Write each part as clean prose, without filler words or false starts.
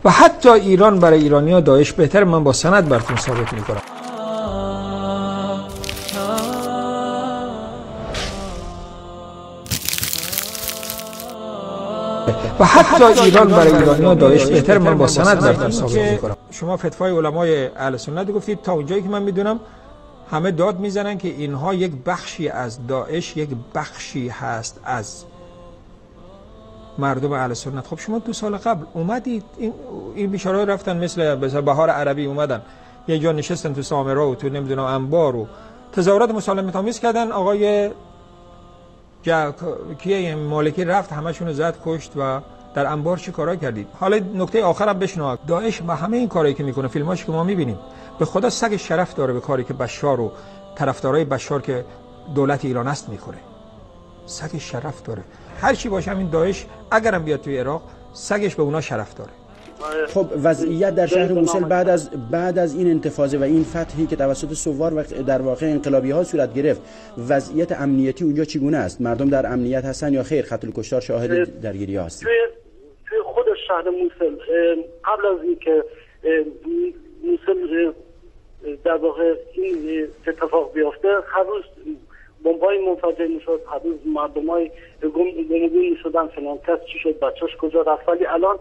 و حتی ایران برای ایرانی‌ها داعش بهتر. من با سند براتون ثابت میکنم. و حتی ایران برای ایرانی‌ها داعش بهتر. من با سند براتون ثابت میکنم. شما فتوای علمای اهل سنت گفتید، تا اونجایی که من میدونم همه داد میزنن که اینها یک بخشی از داعش، یک بخشی هست از مردم اهل سنت. خب شما 2 سال قبل اومدید، این بیچاره‌ها رفتن مثل بهار عربی اومدن یه جا نشستن تو سامرا و تو نمیدونم انبار و تظاهرات مسالمت‌آمیز کردن. آقای کیه مالکی رفت همشون رو زد کشت و در انبار چه کارا کردید؟ حالا نکته آخرم بشنو، داعش با همه این کارهایی که میکنه، فیلماش که ما میبینیم، به خدا سگ شرف داره به کاری که بشار و طرفدارای بشار که دولت ایران است میکنه. سگ شرف داره. هر چی باشه همین داعش اگرم بیاد توی عراق سگش به اونا شرف داره. خب وضعیت در شهر موصل بعد از این انتفاضه و این فتحی که توسط ثوار و در واقع انقلابی ها صورت گرفت، وضعیت امنیتی اونجا چگونه است؟ مردم در امنیت هستن یا خیر قتل و کشتار شاهد درگیری ها هستند؟ توی خود شهر موصل قبل از اینکه موصل در واقع این اتفاق بیفته، هر روز بمبای منفجر میشد، هر روز مردمای گم میشدن، فلان کس چی شد، بچه‌اش کجا رفت. ولی الان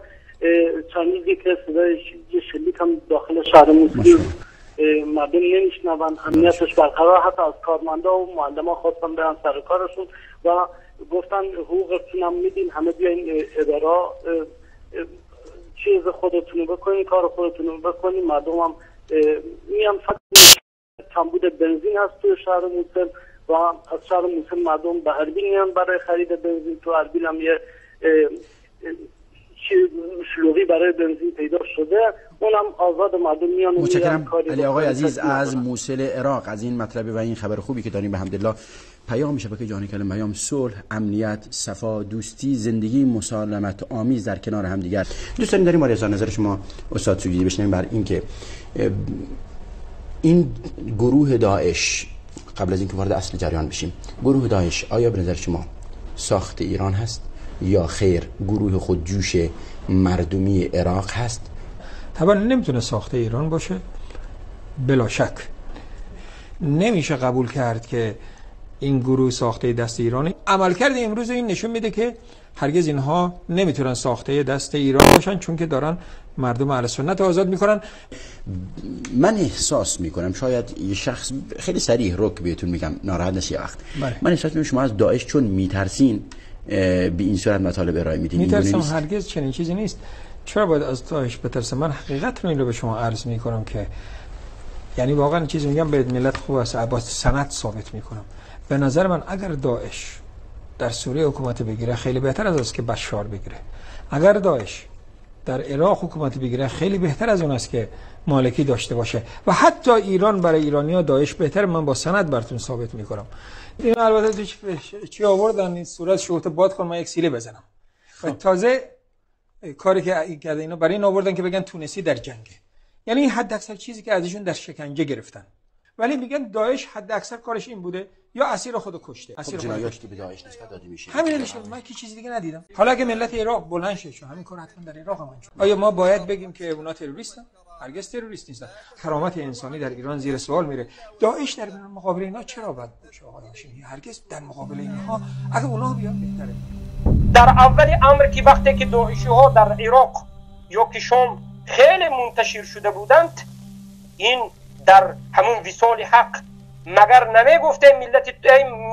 چند روزی که صدای شلیک هم داخل شهر موصل مردم نمیشنون، امنیتش برقرار. حتی از کارمندا و معلما خواستن برن سر کارشون و گفتن حقوقتون هم میدین، همه بیاین اداره چیز خودتون رو بکنین، کار خودتون رو بکنین. مردم هم میان. فقط کمبود بنزین هست توی شهر موصل و از شهر موصل مردم به اربیل میان برای خرید بنزین. تو اربیل هم یه شلوغی برای بنزین پیدا شده، اونم آزاد مردم میان. متشکرم علی آقای عزیز از موصل عراق از این مطلب و این خبر خوبی که داریم. به حمدالله پیام شبکه جهانی کلمه، پیام صلح، امنیت، صفا، دوستی، زندگی مسالمت آمیز در کنار همدیگر. دوستان داریم از نظر شما استاد سوجیدی بشنویم بر اینکه این گروه داعش، قبل از اینکه وارد اصل جریان بشیم، گروه داعش آیا به نظر شما ساخت ایران هست یا خیر گروه خودجوش مردمی عراق هست؟ طبعا نمیتونه ساخته ایران باشه، بلا شک نمیشه قبول کرد که این گروه ساخته دست ایرانه. عملکرد امروز این نشون میده که هرگز اینها نمیتونن ساخته دست ایران باشن، چون که دارن مردم اهل سنت آزاد میکنن. من احساس میکنم شاید یه شخص خیلی صریح رک بهتون میگم، ناراحت نشی وقت. من احساس میکنم شما از داعش چون میترسین به این صورت مطالب ارائه میدین. میترسم؟ هرگز چنین چیزی نیست. چرا باید از داعش بترسم؟ من حقیقت رو این رو به شما عرض میکنم که یعنی واقعا چیزی میگم به ملت خوب است، عباس سند ثابت میکنم. به نظر من اگر داعش در سوریه حکومت بگیره خیلی بهتر از است که بشار بگیره. اگر داعش در عراق حکومت بگیره خیلی بهتر از اون است که مالکی داشته باشه. و حتی ایران برای ایرانی‌ها داعش بهتر. من با سند براتون ثابت میکنم. این البته چی آوردن این صورت شوت باد کن من یک سیله بزنم. و تازه کاری که کرده اینا برای این آوردن که بگن تونسی در جنگه، یعنی حد اکثر چیزی که ازشون در شکنجه گرفتن. ولی میگن داعش حد اکثر کارش این بوده یا اسیر خودو کشته. اسیر خب جنایاش که به داعش نسبت داده میشه همین نشه. من که چیزی دیگه ندیدم. حالا اگه ملت عراق بلند شه همین کار حتما در عراق هم انجام. آیا ما باید بگیم که اونا تروریستن؟ هرگز تروریست نیستن. کرامت انسانی در ایران زیر سوال میره. داعش در مقابل اینا چرا باید باشه آقای هاشمی؟ هرگز در مقابل اینها اگه اونا بیان بهتره. در اول امر که وقتی که داعشی‌ها در عراق یا که شام خیلی منتشر شده بودند، این در همون وصال حق مگر نمیگفت ای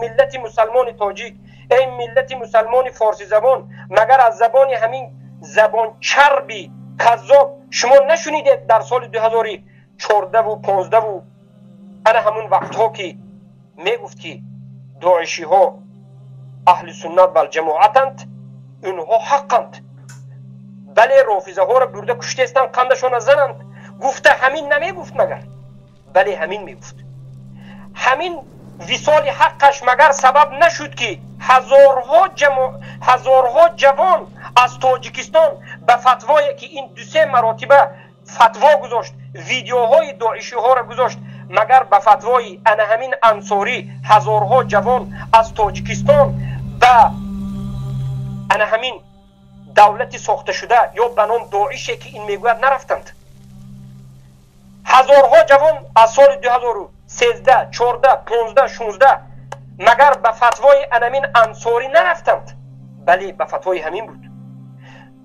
ملت مسلمان تاجیک، ای ملت مسلمان فارسی زبان، مگر از زبان همین زبان چربی کذاب شما نشنیدید در سال 2014 و 15 و انا همون وقتها که میگفت که داعشی ها اهل سنت و جماعتند، اونها حقند، بله رافضه ها را برده کشته هستند، قندشان زنند. گفته همین نمیگفت مگر؟ بله همین میگفت. همین وصال حقش مگر سبب نشد که هزارها جوان از تاجیکستان به فتوایی که این 2-3 مراتبه فتوا گذاشت، ویدیوهای داعشی ها را گذاشت، مگر به فتوای انا همین انصاری هزارها جوان از تاجیکستان به انا همین давлати сохта шуда ё ба ном Доише ки ин мегӯяд нарафтанд. Ҳазорҳо ҷавон аз соли 2013, 14, 15, 16 магар ба фатвои анамин Ансорӣ нарафтанд? Бале, ба фатвои ҳамин буд.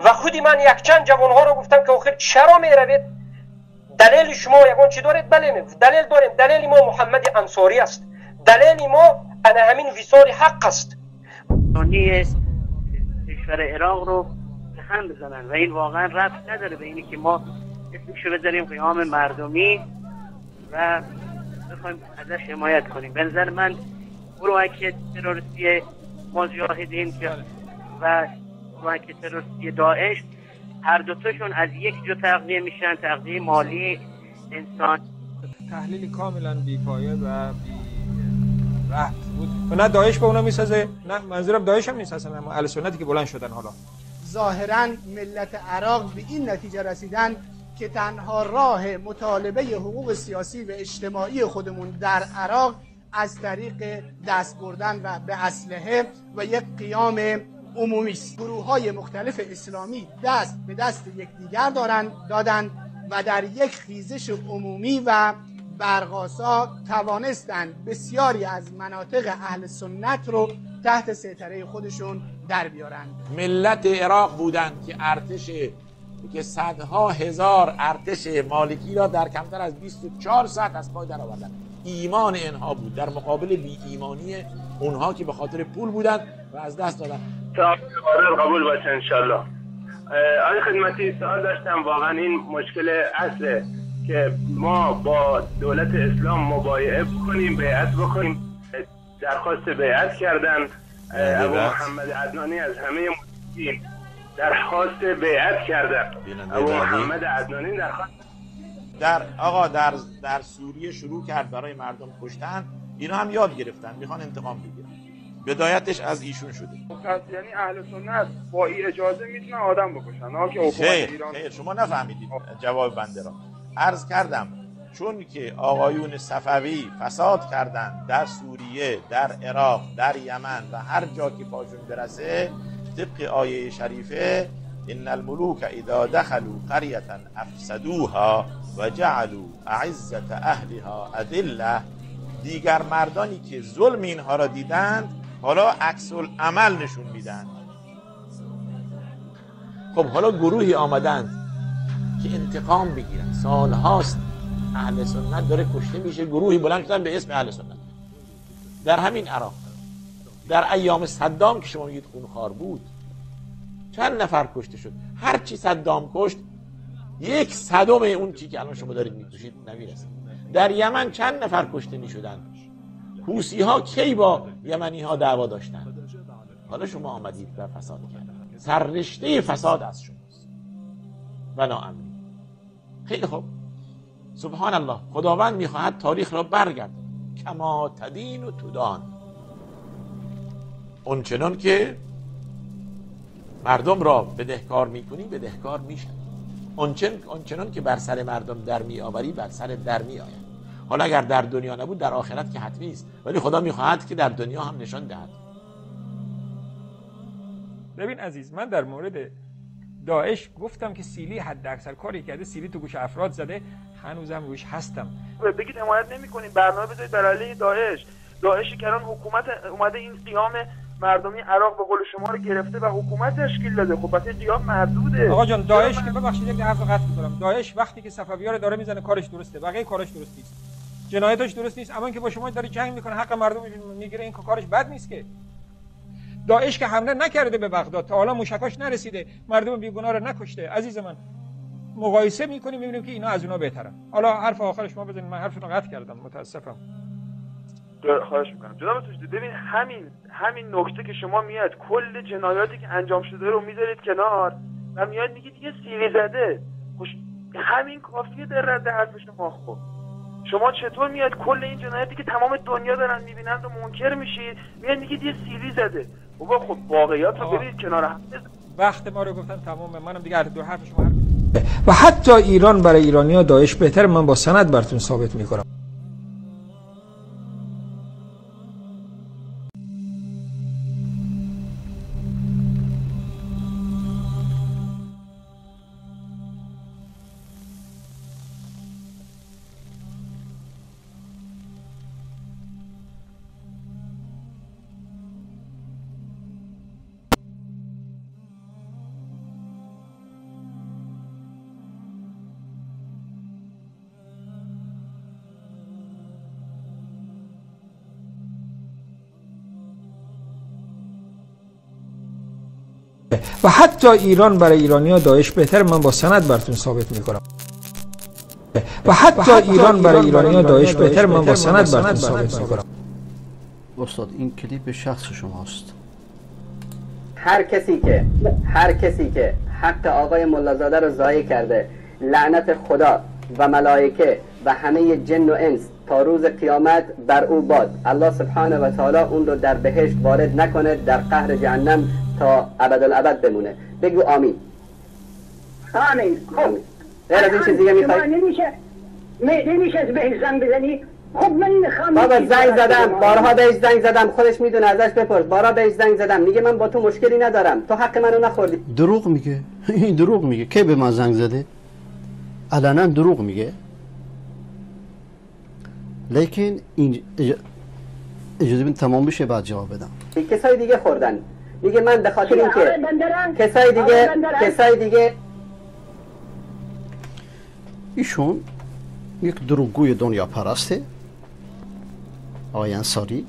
Ва худи ман якчанд ҷавонҳоро гуфтам ки охир чаро меравед? Далели шумо ягон чӣ доред? Бале, мегуфт, далел дорем. Далели мо Муҳаммади Ансорӣ аст. Далели мо ана ҳамин висоли ҳақ аст. کشور عراق رو به هم بزنن و این واقعا ربط نداره به اینی که ما اسمشو بذاریم قیام مردمی و بخوایم ازش حمایت کنیم. به نظر من گروهک تروریستی مجاهدین و گروهک تروریستی داعش هر دوتاشون از یک جو تغذیه میشن، تغذیه مالی انسان. تحلیل کاملا بی‌پایه و بی ربط بود و نه داعش به اونا میسازه، نه منظورم داعش هم نیست اصلا، اما اهل سنتی که بلند شدن. حالا ظاهرا ملت عراق به این نتیجه رسیدن که تنها راه مطالبه حقوق سیاسی و اجتماعی خودمون در عراق از طریق دست بردن و به اسلحه و یک قیام عمومی است. گروه‌های مختلف اسلامی دست به دست یکدیگر دادند و در یک خیزش عمومی و برقاسا توانستند بسیاری از مناطق اهل سنت رو تحت سیطره خودشون در بیارند. ملت عراق بودند که ارتش که صدها هزار ارتش مالکی را در کمتر از 24 ساعت از پای در آوردند. ایمان اینها بود در مقابل بی ایمانی اونها که به خاطر پول بودند و از دست دادند. قبول باشه انشالله. آقای خدمتی سوال داشتم، واقعا این مشکل اصله که ما با دولت اسلام مبایعه بکنیم، بیعت بکنیم. درخواست بیعت کردن ابو محمد عدنانی از همه مسلمین درخواست بیعت کردن. ابو محمد عدنانی درخواست در آقا در سوریه شروع کرد برای مردم کشتن، اینا هم یاد گرفتن، میخوان انتقام بگیرن. بدایتش از ایشون شده. یعنی اهل سنت با این اجازه میتونن آدم بکشن؟ نه که حکومت ایران. خیر، شما نفهمیدید جواب بنده را. عرض کردم چون که آقایون صفوی فساد کردند در سوریه، در عراق، در یمن و هر جا که پاشون برسه، طبق آیه شریفه ان الملوک اذا دخلوا قرية افسدوها و جعلوا اعزة اهلها اذله، دیگر مردانی که ظلم اینها را دیدند حالا عکس العمل نشون میدن. خب حالا گروهی آمدند که انتقام بگیرن. سالهاست اهل سنت داره کشته میشه، گروهی بلند شدن به اسم اهل سنت در همین عراق. در ایام صدام که شما میگید خونخوار بود، چند نفر کشته شد؟ هر چی صدام کشت 1/100 اون چی که الان شما دارید میکشید نمیرسه. در یمن چند نفر کشته میشدن؟ حوثی ها کی با یمنی ها دعوا داشتن؟ حالا شما آمدید و فساد کردید. سررشته فساد از شماست و ناامنی. خیلی خوب، سبحان الله، خداوند میخواهد تاریخ را برگرداند. کما تدین و تدان، اونچنان که مردم را بدهکار میکنی بدهکار میشن، اونچنان که بر سر مردم در میآوری بر سر در میآید. حالا اگر در دنیا نبود در آخرت که حتمی است، ولی خدا میخواهد که در دنیا هم نشان دهد. ببین عزیز، من در مورد داعش گفتم که سیلی حد اکثر کاری کرده، سیلی تو گوش افراد زده، هنوزم روش هستم. بگید حمایت نمی‌کنیم، برنامه بذارید بر علیه داعش. داعشی که الان حکومت اومده این قیام مردمی عراق به قول شما رو گرفته و حکومت تشکیل داده. خب پس این قیام مردوده. آقا جان، داعش که ببخشید یک حرف قطع می‌کنم، داعش وقتی که صفوی‌ها رو داره میزنه کارش درسته، بقیه کارش درست نیست، جنایتش درست نیست، اما اینکه با شما داره جنگ میکنه حق مردم میگیره، این کارش بد نیست که. داعش که حمله نکرده به بغداد، تا حالا موشکاش نرسیده، مردم بیگناه رو نکشته. عزیز من، مقایسه میکنیم میبینیم که اینا از اونا بهترن. حالا حرف آخر شما بزنید، من حرفتون رو قطع کردم، متاسفم. خواهش میکنم جناب توشدی. ببین همین نکته که شما میاد کل جنایاتی که انجام شده رو میذارید کنار و میاد میگید یه سیلی زده، همین کافیه در رد حرف شما. خب شما چطور میاد کل این جنایاتی که تمام دنیا دارن میبینند و منکر میشید، میاد میگید یه سیلی زده؟ بابا خب واقعیات رو ببینید کنار هم. وقت ما رو گفتن تمامه، منم دیگه دو حرف شما حرف. و حتی ایران برای ایرانی‌ها داعش بهتر، من با سند براتون ثابت میکنم. و حتی ایران برای ایرانی‌ها داعش بهتر، من با سند براتون ثابت میکنم. و حتی ایران برای ایرانی‌ها داعش بهتر، من با سند براتون ثابت میکنم. استاد این کلیپ شخص شماست. هر کسی که حق آقای ملازاده رو ضایع کرده، لعنت خدا و ملائکه و همه جن و انس تا روز قیامت بر او باد. الله سبحانه و تعالی اون رو در بهشت وارد نکنه، در قهر جهنم تا ابدالابد بمونه. بگو آمین. آمین. خب غیر از این چیز دیگه میخوای؟ نمیشه بهش زنگ بزنی؟ خب من میخوام. بابا زنگ زدم، بارها بهش زنگ زدم، خودش میدونه، ازش بپرس. بارها بهش زنگ زدم، میگه من با تو مشکلی ندارم، تو حق منو نخوردی. دروغ میگه. این دروغ میگه. کی به من زنگ زده؟ علنا دروغ میگه. لیکن این اجازه بدین تمام بشه بعد جواب بدم. کسای دیگه خوردن. میگه من به خاطر اینکه کسای دیگه ایشون یک دروغگوی دنیا پرسته، آقای انصاری،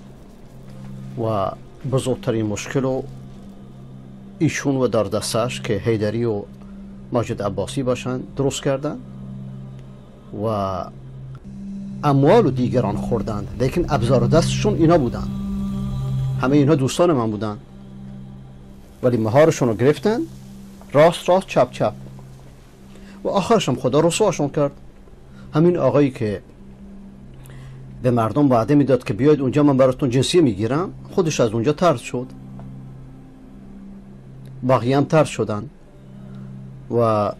و بزرگترین مشکل رو ایشون و در دستش که حیدری و ماجد عباسی باشن درست کردن و اموال و دیگران خوردند، لیکن ابزار دستشون اینا بودن. همه اینا دوستان من بودن، ولی مهارشون رو گرفتن، راست راست چپ چپ، و آخرشم خدا رسواشون کرد. همین آقایی که به مردم وعده میداد که بیاید اونجا من براتون جنسیه میگیرم، خودش از اونجا طرد شد، باقی هم طرد شدن و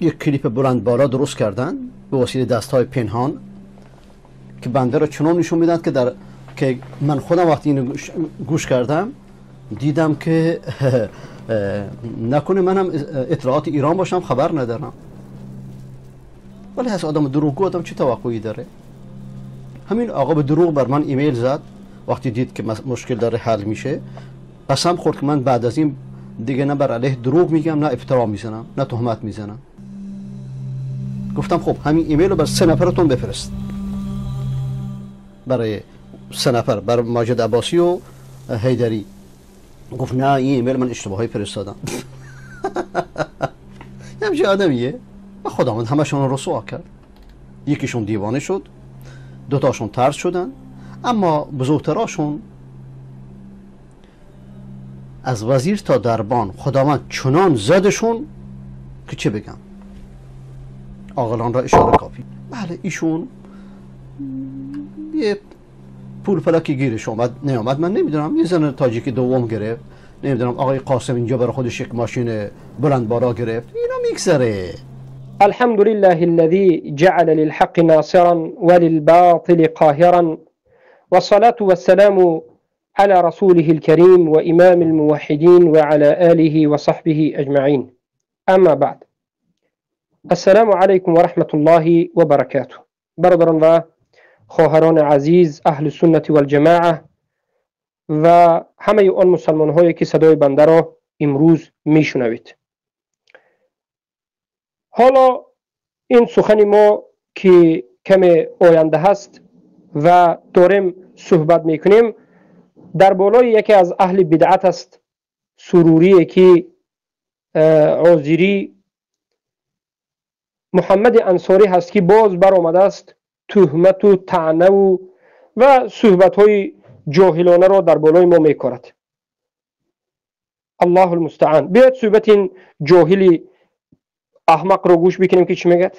یک کلیپ بلند بالا درست کردن به وسیله دستهای پنهان که بنده را چنان نشون میدن که که من خودم وقتی اینو گوش کردم دیدم که نکنه منم اطلاعات ایران باشم خبر ندارم. ولی از آدم دروغگو آدم چه توقعی داره؟ همین آقا به دروغ بر من ایمیل زد وقتی دید که مشکل داره حل میشه، قسم خورد که من بعد از این دیگه نه بر علیه دروغ میگم، نه افترا میزنم، نه تهمت میزنم. گفتم خب همین ایمیل رو بر 3 نفرتون بفرست، برای 3 نفر، برای ماجد عباسی و حیدری. گفت نه این ایمیل من اشتباهی فرستادم. همچین آدمیه. و خداوند همشون رو رسوا کرد. یکیشون دیوانه شد، دوتاشون ترس شدن، اما بزرگتراشون از وزیر تا دربان خداوند چنان زدشون که چه بگم، عاقلان را اشاره کافی. بله ایشون یه پول پلکی گیرش اومد نیامد من نمیدونم، یه زن تاجیکی دوم گرفت، نمیدونم آقای قاسم اینجا برای خودش یک ماشین بلند بالا گرفت. اینا میگذره. الحمد لله الذي جعل للحق ناصرا وللباطل قاهرا، والصلاة والسلام على رسوله الكريم وإمام الموحدين وعلى آله وصحبه أجمعين. أما بعد، السلام عليكم ورحمة الله وبركاته. برادران و خواهران عزیز، اهل سنت والجماعه و همه آن مسلمان هایی که صدای بنده را امروز میشنوید، حالا این سخن ما که کم آینده هست و داریم صحبت میکنیم در بالای یکی از اهل بدعت است، سروری که عازری محمد انصاری هست که باز برآمده است تهمت و طعنه و صحبت های جاهلانه را در بالای ما میکارد. الله المستعان. بیاید صحبت این جاهلی احمق رو گوش بکنیم که چی میگه.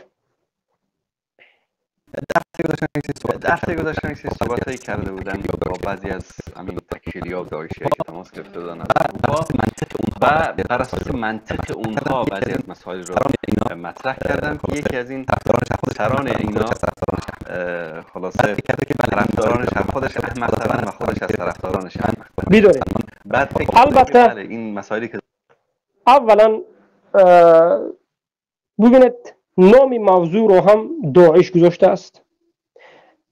در گذشته یک سری صحبت‌هایی کرده بودن با بعضی از همین تکفیری‌ها و داعشی‌ها که تماس گرفته بودن از اروپا و بر اساس منطق اونها بعضی از مسائل رو مطرح کردن که یکی از این سران اینا خلاصه طرفدارانش خودش احمق‌ترن و خودش از طرفدارانش احمق‌ترن. می‌دونید البته این مسائلی که اولا ببینید نام موضوع رو هم داعش گذاشته است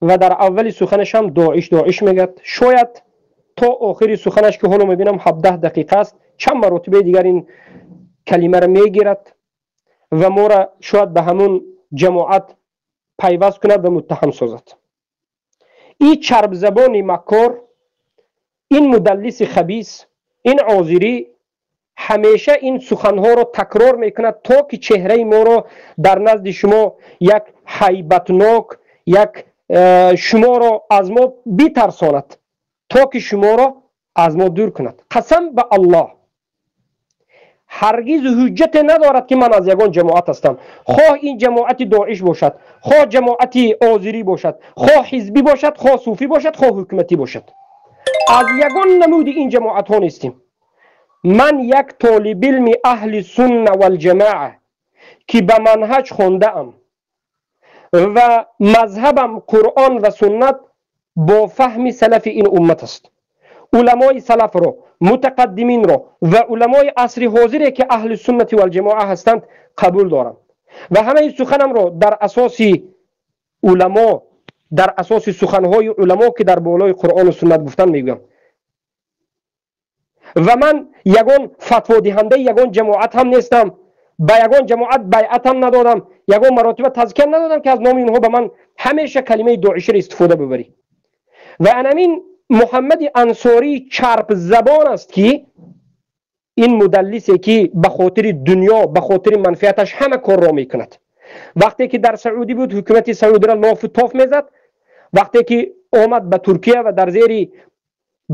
و در اول سخنش هم داعش داعش میگه. شاید تا آخری سخنش که حالا میبینم 17 دقیقه است چند مرتبه دیگر این کلمه را میگیرد و ما را شاید به همون جماعت پیوست کند و متهم سازد. این چرب زبان مکار، این مدلس خبیث، Ин озирӣ ҳамеша ин суханҳоро такрор мекунад, то ки чеҳраи моро дар назди шумо як ҳайбатнок, як шуморо аз мо битарсонад, то ки шуморо аз мо дур кунад. Қасам ба Аллоҳ, ҳаргиз ҳуҷҷате надорад, ки ман аз ягон ҷамоат ҳастам, хоҳ ин ҷамоати Доиш бошад, хоҳ ҷамоати озирӣ бошад, хоҳ ҳизбӣ бошад, хоҳ суфӣ бошад, хоҳ ҳукуматӣ бошад. Аз ягон намуди ин ҷамоатҳо нестем. Ман як толибилми аҳли сунна валҷамоа, ки ба манҳаҷ хондаам ва мазҳабам Қуръон ва суннат бо фаҳми салафи ин уммат аст. Уламои салафро, мутақаддиминро ва уламои асри ҳозире, ки аҳли суннати валҷамоа ҳастанд, қабул дорам ва ҳамаи суханамро дар асоси уламо, дар асоси суханҳои уламо, ки дар болои Қуръону суннат гуфтан, мегӯям. Ва ман ягон фатводиҳандаи ягон ҷамоат ҳам нестам, ба ягон ҷамоат байъат ҳам надодам, ягон маротиба тазкия надодам, ки аз номи инҳо ба ман ҳамеша калимаи доиширо истифода бибарӣ. Ва анамин Муҳаммади Ансорӣ чарпзабон аст, ки ин мудаллисе, ки ба хотири дунё, ба хотири манфиаташ ҳама корро мекунад. Вақте ки дар Саудӣ буд, ҳукумати Саудиро лофу тоф мезад. Вақте ки омад ба Туркия ва дар зери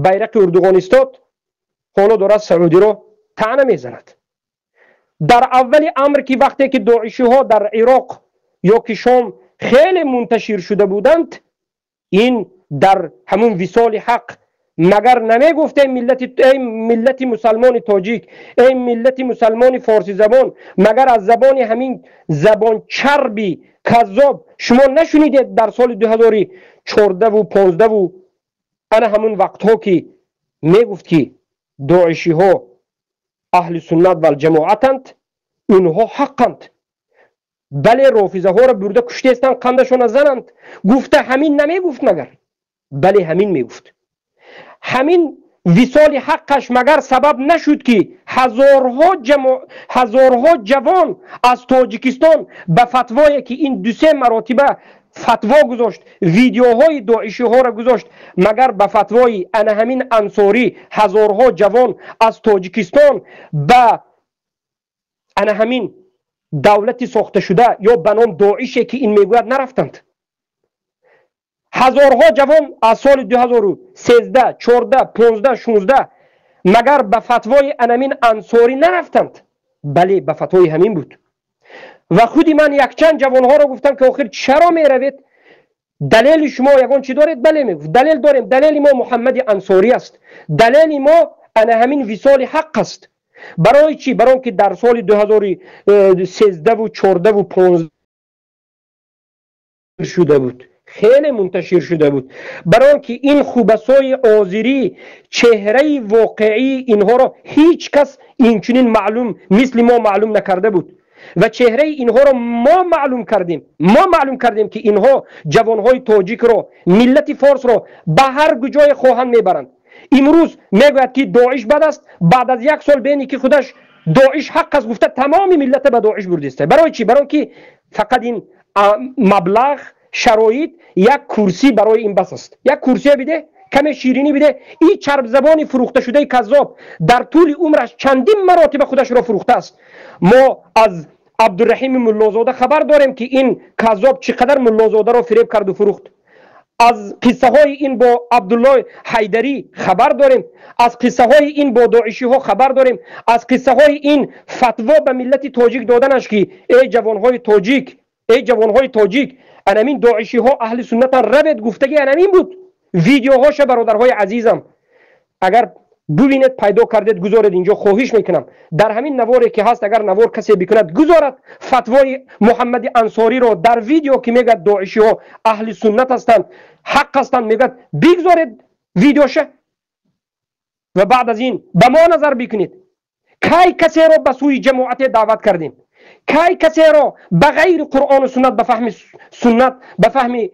байрақи Урдуғон истод, ҳоло дорад Саудиро таъна мезанад. Дар аввали амр, ки вақте ки доишиҳо дар Ироқ ё ки Шом хеле мунташир шуда буданд, ин дар ҳамун Висоли ҳақ магар намегуфт: эй миллати, эй миллати мусалмони тоҷик, эй миллати мусалмони форсизабон, магар аз забони ҳамин забончарби каззоб шумо нашунидед дар соли 2014ву 15ву ана ҳамун вақтҳо, ки мегуфт, ки доишиҳо аҳли суннат валҷамоатанд, онҳо ҳаққанд, бале, рофизаҳоро бурда куштестанд, қандашона зананд гуфта? Ҳамин намегуфт магар? Бале, ҳамин мегуфт. Ҳамин висоли ҳаққаш магар сабаб нашуд, ки ҳазорҳо ҷавон аз Тоҷикистон ба фатвое, ки ин дусе маротиба фатво гузошт, видеоҳои доишиҳоро гузошт, магар ба фатвои ана ҳамин Ансорӣ ҳазорҳо ҷавон аз Тоҷикистон ба ана ҳамин давлати сохташуда ё ба ном Доише, ки ин мегӯяд, нарафтанд? Ҳазорҳо ҷавон аз соли 2013, 14, 15, 16 магар ба фатвои анамин Ансорӣ нарафтанд? Бале, ба фатвои ҳамин буд. Ва худи ман якчанд ҷавонҳоро гуфтам, ки охир чаро меравед, далели шумо ягон чӣ доред? Бале, мегуфт, далел дорем, далели мо Муҳаммади Ансорӣ аст, далели мо ана ҳамин Висоли ҳақ аст. Барои чӣ? Барои он ки дар соли 2013ву 14ву 15 шуда буд, хеле мунташир шуда буд, барои он ки ин хубасои озирӣ чеҳраи воқеии инҳоро ҳеҷ кас инчунин маълум мисли мо маълум накарда буд ва чеҳраи инҳоро мо маълум кардем. Мо маълум кардем, ки инҳо ҷавонҳои тоҷикро, миллати форсро ба ҳар куҷое хоҳанд мебаранд. Имрӯз мегӯяд, ки Доиш бад аст, баъд аз як сол бени ки худаш Доиш ҳақ аст гуфта, тамоми миллата ба Доиш бурдиста. Барои чӣ? Барои он ки фақат ин маблағ, шароит, як курсӣ барои ин бас аст. Як курсия биде, каме ширинӣ биде. Ин чарбзабони фурӯхташудаи каззоб дар тӯли умраш чандин маротиба худашро фурӯхтааст. Мо аз Абдураҳими Муллозода хабар дорем, ки ин каззоб чӣ қадар Муллозодаро фиреб карду фурӯхт. Аз қиссаҳои ин бо Абдулло Ҳайдарӣ хабар дорем, аз қиссаҳои ин бо доишиҳо хабар дорем, аз қиссаҳои ин фатво ба миллати тоҷик доданаш, ки эй ҷавонҳои тоҷик, эй ҷавонҳои тоҷик, анамин доишиҳо аҳли суннатан, равед гуфтагӣ анамин буд. Видеоҳоша, бародарҳои азизам, агар бубинед, пайдо кардед, гузоред инҷо, хоҳиш мекунам. Дар ҳамин наворе, ки ҳаст, агар навор касе бикунад, гузорад фатвои Муҳаммади Ансориро дар видео, ки мегӯяд доишиҳо аҳли суннат ҳастанд, ҳақ ҳастанд, мегӯяд, бигзоред видеоша ва баъд аз ин ба мо назар бикунед. Кай касеро ба сӯи ҷамоате даъват кардем? Кай касеро ба ғайри Қуръону суннат, ба фаҳми суннат, ба фаҳми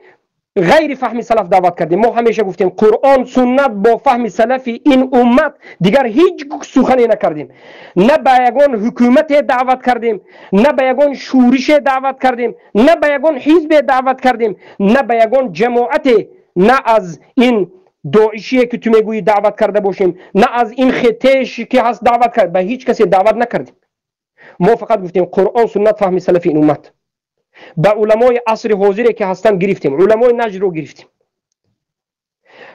ғайри фаҳми салаф даъват кардем? Мо ҳамеша гуфтем: Қуръон, суннат бо фаҳми салафи ин уммат, дигар ҳеҷ сухане накардем. На ба ягон ҳукумате даъват кардем, на ба ягон шӯрише даъват кардем, на ба ягон ҳизбе даъват кардем, на ба ягон ҷамоате, на аз ин داعشیه که تو میگویی دعوت کرده باشیم، نه از این خطش که هست دعوت کرد. به هیچ کسی دعوت نکردیم. ما فقط گفتیم قرآن، سنت، فهم سلف این امت. به علمای عصر حاضر که هستن گرفتیم، علمای نجد رو گرفتیم.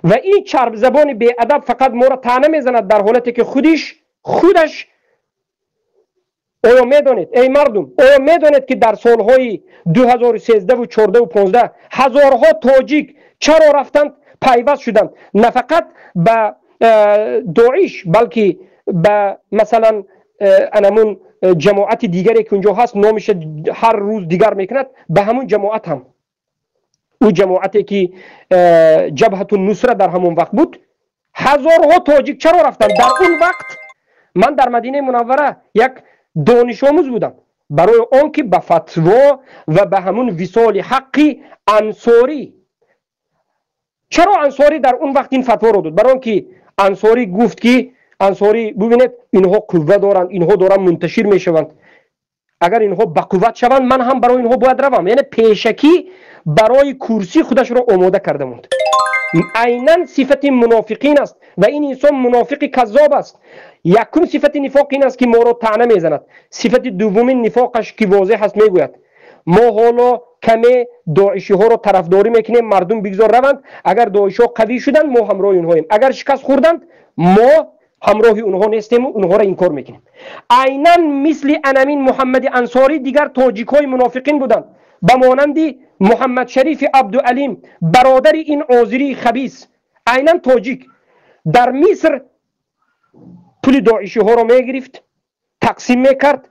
و این چرب زبان بی ادب فقط ما را طعنه میزند، در حالتی که خودش آیا میدانید ای مردم، آیا میدانید که در سالهای 2013 و 14 و 15 هزارها تاجیک چرا رفتند پیوست شدند؟ نه فقط به داعش، بلکه به مثلا انمون جماعت دیگری که اونجا هست، نامش هر روز دیگر میکند، به همون جماعت هم، او جماعتی که جبهت النصره در همون وقت بود، هزارها تاجیک چرا رفتند؟ در اون وقت من در مدینه منوره یک دانش آموز بودم، برای آنکه به فتوا و به همون وصال حقی انصاری. چرا انصاری در اون وقت این فتوا رو داد؟ برای آنکه انصاری گفت که انصاری ببینید اینها قوه دارند، اینها دارند منتشر میشوند، اگر اینها به قوت شوند من هم برای اینها باید روم. یعنی پیشکی برای کرسی خودش رو آماده کرده بود. عینا صفت منافقین است و این انسان منافق کذاب است. یکم صفت نفاق این است که ما را طعنه میزند. صفت دومین نفاقش که واضح است، میگوید ما حالا کمی داعشی ها رو طرفداری میکنیم، مردم بگذار روند، اگر داعشی ها قوی شدند ما همراه اونهاییم، اگر شکست خوردند ما همراه اونها نیستیم و اونها را انکار میکنیم. عینا مثل انمین محمد انصاری دیگر تاجیک های منافقین بودند، به مانند محمد شریف عبدالعلیم برادر این آذری خبیث، عینا تاجیک در مصر پول داعشی ها را میگرفت، تقسیم میکرد،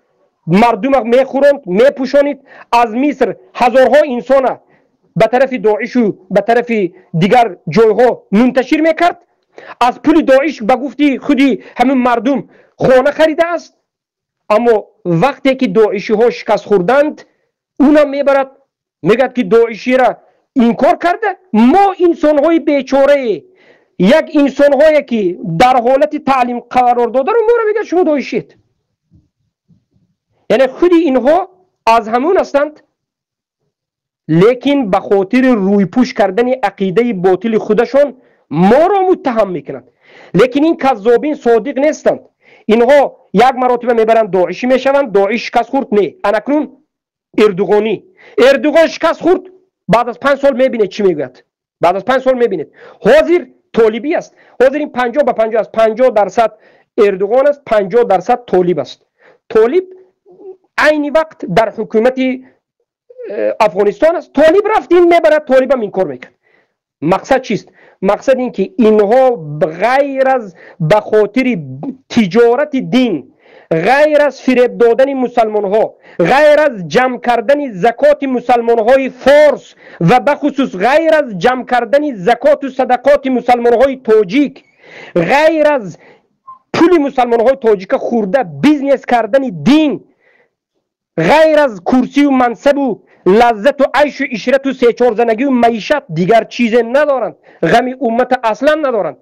مردم میخورند، میپوشانید. از مصر هزارها انسان به طرف داعش و به طرف دیگر جایها منتشر میکرد. از پول داعش به گفتی خودی همین مردم خانه خریده است. اما وقتی که داعشی ها شکست خوردند، اونم میبرد میگد که داعشی را انکار کرده. ما انسان های بیچاره، یک انسان هایی که در حالت تعلیم قرار داده رو ما را میگه شما داعشید. یعنی خودی اینها از همون هستند، لیکن به خاطر روی پوش کردن عقیده باطل خودشون ما را متهم میکنند. لیکن این کذابین صادق نیستند. اینها یک مراتبه میبرند داعشی میشوند، داعش شکست خورد، نه انکنون اردوغانی، اردوغان شکست خورد، بعد از 5 سال میبینید چی میگوید. بعد از 5 سال میبینید حاضر طالبی است. حاضر این 50-50 است، 50% اردوغان است، 50% طالب است. طالب عین وقت در حکومت افغانستان است. طالب رفت این میبرد، طالب هم این کار میکرد. مقصد چیست؟ مقصد این که اینها غیر از به خاطر تجارت دین، غیر از فریب دادن مسلمان ها، غیر از جمع کردن زکات مسلمان های فارس و بخصوص غیر از جمع کردن زکات و صدقات مسلمان های تاجیک، غیر از پول مسلمان های تاجیک خورده business کردن دین، غیر از کرسی و منصب و لذت و عیش و عشرت و 3-4 زنگی و معیشت دیگر چیز ندارند. غم امت اصلا ندارند.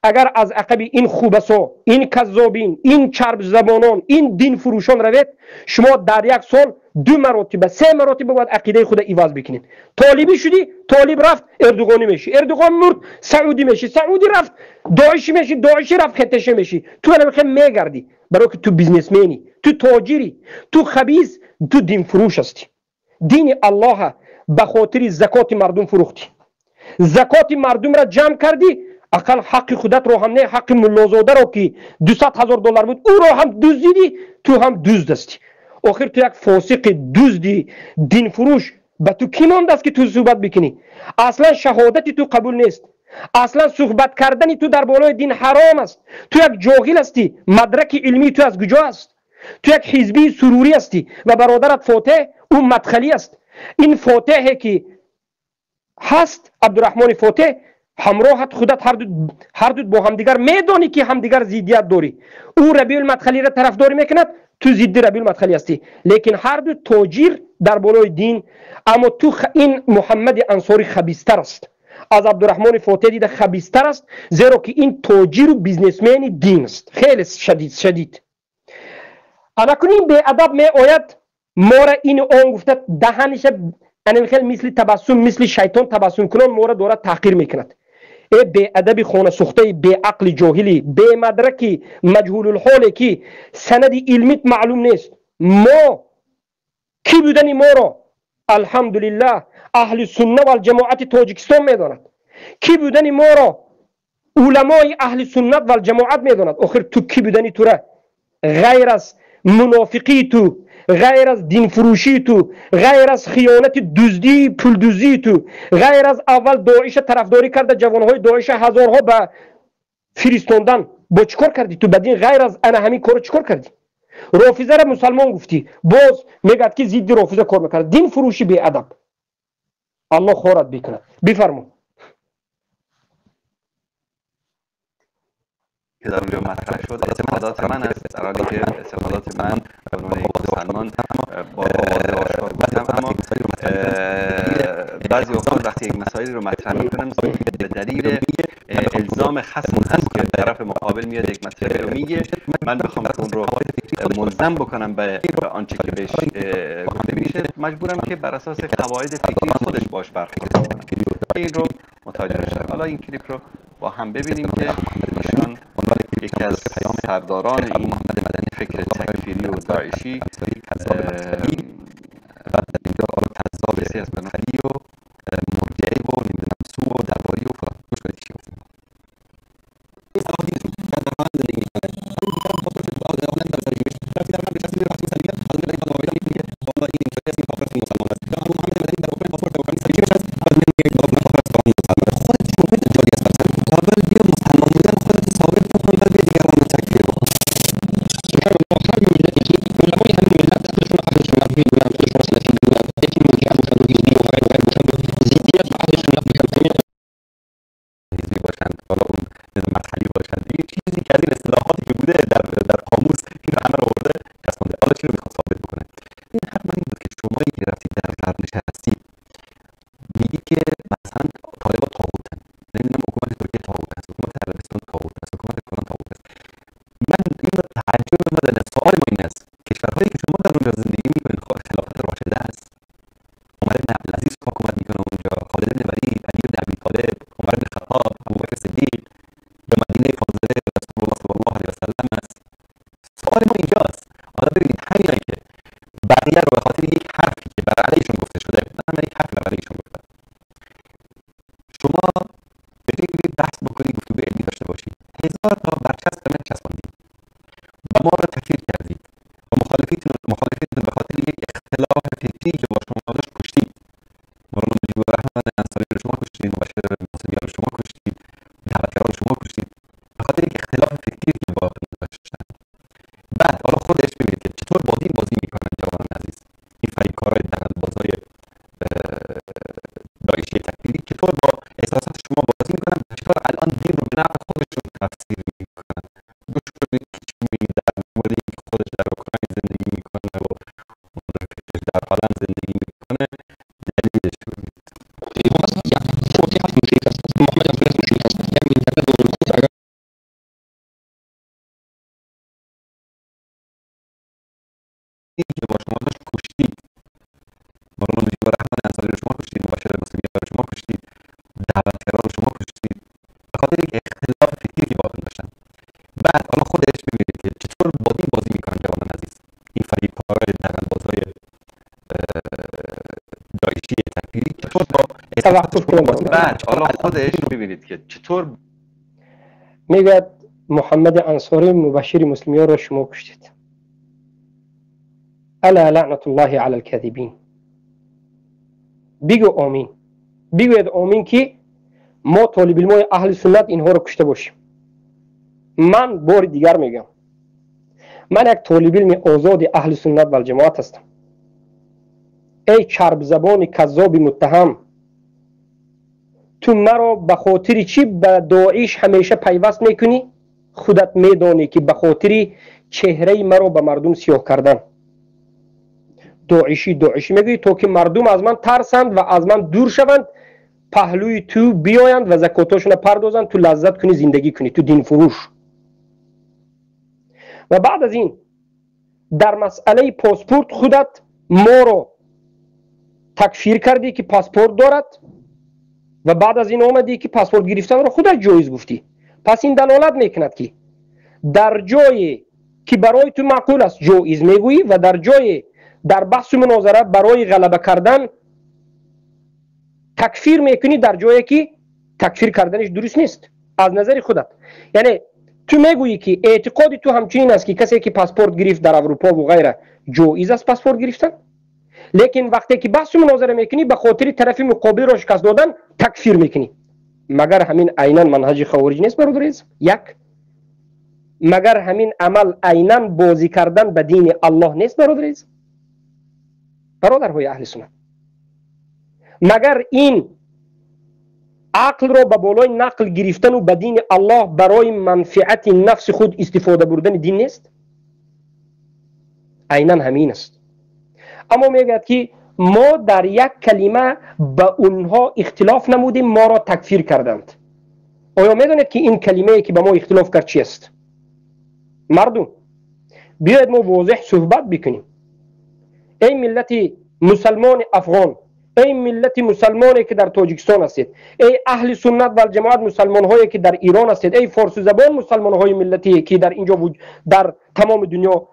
اگر از عقب این خوبسا، این کذابین، این چرب زبانان، این دین فروشان روید، شما در یک سال 2 مراتبه 3 مراتبه باید عقیده خود عوض بکنید. طالبی شدی، طالب رفت اردوغانی میشی، اردوغان مرد سعودی میشی، سعودی رفت داعشی میشی، داعشی رفت خطشه میشی. تو الان میگردی برای که تو بیزنسمنی، تو تاجری، تو خبیث، تو دین فروش هستی. دین الله به خاطر زکات مردم فروختی، زکات مردم را جمع کردی، اقل حق خودت رو هم نه، حق ملازاده رو که 200,000 دلار بود او رو هم دزدیدی، تو هم دزد هستی. آخر تو یک فاسق دزدی دین فروش، به تو کی مانده است که تو صحبت بکنی؟ اصلا شهادت تو قبول نیست، اصلا صحبت کردن تو در بالای دین حرام است. تو یک جاهل هستی، مدرک علمی تو از کجا است؟ تو یک حزبی سروری هستی و برادرت فاتح او مدخلی است. این فاتحه که هست، عبدالرحمن فاتح، همراهت خودت هر دو با همدیگر میدانی که همدیگر ضدیت داری. او ربیع المدخلی را طرفداری میکند، تو ضد ربیع المدخلی هستی، لیکن هر دو تاجر در بالای دین. اما تو این محمد انصاری خبیث‌تر است از عبدالرحمن فاتح، دیده خبیث‌تر است، زیرا که این تاجر و بیزنسمن دین است، خیلی شدید. اما این به ادب می آید ما را این آن گفته، دهنش انم خیلی مثل تبسم، مثل شیطان تبسم کنان ما را دارد تحقیر میکند. Э беадаби хонасӯхтаи, беақли ҷоҳили, бемадраки маҷҳулулҳоле ки санади илмит маълум нест. Мо кӣ будани моро алҳамдулиллаҳ аҳли сунна валҷамоати Тоҷикистон медонад, кӣ будани моро уламои аҳли суннат валҷамоат медонад. Охир ту кӣ будани тура ғайр аз мунофиқии ту, ғайр аз динфурӯшии ту, ғайр аз хиёнати дуздии пулдуздии ту, ғайр аз аввал Доиша тарафдорӣ карда ҷавонҳои Доиша ҳазорҳо ба фиристондан, бо чӣ кор кардӣ ту ба дин? Ғайр аз ана ҳамин корро чӣ кор кардӣ? Рофизара мусалмон гуфтӣ, боз мегӯяд ки зидди рофиза кор мекард. Дин фурӯши беадаб, Аллоҳ хорат бикунад. Бифармо. که در اونجا مطرح شد اعتقادات من است، در حالی که اعتقادات من به عنوان یک مسلمان با واضح آشکار گفتم. اما بعضی اوقات وقتی یک مسائلی رو مطرح میکنم به دلیل الزام خصم هست که طرف مقابل میاد یک مسئله رو میگه، من بخوام اون رو ملزم بکنم به آنچه که بهش گفته میشه، مجبورم که بر اساس قواعد فکری خودش باش برخورد کنم. این رو متوجه بشم. حالا این کلیپ رو با هم ببینیم که ایشان یکی از سرداران این فکر تکفیری و داعشی کسی از بناخلی و مرجعه و نمیدونم سو و درباری و فلان. گوش کنید چی گفتیم. بعد حالا خودش ببینید که چطور میگوید محمد انصاری مبشر مسلمی را شما کشتید. الا لعنت الله علی الكاذبین. بگو آمین، بگوید آمین که ما طالب علمای اهل سنت اینها را کشته باشیم. من بار دیگر میگم، من یک طالب علم آزاد اهل سنت و الجماعت هستم. ای چرب زبان کذاب متهم، تو مرا به خاطر چی به داعش همیشه پیوست میکنی؟ خودت میدانی که به خاطر چهره مرا به مردم سیاه کردن داعشی داعشی میگویی تا که مردم از من ترسند و از من دور شوند، پهلوی تو بیایند و زکاتاشون پردازند، تو لذت کنی، زندگی کنی، تو دین فروش. و بعد از این در مسئله پاسپورت خودت ما را تکفیر کردی که پاسپورت دارد. و بعد از این آمدی که پاسپورت گرفتن رو خودت جایز گفتی. پس این دلالت میکند که در جایی که برای تو معقول است جایز میگویی و در جای در بحث و مناظره برای غلبه کردن تکفیر میکنی، در جایی که تکفیر کردنش درست نیست از نظر خودت. یعنی تو میگویی که اعتقاد تو همچنین است که کسی که پاسپورت گرفت در اروپا و غیره جایز است پاسپورت گرفتن، لیکن وقتی که بحث و مناظره میکنی به خاطر طرف مقابل را شکست دادن تکفیر میکنی. مگر همین عینا منهج خوارج نیست برادر عزیز؟ یک، مگر همین عمل عینا بازی کردن به دین الله نیست برادر عزیز؟ برادرهای اهل سنت، مگر این عقل را به بالای نقل گرفتن و به دین الله برای منفعت نفس خود استفاده بردن دین نیست؟ عینا همین است. اما میگوید که ما در یک کلمه به اونها اختلاف نمودیم، ما را تکفیر کردند. آیا میدونید که این کلمه که به ما اختلاف کرد چی است؟ مردم بیاید ما واضح صحبت بکنیم. ای ملت مسلمان افغان، ای ملت مسلمانی که در تاجیکستان هستید، ای اهل سنت و الجماعت مسلمان هایی که در ایران هستید، ای فارسی زبان مسلمان های ملتی که در اینجا در تمام دنیا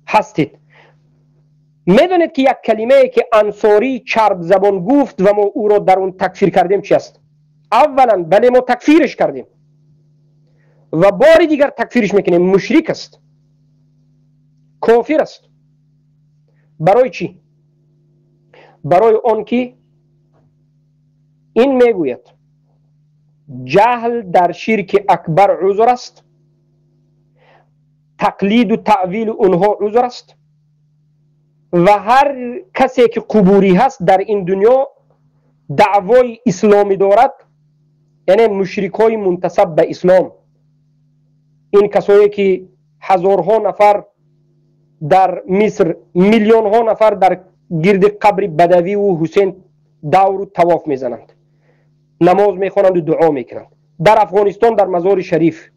هستید، میدونید که یک کلمه که انصاری چرب زبان گفت و ما او را در اون تکفیر کردیم چی است؟ اولا بله ما تکفیرش کردیم و بار دیگر تکفیرش میکنیم، مشرک است، کافر است. برای چی؟ برای آن که این میگوید جهل در شرک اکبر عذر است، تقلید و تعویل اونها عذر است و هر کسی که قبوری هست در این دنیا دعوای اسلامی دارد، یعنی مشرکای منتسب به اسلام، این کسایی که هزارها نفر در مصر، میلیون ها نفر در گرد قبر بدوی و حسین دور و طواف میزنند، نماز میخوانند و دعا میکنند، در افغانستان در مزار شریف،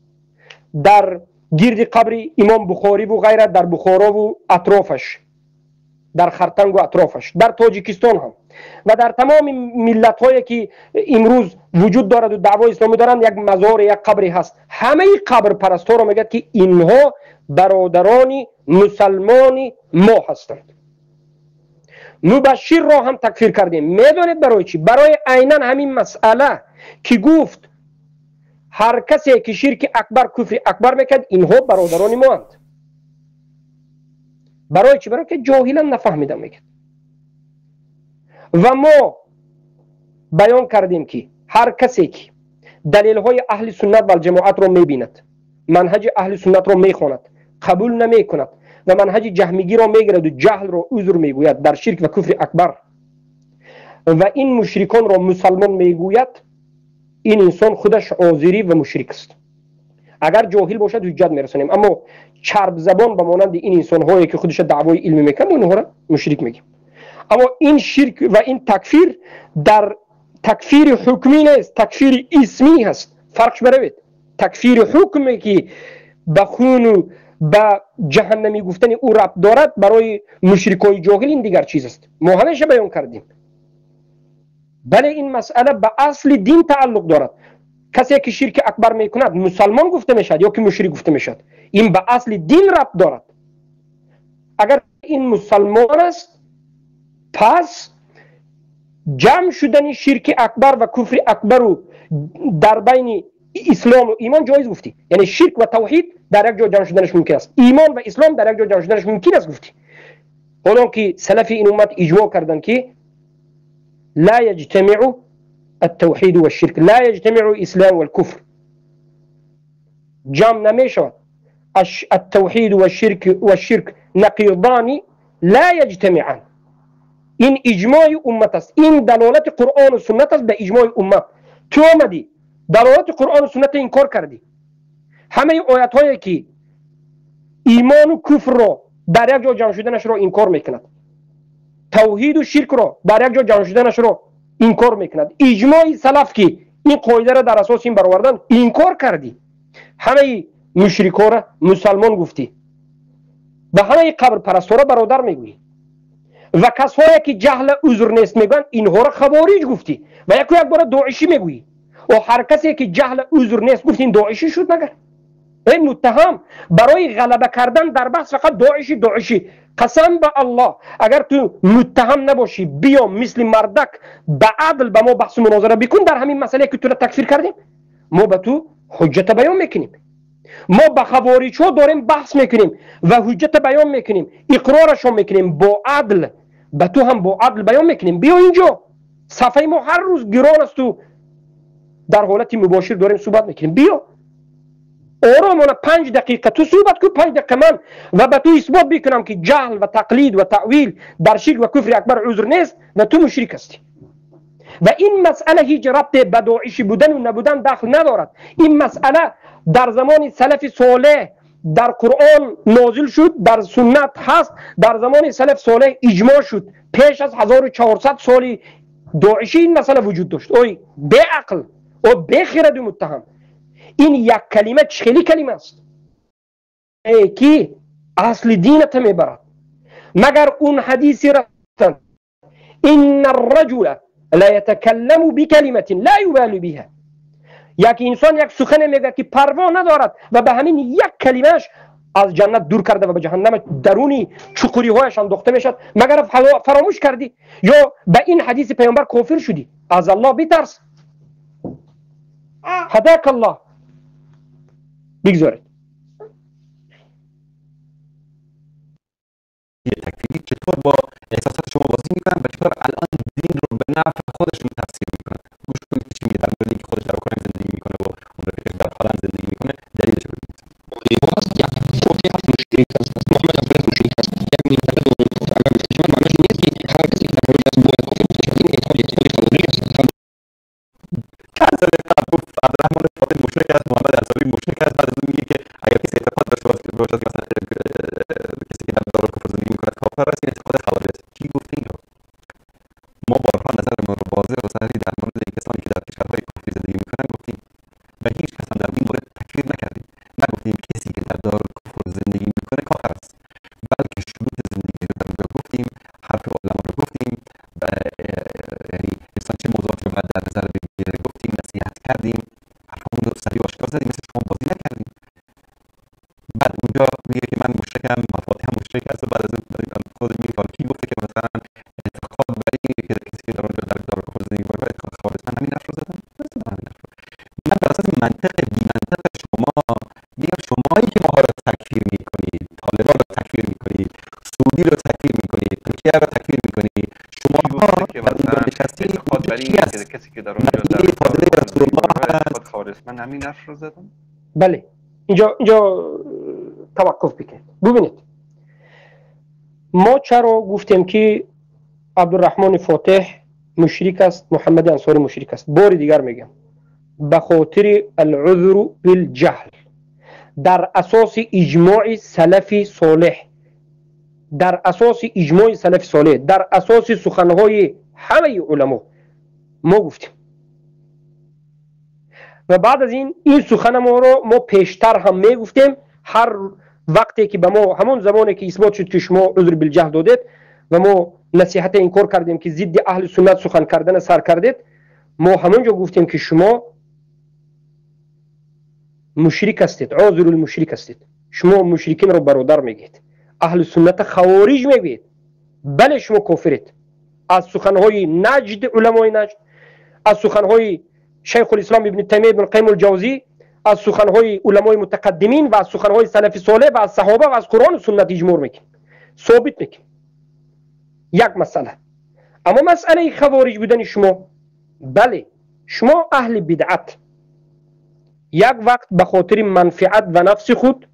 در گرد قبر امام بخاری و غیره در بخارا و اطرافش، در خرتنگ و اطرافش، در تاجیکستان هم و در تمام ملت هایی که امروز وجود دارد و دعوای اسلامی دارند یک مزار، یک قبری هست. همه قبر پرستها رو میگه که اینها برادران مسلمان ما هستند. مبشر را هم تکفیر کردیم. میدانید برای چی؟ برای عینا همین مسئله که گفت هر کسی که شرک اکبر کفر اکبر میکرد اینها برادران ما هستند. برای چی؟ برای که جاهلا نفهمیدن میکرد. و ما بیان کردیم که هر کسی که دلیل های اهل سنت و الجماعت را میبیند، منهج اهل سنت را میخواند، قبول نمیکند و منهج جهمیگی را میگیرد و جهل را عذر میگوید در شرک و کفر اکبر و این مشرکان را مسلمان میگوید، این انسان خودش عاذری و مشرک است. اگر جاهل باشد حجت میرسانیم، اما چرب زبان به مانند این انسان هایی که خودش دعوای علمی میکنه اونها را مشرک میگیم. اما این شرک و این تکفیر در تکفیر حکمی نیست، تکفیر اسمی هست. فرقش بروید. تکفیر حکمی که به خون و به جهنمی گفتن او ربط دارد برای مشرکای جاهل این دیگر چیز است. ما همیشه بیان کردیم. بله این مسئله به اصل دین تعلق دارد. کسی که شرک اکبر میکند مسلمان گفته میشد یا که مشرک گفته میشد، این به اصل دین ربط دارد. اگر این مسلمان است پس جمع شدن شرک اکبر و کفر اکبر در بین اسلام و ایمان جایز گفتی. یعنی شرک و توحید در یک جا جمع شدنش ممکن است، ایمان و اسلام در یک جا جمع شدنش ممکن است گفتی. حالا که سلف این امت اجماع کردن که لا یجتمع التوحید والشرك، لا يجتمع الاسلام والكفر، جمع نمیشود. التوحید والشرك نقیضان لا یجتمعان. این اجماع امت است، این دلالت قرآن و سنت است به اجماع امت. تو آمدی دلالت قرآن و سنت انکار کردی، همه آیت هایی که ایمان و کفر را در یک جا جمع شدنش را انکار میکند، توحید و شرک را در یک جا جمع شدنش را انکار میکند، اجماع سلف که این قاعده را در اساس این برآوردن انکار کردی، همه مشرکا را مسلمان گفتی، به همه قبر پرستا را برادر میگویی، و کسایی که جهل عذر نیست میگن اینها را خوارج گفتی و یکو یک بار داعشی میگویی. و هر کسی که جهل عذر نیست گفت این داعشی شد مگر؟ این متهم برای غلبه کردن در بحث فقط داعشی داعشی. قسم به الله اگر تو متهم نباشی بیا مثل مردک به عدل به ما بحث مناظره بکن در همین مسئله که تو را تکفیر کردیم، ما به تو حجت بیان میکنیم. ما به خوارج ها داریم بحث میکنیم و حجت بیان میکنیم، اقرارشون میکنیم با عدل، به تو هم با عدل بیان میکنیم. بیا اینجا صفحه ما هر روز گران است و در حالت مباشر داریم صحبت میکنیم. بیا آرامانه 5 دقیقه تو صحبت کن، 5 دقیقه من، و به تو اثبات بکنم که جهل و تقلید و تأویل در شرک و کفر اکبر عذر نیست و تو مشرک هستی. و این مسئله هیچ ربط به داعشی بودن و نبودن دخل ندارد. این مسئله در زمان سلف صالح در قرآن نازل شد، در سنت هست، در زمان سلف صالح اجماع شد. پیش از 1400 سال داعشی این مسئله وجود داشت. اوی بی عقل او بی خرد و متهم، این یک کلمه خیلی کلمه است ای که اصل دینت میبرد. مگر اون حدیث رفتن ان الرجل لا يتكلم بكلمة لا يبالي بها، یک انسان یک سخن میگه که پروا ندارد و به همین یک کلمهش از جنت دور کرده و به جهنم درونی چقوری هایش انداخته میشد. مگر فراموش کردی یا به این حدیث پیامبر کافر شدی؟ از الله بترس. هداک الله. بگذارید تکفیری چطور با احساسات شما بازی میکنن و چطور الان دین رو به نفع خودشون تفسیر میکنن. گوش کنید چی میگه در مورد اینکه خودش در اوکراین زندگی میکنه و اون رفیقش در هلند زندگی میکنه. دلیلش رو ببینید. چند سال قبل گفت عبدالرحمن فاطم مشرک است، محمد انصاری مشرک است. بعد از اون میگه که اگر کسی اعتقاد داشته باشد که مثلا کسی که در دارالکفر زندگی میکند کافر است، این اعتقاد خوارج است. کی گفته اینو؟ ما بارها نظرمان رو واضح و صریح در مورد این کسانی که در کشورهای کفری زندگی میکنن گفتیم و هیچ کس هم در این مورد تکفیر نکردیم. نگفتیم کسی که در دارالکفر زندگی میکنه کافر است، بلکه شروط زندگی رو در اونجا گفتیم، حرف علما رو گفتیم، یعنی انسان چه موضوعاتی رو باید در نظر بگیره گفتیم، نصیحت کردیم، حرفمون رو صریح و آشکار زدیم، مثل شما بازی نکردیم. بعد اونجا میگه که من مشرکم، فاتح مشرک است. و بعد از اون خود میگه که کی گفته که مثلا اعتقاد بر این که کسی که در اونجا در دارالکفر زندگی میکنه اعتقاد خوارج. من همین حرف رو زدم، نزدم همین حرف رو. من بر اساس منطق بی منطق شما میگم شمایی که ماها رو تکفیر میکنید، طالبان رو تکفیر میکنید، سعودی رو تکفیر میکنید، ترکیه رو تکفیر میکنید، شما در اونجا نشستید اونجا چی است؟ مدینه فاضله رسول الله هست. من همین حرف رو زدم. بله اینجا توقف بکنید. ببینید ما چرا گفتیم که عبدالرحمن فاتح مشرک است، محمد انصاری مشرک است؟ بار دیگر میگم به خاطر العذر بالجهل، در اساس اجماع سلف صالح، در اساس اجماع سلف صالح، در اساس سخنهای همه علما ما گفتیم. و بعد از این سخن ما رو ما پیشتر هم میگفتیم. هر وقتی که به ما همون زمانی که اثبات شد که شما عذر بالجهل دادید و ما نصیحت این کار کردیم که ضد اهل سنت سخن کردن سر کردید، ما همونجا گفتیم که شما مشرک هستید، عذر المشرک هستید، شما مشرکین رو برادر میگید، اهل سنت خوارج میگید، بله شما کافرید. از سخنهای نجد علمای نجد، از سخنهای شیخ الاسلام ابن تیمیه ابن قیم الجوزی، از سخنهای علمای متقدمین و از سخنهای سلف صالح و از صحابه و از قرآن و سنت اجماع میکنیم، ثابت میکنیم. یک مسئله. اما مسئله خوارج بودن شما، بله شما اهل بدعت یک وقت به خاطر منفعت و نفس خود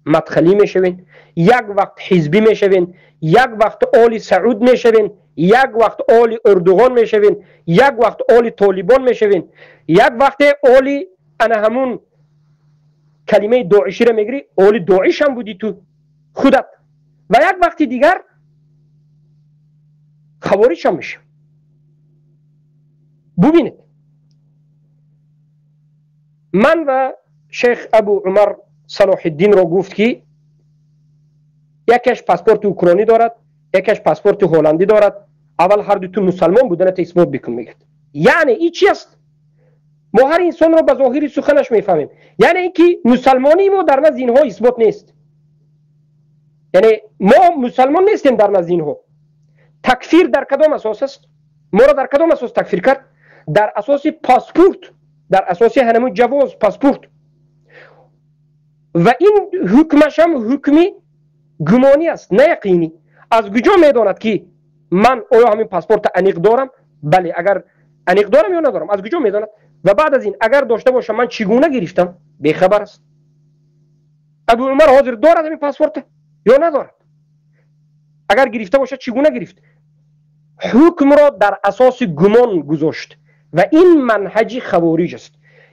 مدخلی میشوین، یک وقت حزبی میشوین، یک وقت آل سعود میشوین، یک وقت آل اردوغان میشوین، یک وقت آل طالبان میشوین، یک وقت آل انا همون کلمه داعشی را میگیری، آل داعش هم بودی تو خودت، و یک وقت دیگر خوارج هم میشه. ببینید من و شیخ ابو عمر صلاح الدین را گفت که یکیش پاسپورت اوکراینی دارد، یکیش پاسپورت هلندی دارد. اول هر دو تو مسلمان بودن اثبات بکن میگه. یعنی این چی است؟ ما هر انسان رو به ظاهر سخنش میفهمیم. یعنی اینکه مسلمانی ما در نزد اینها اثبات نیست. یعنی ما مسلمان نیستیم در نزد اینها. تکفیر در کدام اساس است؟ ما را در کدام اساس تکفیر کرد؟ در اساس پاسپورت، در اساس همون جواز پاسپورت. و این حکمش هم حکمی گمانی است، نه یقینی. از کجا میداند که من آیا همین پاسپورت انیق دارم؟ بله، اگر انیق دارم یا ندارم از کجا میداند؟ و بعد از این اگر داشته باشم من چگونه گرفتم؟ بیخبر است. ابو عمر حاضر دارد همین پاسپورت یا ندارد؟ اگر گرفته باشد چگونه گرفت؟ حکم را در اساس گمان گذاشت و این منهج خوارج است.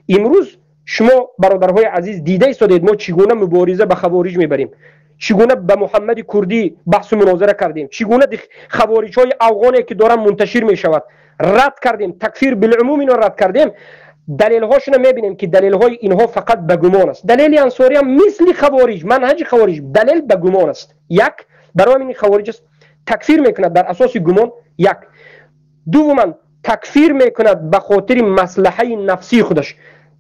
امروز شما برادرهای عزیز دیده ایستادید ما چگونه مبارزه به خوارج میبریم، چگونه به محمد کردی بحث و مناظره کردیم، چگونه خوارج های افغانی که دارن منتشر میشود رد کردیم، تکفیر بالعموم اینا رد کردیم. دلیل هاشون میبینیم که دلیل های اینها فقط به گمان است. دلیل انصاری هم مثل خوارج، منهج خوارج دلیل به گمان است. یک، برای این خوارج است، تکفیر میکند در اساس گمان. یک. دوما تکفیر میکند به خاطر مصلحه نفسی خودش.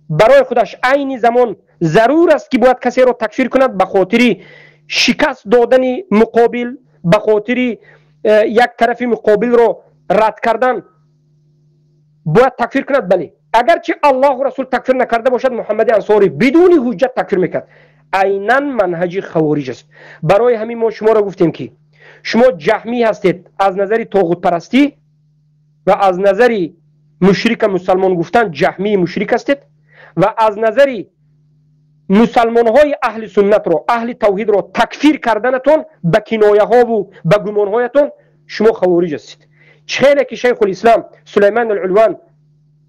برای خودش عین زمان ضرور است که باید کسی را تکفیر کند به خاطر شکست دادن مقابل، به خاطر یک طرف مقابل را رد کردن باید تکفیر کند. بله، اگرچه الله و رسول تکفیر نکرده باشد، محمد انصاری بدون حجت تکفیر میکرد. عینا منهج خوارج است. برای همین ما شما را گفتیم که شما جهمی هستید از نظر طاغوت پرستی و از نظر مشرک مسلمان گفتن جهمی مشرک هستید و از نظر مسلمان های اهل سنت رو، اهل توحید رو تکفیر کردنتون به کنایه ها و به گمان هایتون شما خوارج هستید. چه که شیخ الاسلام سلیمان العلوان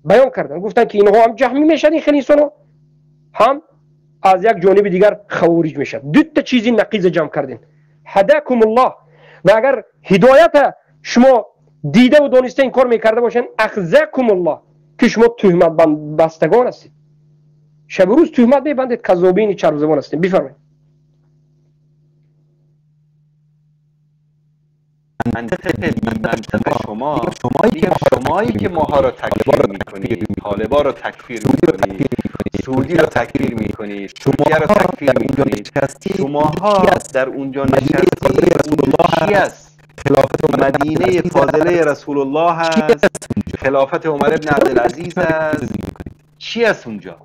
بیان کردن، گفتن که اینها هم جهمی میشن، این خیلی انسان‌ها هم از یک جانب دیگر خوارج میشن. دو تا چیزی نقیض جمع کردین. هداکم الله. و اگر هدایت شما دیده و دانسته این کار میکرده باشن، اخزاکم الله، که شما تهمت بستگان هستید. شب و روز تهمت میبندید، کذابین چرب زبان هستید. بفرمایید. منطق منطق شما، شمایی که ماها را تکفیر میکنید، طالبا را تکفیر میکنید، سعودی را تکفیر میکنید، ترکیه را تکفیر میکنید، شماها در اونجا نشستید، چی است؟ مدینه فاضله رسول الله هست، خلافت عمر بن عبدالعزیز است، چی است اونجا؟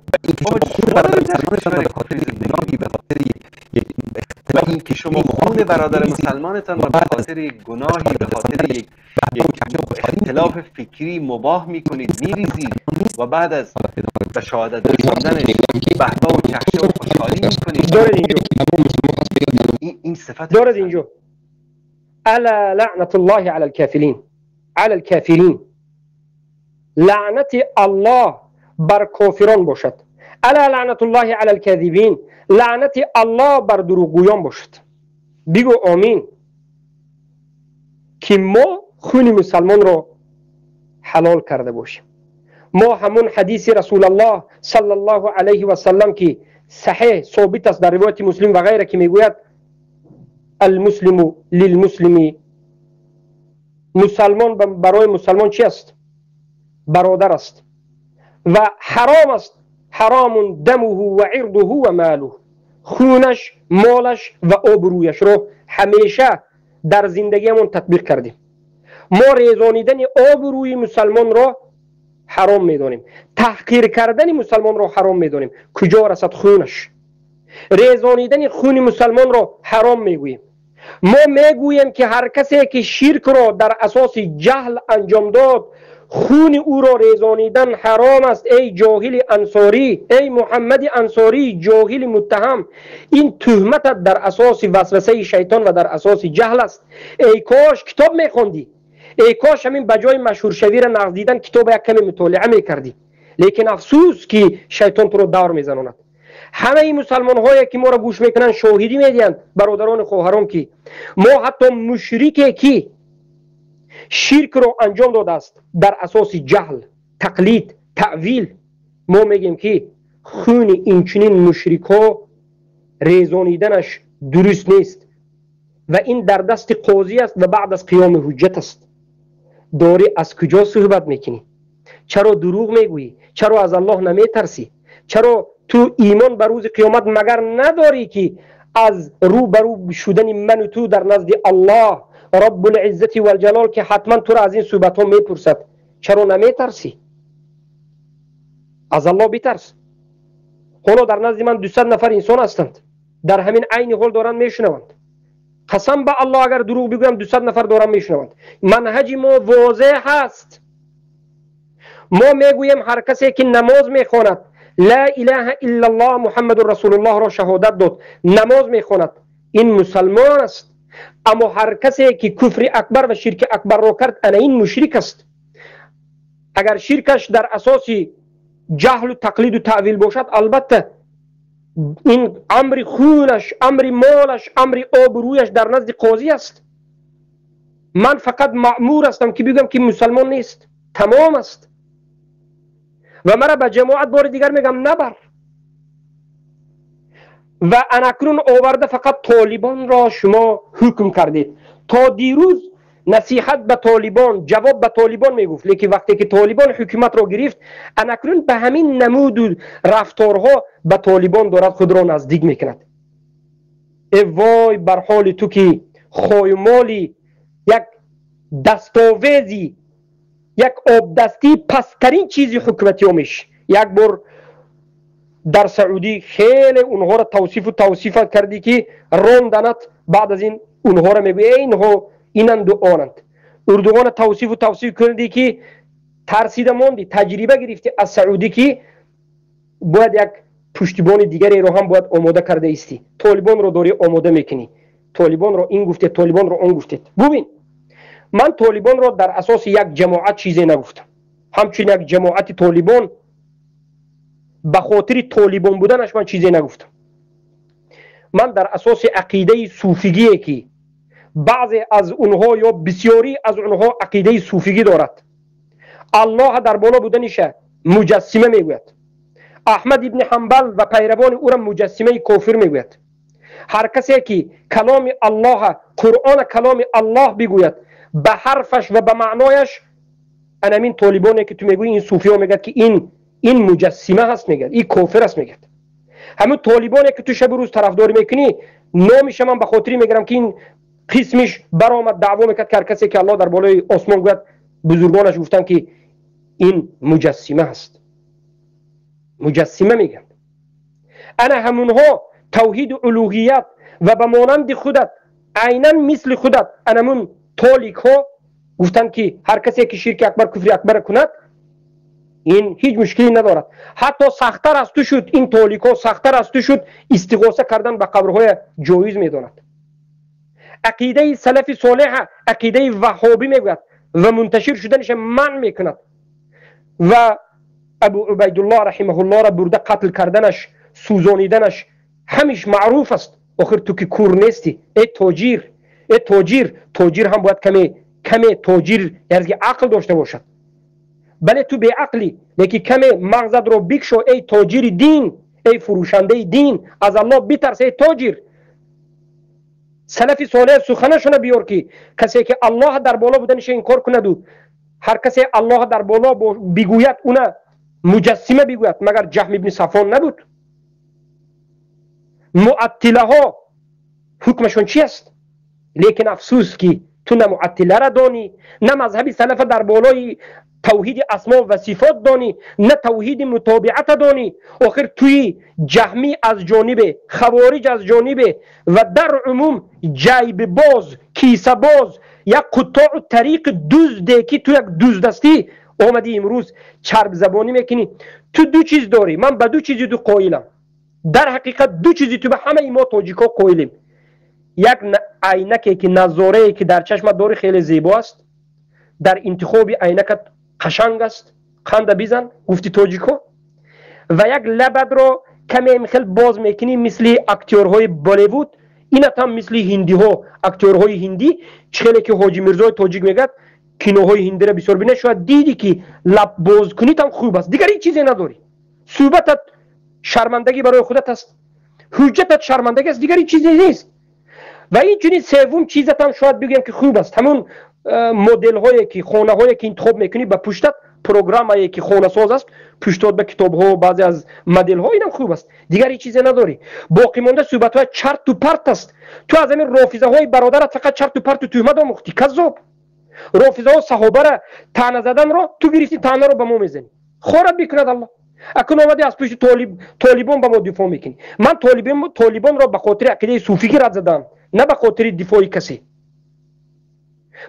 و اینکه شما خون برادر مسلمانتان را به خاطر یک گناهی، به خاطر یک اختلاف فکری مباح میکنید، میریزید و بعد از به شهادت رساندنش بهبه و چهچه و خوشحالی میکنید. دارد اینجا این صفت دارد اینجا. الا لعنت الله علی الکافرین، علی الکافرین، لعنت الله بر کافران باشد. الا لعنت الله علی الکاذبین، لعنت الله بر دروغگویان باشد. بگو آمین که ما خون مسلمان را حلال کرده باشیم. ما همون حدیث رسول الله صلی الله علیه و سلم که صحیح ثابت است در روایت مسلم و غیره که میگوید المسلم للمسلم، مسلمان برای مسلمان چی است؟ برادر است و حرام است، حرام دمه و عرضه و ماله، خونش، مالش و آبرویش رو همیشه در زندگیمون تطبیق کردیم. ما ریزانیدن آبروی مسلمان را حرام میدانیم، تحقیر کردن مسلمان را حرام میدانیم. کجا رسد خونش؟ ریزانیدن خون مسلمان را حرام میگوییم. ما میگوییم که هر کسی که شرک را در اساس جهل انجام داد، خون او را ریزانیدن حرام است. ای جاهل انصاری، ای محمد انصاری جاهل متهم، این تهمت در اساس وسوسه شیطان و در اساس جهل است. ای کاش کتاب میخوندی، ای کاش همین بجای مشهور شوی را نقد دیدن کتاب یک کمی مطالعه میکردی، لیکن افسوس که شیطان تو رو دور میزناند. همه این مسلمان هایی که ما را گوش میکنن شاهدی میدهند، برادران خواهران، که ما حتی مشرکی که شرک رو انجام داده است در اساس جهل، تقلید، تأویل، ما میگیم که خون اینچنین مشرک ها ریزانیدنش درست نیست. و این در دست قاضی است و بعد از قیام حجت است. داری از کجا صحبت میکنی؟ چرا دروغ میگویی؟ چرا از الله نمیترسی؟ چرا تو ایمان به روز قیامت مگر نداری که از رو برو شدن من و تو در نزد الله رب العزت و الجلال که حتما تو را از این صحبت ها میپرسد، چرا نمیترسی؟ از الله بترس. حالا در نزد من 200 نفر انسان هستند، در همین عین حال دارن میشنوند. قسم به الله اگر دروغ بگویم 200 نفر دارن میشنوند. منهج ما واضح هست. ما میگوییم هر کسی که نماز میخواند، لا اله الا الله محمد رسول الله را شهادت داد، نماز میخواند، این مسلمان است. اما هر کسی که کفر اکبر و شرک اکبر را کرد، انا این مشرک است. اگر شرکش در اساس جهل و تقلید و تأویل باشد، البته این امر خونش، امر مالش، امر آبرویش در نزد قاضی است. من فقط مأمور هستم که بگم که مسلمان نیست، تمام است. و مرا به جماعت بار دیگر میگم نبر. و انکنون آورده فقط طالبان را شما حکم کردید. تا دیروز نصیحت به طالبان، جواب به طالبان میگفت، لیکن وقتی که طالبان حکومت را گرفت، انکنون به همین نمود و رفتارها به طالبان دارد خود را نزدیک میکند. ای وای بر حال تو که خایمالی یک دستاویزی، یک آبدستی پسترین چیزی حکومتی ها میشه. یک بار در سعودی خیلی اونها را توصیف و توصیف کردی که راندنت، بعد از این اونها را میگوی اینها اینند و آنند. اردوغان توصیف و توصیف کردی که ترسیده ماندی، تجربه گرفتی از سعودی که باید یک پشتیبان دیگری رو هم باید آماده کرده ایستی. طالبان رو داری آماده میکنی، طالبان رو این گفته، طالبان رو آن گفته. ببین من طالبان را در اساس یک جماعت چیزی نگفتم. همچنین یک جماعت طالبان به خاطر طالبان بودنش من چیزی نگفتم. من در اساس عقیده صوفیگی که بعضی از اونها یا بسیاری از اونها عقیده صوفیگی دارد، الله در بالا بودنش مجسمه میگوید، احمد ابن حنبل و پیروان او را مجسمه کافر میگوید. هر کسی که کلام الله، قرآن کلام الله بگوید به حرفش و به معنایش، انمین طالبانی که تو میگویی این صوفی ها میگد که این مجسمه هست، میگد این کافر است، میگد. همون طالبانی که تو شب روز طرفداری میکنی، نامش من به خاطری میگیرم که این قسمش برآمد دعوا میکرد که هر کسی که الله در بالای آسمان گوید، بزرگانش گفتن که این مجسمه هست، مجسمه میگن. انا همونها توحید الوهیت و به مانند خودت، عینا مثل خودت، انمون تالیک ها گفتن که هر کسی که شرک اکبر، کفر اکبر کند، این هیچ مشکلی ندارد. حتی سخت‌تر از تو شد، این تالیک ها سخت‌تر از تو شد، استغاثه کردن به قبرهای جایز میداند. عقیده سلف صالح، عقیده وهابی میگوید و منتشر شدنش منع میکند. و ابو عبیدالله رحمه الله را برده قتل کردنش، سوزانیدنش همیش معروف است. آخر تو که کور نیستی ای تاجر، ای تاجر، تاجر هم باید کمی تاجر یعنی عقل داشته باشد. بله تو بی عقلی، لیکن کمی مغزت رو بکشو ای تاجر دین، ای فروشنده دین، از الله بترس ای تاجر. سلف صالح سخنشون بیار که کسی که الله در بالا بودنش انکار کند و هر کسی الله در بالا بگوید اونه مجسمه بگوید، مگر جهم ابن صفوان نبود؟ معطله ها حکمشون چی است؟ لیکن افسوس که تو نه معطله را دانی، نه مذهب سلف در بالای توحید اسما و صفات دانی، نه توحید متابعت دانی. آخر توی جهمی از جانب، خوارج از جانب و در عموم جیب باز، کیسه باز، یک قطاع طریق دزده که تو یک دزدستی آمدی امروز چرب زبانی میکنی. تو دو چیز داری، من به دو چیزی تو قائلم. در حقیقت دو چیزی تو به همه ما تاجیکا قائلیم. یک عینکی که نظاره که در چشمت داری خیلی زیبا است، در انتخاب عینکت قشنگ است، قند بزن گفتی تاجیکو. و یک لبت رو کمی میخل باز میکنی مثل اکتیورهای بالیوود، اینا هم مثل هندی ها، اکتیورهای هندی چخیلی که حاجی میرزای تاجیک میگد کینوهای هندی را بسیار بینه، شاید دیدی که لب باز کنی هم خوب است، دیگر هیچ چیزی نداری. صحبتت شرمندگی برای خودت است، حجتت شرمندگی است، دیگر هیچ چیزی نیست. ва инчунин севум чизатам шояд бигӯям ки хуб аст, ҳамон моделҳое ки хонаҳое ки интихоб мекунӣ, ба пуштат программае ки хонасоз аст, пуштод ба китобҳо, баъзе аз моделҳо, инам хуб аст. Дигар ҳеҷ чизе надорӣ. Боқӣ монда суҳбатҳои чарту парт аст. Ту аз ҳамин рофизаҳои бародарат фақат чарту парту туҳмат омӯхтӣ, каззоб. Рофизаҳо саҳобара таъна заданро ту гирифтӣ, таънаро ба мо мезанӣ. Хорат бикунад Аллоҳ. Акун омадӣ аз пушти толибон ба мо дифоъ мекунӣ. Ман толибонро ба хотири ақидаи суфигӣ рад задам, на ба хотири дифои касе.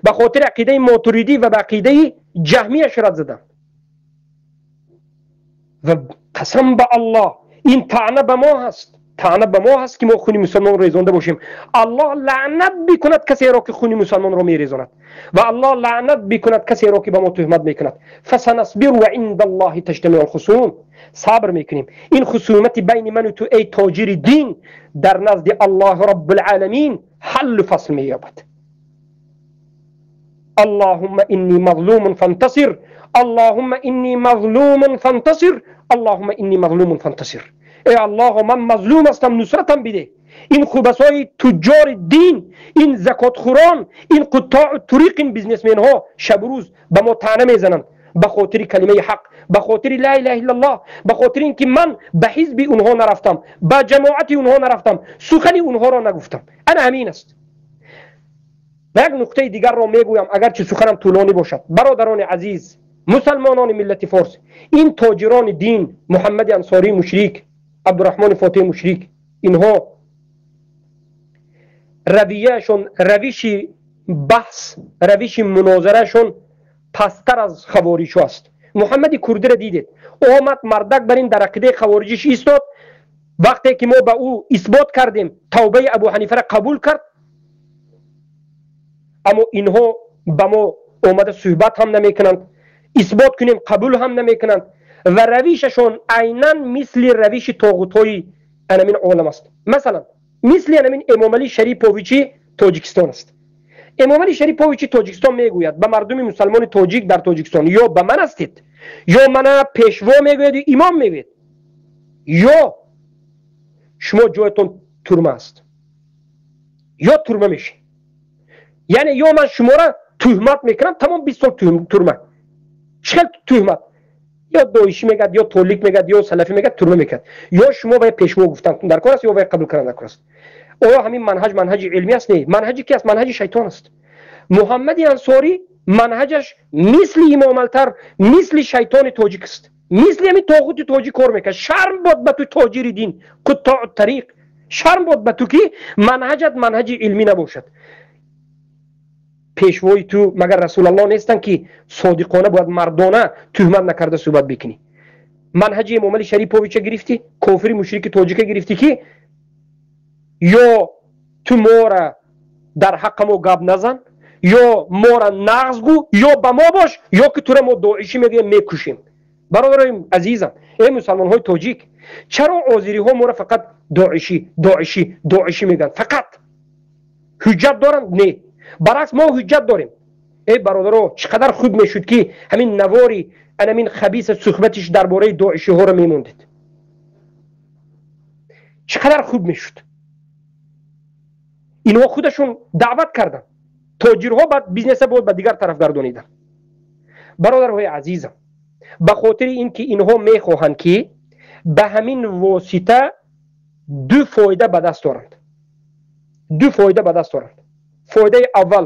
Ба хотири ақидаи мотуридӣ ва ба ақидаи ҷаҳмияш рад задам. Ва қасам ба Аллоҳ, ин таъна ба мо ҳаст, таъна ба мо ҳаст ки мо хуни мусалмонро резонда бошем. Аллоҳ лаънат бикунад касеро ки хуни мусалмонро мерезонад ва Аллоҳ лаънат бикунад касеро ки ба мо туҳмат мекунад. Фасанасбиру ва инда Аллоҳи таҷтамиу алхусум. Сабр мекунем. Ин хусумати байни ману ту, эй тоҷири дин, дар назди Аллоҳи Раббулъаламин ҳаллу фасл меёбад. Аллоҳумма инни мазлумун фантасир, Аллоҳумма инни мазлумун фантасир, Аллоҳумма инни мазлумун фантасир. Эй Аллоҳо, ман мазлум ҳастам, нусратам биде. Ин хубасои туҷҷори дин, ин закотхӯрон, ин қуттоу туриқ, ин бизнесменҳо шабу рӯз ба мо таъна мезананд ба хотири калимаи ҳақ, ба хотири ла илаҳа иллаллоҳ, ба хотири ин ки ман ба ҳизби онҳо нарафтам, ба ҷамоати онҳо нарафтам, сухани онҳоро нагуфтам. Ана ҳамин аст. Ва як нуқтаи дигарро мегӯям, агарчи суханам тӯлонӣ бошад. Бародарони азиз, мусалмонони миллати форс, ин тоҷирони дин, Муҳаммади Ансорӣ мушрик, Абдураҳмони Фотеҳ мушрик, инҳо равияшон, равиши баҳс, равиши мунозарашон пасттар аз хавориҷҳо аст. Муҳаммади курдиро дидед, омад мардак бар ин дар ақидаи хавориҷиш истод. Вақте ки мо ба ӯ исбот кардем, тавбаи Абу Ҳанифаро қабул кард. Аммо инҳо ба мо омада суҳбат ҳам намекунанд, исбот кунем қабул ҳам намекунанд ва равишашон айнан мисли равиши тоғутҳои анамин олам аст. Масалан, мисли анамин Эмомалӣ Шариповичи Тоҷикистон аст. Эмомалӣ Шариповичи Тоҷикистон мегӯяд ба мардуми мусалмони тоҷик дар Тоҷикистон: ё ба ман ҳастед, ё мана пешво мегӯяд, имом мегӯяд, ё шумо ҷоятон турма аст, ё турма мешед. Яъне ё ман шуморо туҳмат мекунам, тамом 20 сол турма. Чӣ хел туҳмат? Ё доишӣ мегӯяд, ё толик мегӯяд, ё салафӣ мегӯяд, турма мекунад. Ё шумо вай пешво гуфтан дар кор аст, ё вай қабул кардан дар кор аст. Оё ҳамин манҳаҷ манҳаҷи илмӣ аст? Не. Манҳаҷи ки аст? Манҳаҷи шайтон аст. Муҳаммади Ансорӣ манҳаҷаш мисли имомалтар, мисли шайтони тоҷик аст, мисли ҳамин тоғути тоҷик кор мекунад. Шарм бод ба ту, тоҷири дин, қуттоу тариқ. Шарм бод ба ту ки манҳаҷат манҳаҷи илмӣ набошад. Пешвои ту магар Расулаллоҳ нестанд ки содиқона бояд мардона туҳмат накарда суҳбат бикунӣ? Манҳаҷи Эмомалӣ Шариповича гирифтӣ, кофири мушрики тоҷика гирифтӣ ки ё ту мора дар ҳаққа мо гап назан, ё мора нағз гӯ, ё ба мо бош, ё ки тура мо доишӣ мегӯем, мекушем. Бародарои азизам, эй мусалмонҳои тоҷик, чаро озириҳо мора фақат доишӣ, доишӣ, доишӣ мегӯянд? Фақат ҳуҷҷат доранд? Не. Баръакс, мо ҳуҷҷат дорем. Эй бародаро, чӣ қадар хуб мешуд ки ҳамин навори анамин хабиса суҳбатиш дар бораи доишиҳоро мемондед. Чӣ қадар хуб мешуд. Инҳо худашон даъват карданд. Тоҷирҳо баъд бизнеса боз ба дигар тараф гардониданд. Бародарҳои азизам, ба хотири ин ки инҳо мехоҳанд ки ба ҳамин восита ду фоида ба даст доранд. Ду фоида ба даст доранд. Фоидаи аввал: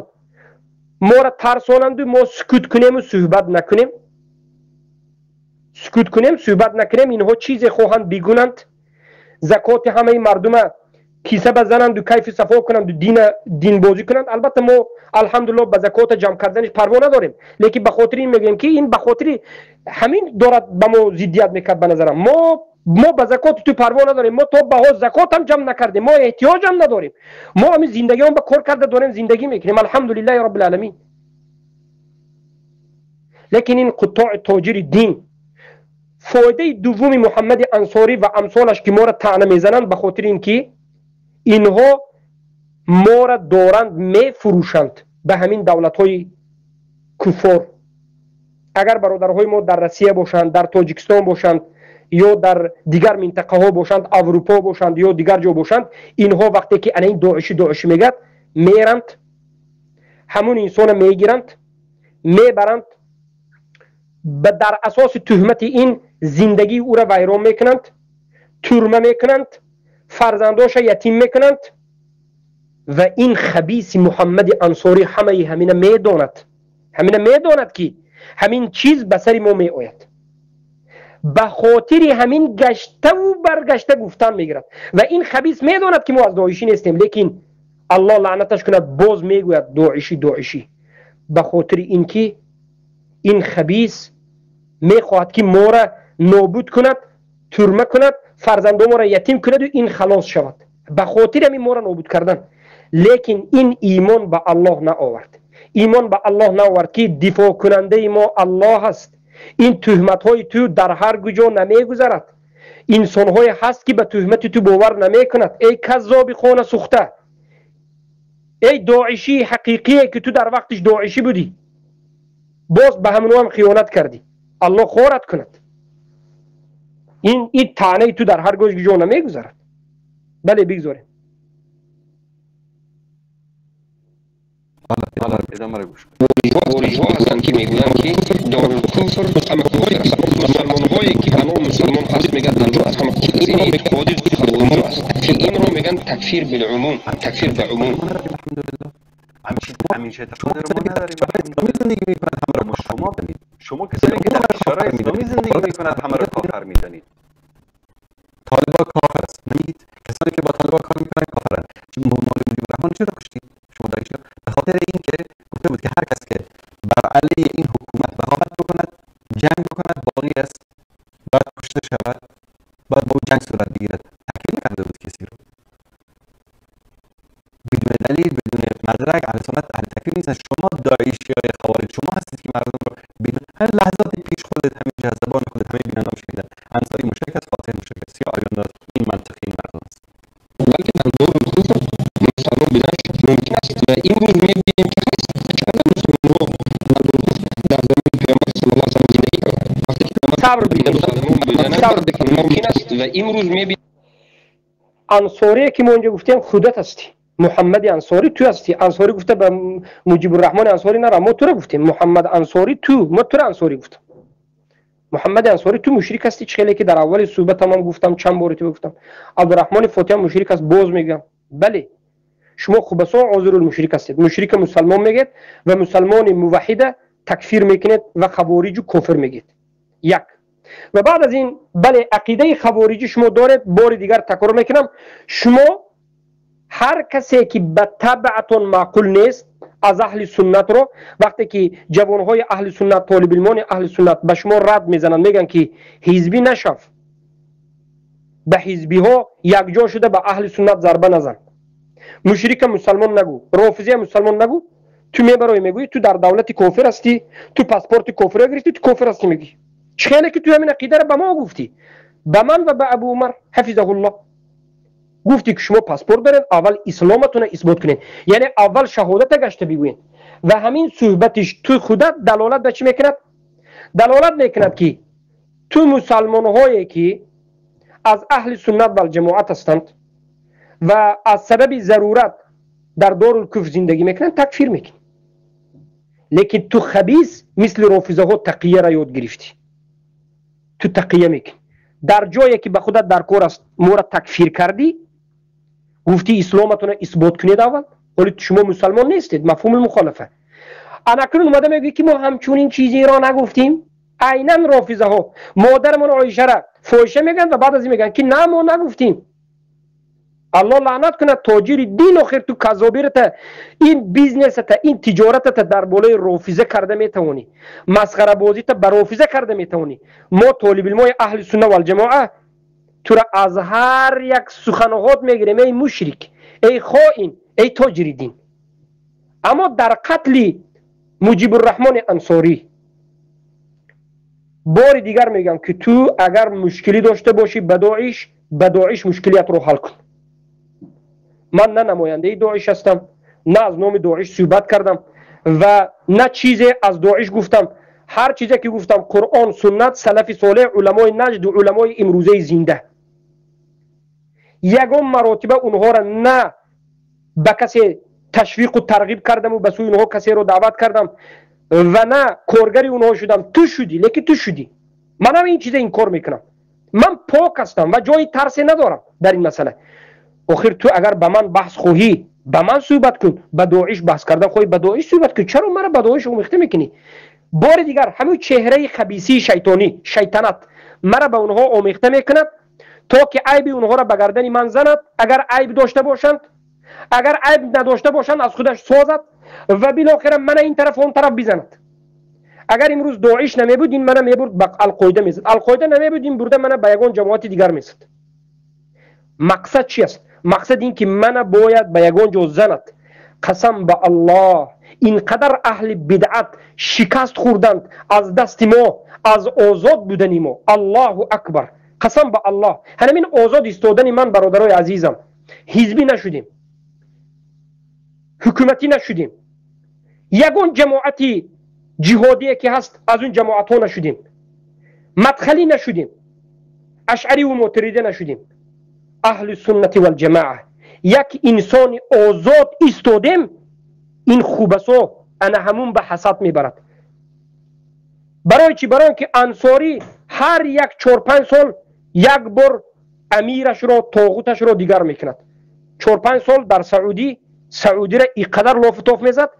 моро тарсонанду мо сукут кунему суҳбат накунем. Сукут кунем, суҳбат накунем, инҳо чизе хоҳанд бигунанд, закоти ҳамаи мардума киса базананду кайфи сафо кунанду динбозӣ кунанд. Албатта мо алҳамдулиллоҳ ба закота ҷамъ карданиш парво надорем, лекин ба хотири ин мегӯем ки ин ба хотири ҳамин дорад ба мо зиддият мекард. Ба назарам мо ба закоти ту парво надорем, мо то ба ҳоз закотам ҷамъ накардем, мо эҳтиёҷам надорем, мо ҳамин зиндагиам ба кор карда дорем, зиндагӣ мекунем, алҳамдулиллаҳи роббил оламин. Лекин ин қуттои тоҷири дин, фоидаи дуввуми Муҳаммади Ансорӣ ва амсолаш ки моро таъна мезананд, ба хотири ин ки инҳо моро доранд мефурӯшанд ба ҳамин давлатҳои куффор. Агар бародарҳои мо дар Россия бошанд, дар Тоҷикистон бошанд, ё дар дигар минтақаҳо бошанд, Аврупо бошанд, ё дигар ҷо бошанд, инҳо вақте ки ана ин доишӣ доишӣ мегӯяд, Меранд, ҳамун инсона мегиранд, мебаранд, дар асоси туҳмати ин зиндагии ӯра вайрон мекунанд, турма мекунанд, фарзандоша ятим мекунанд. Ва ин хабиси Муҳаммади Ансорӣ ҳамаи ҳамина медонад, ҳамина медонад, ки ҳамин чиз ба сари мо меояд. Ба хотири ҳамин гаштаву баргашта гуфтан мегирад. Ва ин хабис медонад, ки мо аз доишӣ нестем, лекин Аллоҳ лаънаташ кунад, боз мегӯяд доишӣ, доишӣ, ба хотири ин ки ин хабис мехоҳад, ки моро нобуд кунад, турма кунад, фарзандоморо ятим кунаду ин халос шавад. Ба хотири ҳамин моро нобуд кардан. Лекин ин имон ба Аллоҳ наовард, имон ба Аллоҳ наовард, ки дифоъкунандаи мо Аллоҳ аст. Ин туҳматҳои ту дар ҳар куҷо намегузарад. Инсонҳое ҳаст, ки ба туҳмати ту бовар намекунад. Эй каззоби хона сӯхта, эй доишии ҳақиқие, ки ту дар вақтиш доишӣ будӣ, боз ба ҳамонҳоам хиёнат кардӣ, Аллоҳ хорат кунад. Ин таънаи ту дар ҳар ҷо намегузарад. Бале, бигзорем. Ворижҳо ҳастанд, ки мегӯянд, ки дорулкуфр ҳама куфр аст, мусалмонҳое ки ба ном мусалмон ҳаст, мегӯянд, анҷо аз ҳама куфр аст. Ин эътиқоди хавориҷ аст, ки инро мегӯянд такфир билумум, такфир ба умум. همین اعتقاد رو ما نداریم. شما کسانی که در کشورهای اسلامی زندگی میکنند همه را کافر میدانید. طالبا کافر است نمیگید؟ کسانی که با طالبا کار میکنن کافرن. مال مجیب الرحمن چرا کشتید شما داعشی؟ به خاطر اینکه گفته بود که هر کس که بر علیه این حکومت بغاوت بکند، جنگ بکند، باقی است، باید کشته شود، باید با جنگ صورت بگیرد. تکفیر نکرده بود کسی رو بدون دلیل، بدون مدرک. اهل سنت اهل تکفیر نیستن. شما داعشی های خوارج، شما هستید که مردم رو بدون هر لحظات پیش خودت، همین زبان خودت، همه بیننده‌ها شنیدن انصاری مشرک است، فاتح مشرک است. یا آیان این منطقی این مردم است. بلکه در دارالکفر مسلمان بودنش ممکن است و امروز می‌بینیم که هست چند مسلمان‌ها در دارالکفر در زمان پیامبر صلی الله علیه و زندگی کردند. وقتی که پیامبر ممکن است و امروز می‌بینیم انصاری که ما اونجا گفتیم خودت هستی، محمد انصاری تو هستی. انصاری گفته به مجیب الرحمن انصاری نرا، ما تو را گفتیم محمد انصاری تو، ما تو را انصاری گفتم. محمد انصاری تو مشرک هستی، چه که در اول صحبت هم گفتم، چند بار تو گفتم. عبدالرحمن فاتح مشرک است، باز میگم. بله، شما خبسا عذر المشرک هستید. مشرک مسلمان میگید و مسلمان موحد تکفیر میکنید و خوارج کافر میگید. یک و بعد از این، بله، عقیده خوارجی شما دارید. بار دیگر تکرار میکنم، شما هر کسی که به طبعتون معقول نیست از اهل سنت رو، وقتی که جوانهای اهل سنت، طالب علمان اهل سنت به شما رد میزنن، میگن که حزبی نشو، به حزبی ها یکجا شده به اهل سنت ضربه نزن، مشرک مسلمان نگو، رافضی مسلمان نگو، تو میبرای میگویی تو در دولت کافر هستی، تو پاسپورت کافر گرفتی، تو کافر هستی میگی. چه که تو همین عقیده رو به ما گفتی، به من و به ابو عمر حفظه الله گفتی که شما پاسپورت دارین، اول اسلامتون اثبات کنین، یعنی اول شهادت گشته بگوین. و همین صحبتش تو خودت دلالت به چی میکند؟ دلالت میکند که تو مسلمان هایی که از اهل سنت و جماعت هستند و از سبب ضرورت در دارالکفر زندگی میکنند تکفیر میکنی. لیکن تو خبیث مثل رافضه ها تقیه را یاد گرفتی، تو تقیه میکنی. در جایی که به خودت در کار است ما را تکفیر کردی، گفتی اسلامتون اثبات کنید اول، ولی شما مسلمان نیستید، مفهوم المخالفه. اکنون اومده میگه که ما همچون چیزی را نگفتیم. عینا رافضه ها مادرمون عایشه را فاحشه میگن و بعد از این میگن که نه ما نگفتیم. الله لعنت کنه تاجر دین آخر، تو کذابیرت، این business ت، این تجارتت در بالای رافضه کرده میتوانی، مسخره بازیت بر رافضه کرده میتوانی. ما طالب علمای اهل سنت و الجماعه تو را از هر یک سخنهات میگیریم، ای مشرک، ای خائن، ای تاجر دین. اما در قتل مجیب الرحمن انصاری بار دیگر میگم که تو اگر مشکلی داشته باشی به داعش، به داعش مشکلیت رو حل کن. من نه نماینده داعش هستم، نه از نام داعش صحبت کردم و نه چیزی از داعش گفتم. هر چیزی که گفتم قرآن، سنت، سلف صالح، علمای نجد و علمای امروزه زنده. یگان مراتبه اونها را نه به کسی ташвиқу тарғиб кардаму ба сӯи онҳо касеро даъват кардам ва на коргари онҳо шудам. Ту шудӣ, лекин ту шудӣ. Манам ин чиза инкор мекунам. Ман пок ҳастам ва ҷои тарсе надорам дар ин масъала. Охир ту агар ба ман баҳс хоҳӣ, ба ман суҳбат кун, ба Доиш баҳс кардан хоҳӣ, ба Доиш суҳбат кун. Чаро маро ба Доиш омехта мекунӣ? Бори дигар ҳамин чеҳраи хабисии шайтонӣ, шайтанат маро ба онҳо омехта мекунад, то ки айби онҳоро ба гардани ман занад. Агар айб дошта бошанд, агар айб надошта бошанд, аз худаш созад ва билохира мана ин тараф он тараф бизанад. Агар имрӯз Доиш намебуд, ин мана мебурд ба Алқоида мезад, Алқоида намебуд, ин бурда мана ба ягон ҷамоати дигар мезад. Мақсад чи аст? Мақсад ин ки мана бояд ба ягон ҷо занад. Қасам ба Аллоҳ, ин қадар аҳли бидъат шикаст хӯрданд аз дасти мо, аз озод будани мо. Аллоҳу акбар, қасам ба Аллоҳ. Ҳамин озод истодани ман, бародарои азизам, ҳизбӣ нашудем, ҳукуматӣ нашудем, ягон ҷамоати ҷиҳодие ки ҳаст аз он ҷамоатҳо нашудем, мадхалӣ нашудем, ашъариву мотурида нашудем. Аҳли суннати валҷамоа, як инсони озод истодем, ин хубасо ана ҳамун ба ҳасад мебарад. Барои чӣ? Барои ки Ансорӣ ҳар як 4-5 сол як бор амирашро, тоғуташро дигар мекунад. 4-5 сол дар Саудӣ, Саудиро иқадар лофу тоф мезад,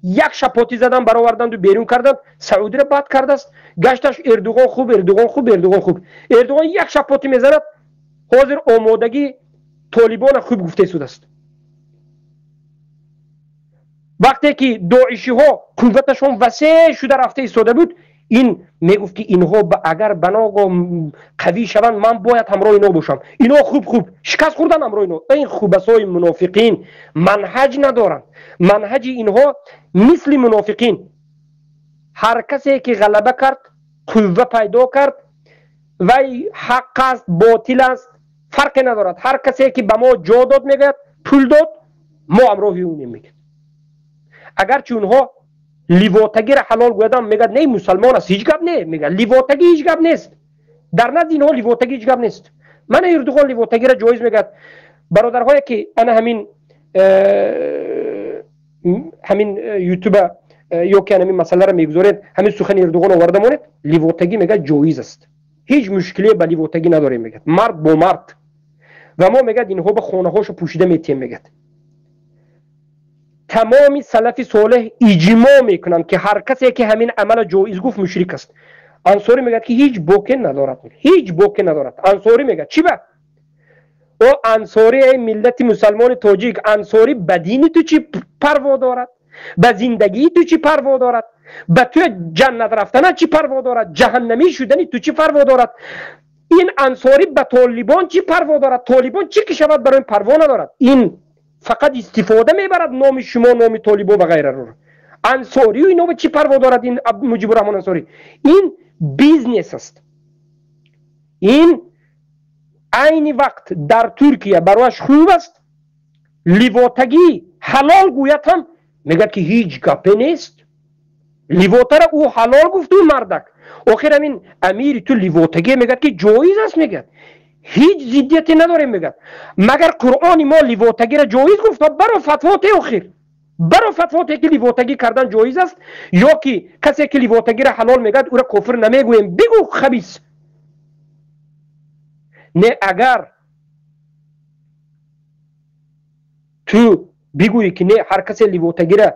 як шапотӣ задан бароварданду берун карданд, Саудиро бад кардааст. Гашташ Эрдуғон хуб, Эрдуғон хуб, Эрдуғон хуб. Эрдуғон як шапотӣ мезанад, ҳозир омодагӣ толибона хуб гуфта истодааст. Вақте ки доишиҳо қувваташон васеъ шуда рафта истода буд, ин мегуфт ки инҳо агар баного қавӣ шаванд, ман бояд ҳамроҳи ино бошам. Ино хуб хуб шикаст хӯрдан ҳамроҳи ино. Ин хубасои мунофиқин манҳаҷ надоранд. Манҳаҷи инҳо мисли мунофиқин. Ҳар касе ки ғалаба кард, қувва пайдо кард, вай ҳақ аст, ботил аст, фарқе надорад. Ҳар касе ки ба мо ҷо дод, мегӯяд, пул дод, мо ҳамроҳи ӯнем, мегӯяд. Агарчи онҳо ливотагиро ҳалол гӯядам, мегӯяд не, мусалмон аст, ҳеҷ гап не, мегӯяд ливотагӣ ҳеҷ гап нест. Дар назди инҳо ливотагӣ ҳеҷ гап нест. Мана Эрдуғон ливотагиро ҷоиз мегӯяд. Бародарҳое ки ана ҳамин ютуба ё ки ҳамин масъаларо мегузоред, ҳамин сухани Эрдуғон оварда монед, ливотагӣ мегӯяд ҷоиз аст, ҳеҷ мушкиле ба ливотагӣ надорем, мегӯяд, мард бо мард. Ва мо мегӯяд инҳо ба хонаҳошо пӯшида метиҳем, мегӯяд. Тамоми салафи солеҳ иҷмо мекунанд ки ҳар касе ки ҳамин амала ҷоиз гуфт, мушрик аст. Ансорӣ мегӯяд ки ҳеҷ боке надорад, ҳеҷ боке надорад. Ансорӣ мегӯяд чӣ ба? О Ансорӣ, эй миллати мусалмони тоҷик, Ансорӣ ба дини ту чӣ парво дорад? Ба зиндагии ту чӣ парво дорад? Ба ту ҷаннат рафтана чӣ парво дорад? Ҷаҳаннамӣ шудани ту чӣ парво дорад? Ин Ансорӣ ба толибон чӣ парво дорад? Толибон чӣ ки шавад барои парво надорад. Ин фақат истифода мебарад номи шумо, номи толибо ва ғайраро. Ансорию ино ба чӣ парво дорад? Ин Муҷибурраҳмон Ансорӣ ин бизнес аст. Ин айни вақт дар Туркия барояш хуб аст. Ливотагӣ ҳалол гӯяд ҳам мегӯяд ки ҳеҷ гапе нест. Ливотаро ӯ ҳалол гуфт, ӯ мардак. Охир ҳамин амири ту ливотагӣ мегӯяд ки ҷоиз аст, мегӯяд. Ҳеҷ зиддияте надорем, мегӯяд. Магар Қуръони мо ливотагиро ҷоиз гуфт? Баро фатво те, охир баро фатво те ки ливотагӣ кардан ҷоиз аст, ё ки касе ки ливотагиро ҳалол мегӯяд ӯро кофир намегӯем. Бигӯ хабис. Не, агар ту бигӯӣ ки не, ҳар касе ливотагиро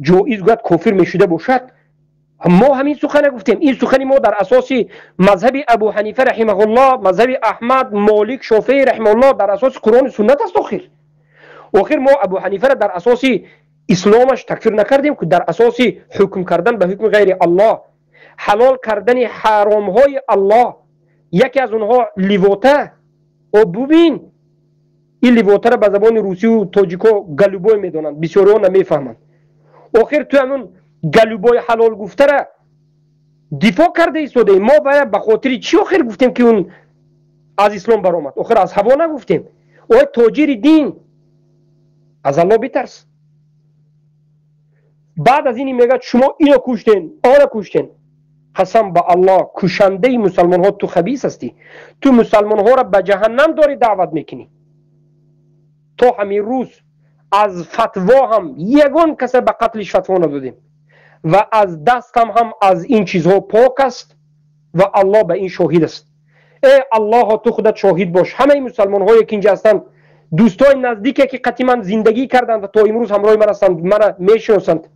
ҷоиз гӯяд кофир мешуда бошад, мо ҳамин сухана гуфтем. Ин сухани мо дар асоси мазҳаби Абу Ҳанифа раҳимаҳуллоҳ, мазҳаби Аҳмад, Молик, Шофеи раҳимаҳуллоҳ, дар асоси Қуръону суннат аст. Охир мо Абу Ҳанифаро дар асоси исломаш такфир накардем, ки дар асоси ҳукм кардан ба ҳукми ғайри Аллоҳ, ҳалол кардани ҳаромҳои Аллоҳ, яке аз онҳо ливота. О бубин, ин ливотаро ба забони русию тоҷико голубой медонанд, бисёриҳо намефаҳманд. Охир ту ҳамун голубой ҳалол гуфтара дифоъ карда истодаем. Мо бояд ба хотири чӣ охир гуфтем ки он аз ислом баромад? Охир аз ҳаво нагуфтем. Ой тоҷири дин, аз Аллоҳ битарс. Баъд аз ин мегӯяд шумо ино куштен, оно куштен. Қасам ба Аллоҳ, кушандаи мусалмонҳо ту хабис ҳастӣ. Ту мусалмонҳоро ба ҷаҳаннам дорӣ даъват мекунӣ. То ҳамин рӯз از فتوا هم یگان کس به قتلش فتوا ندادیم و از دستم هم از این چیزها پاک است و الله به این شاهد است. ای الله تو خودت شاهد باش. همه مسلمان هایی که اینجا هستند، دوستای نزدیکی که قطعی من زندگی کردند و تا امروز همراه من هستند، مرا میشناسند،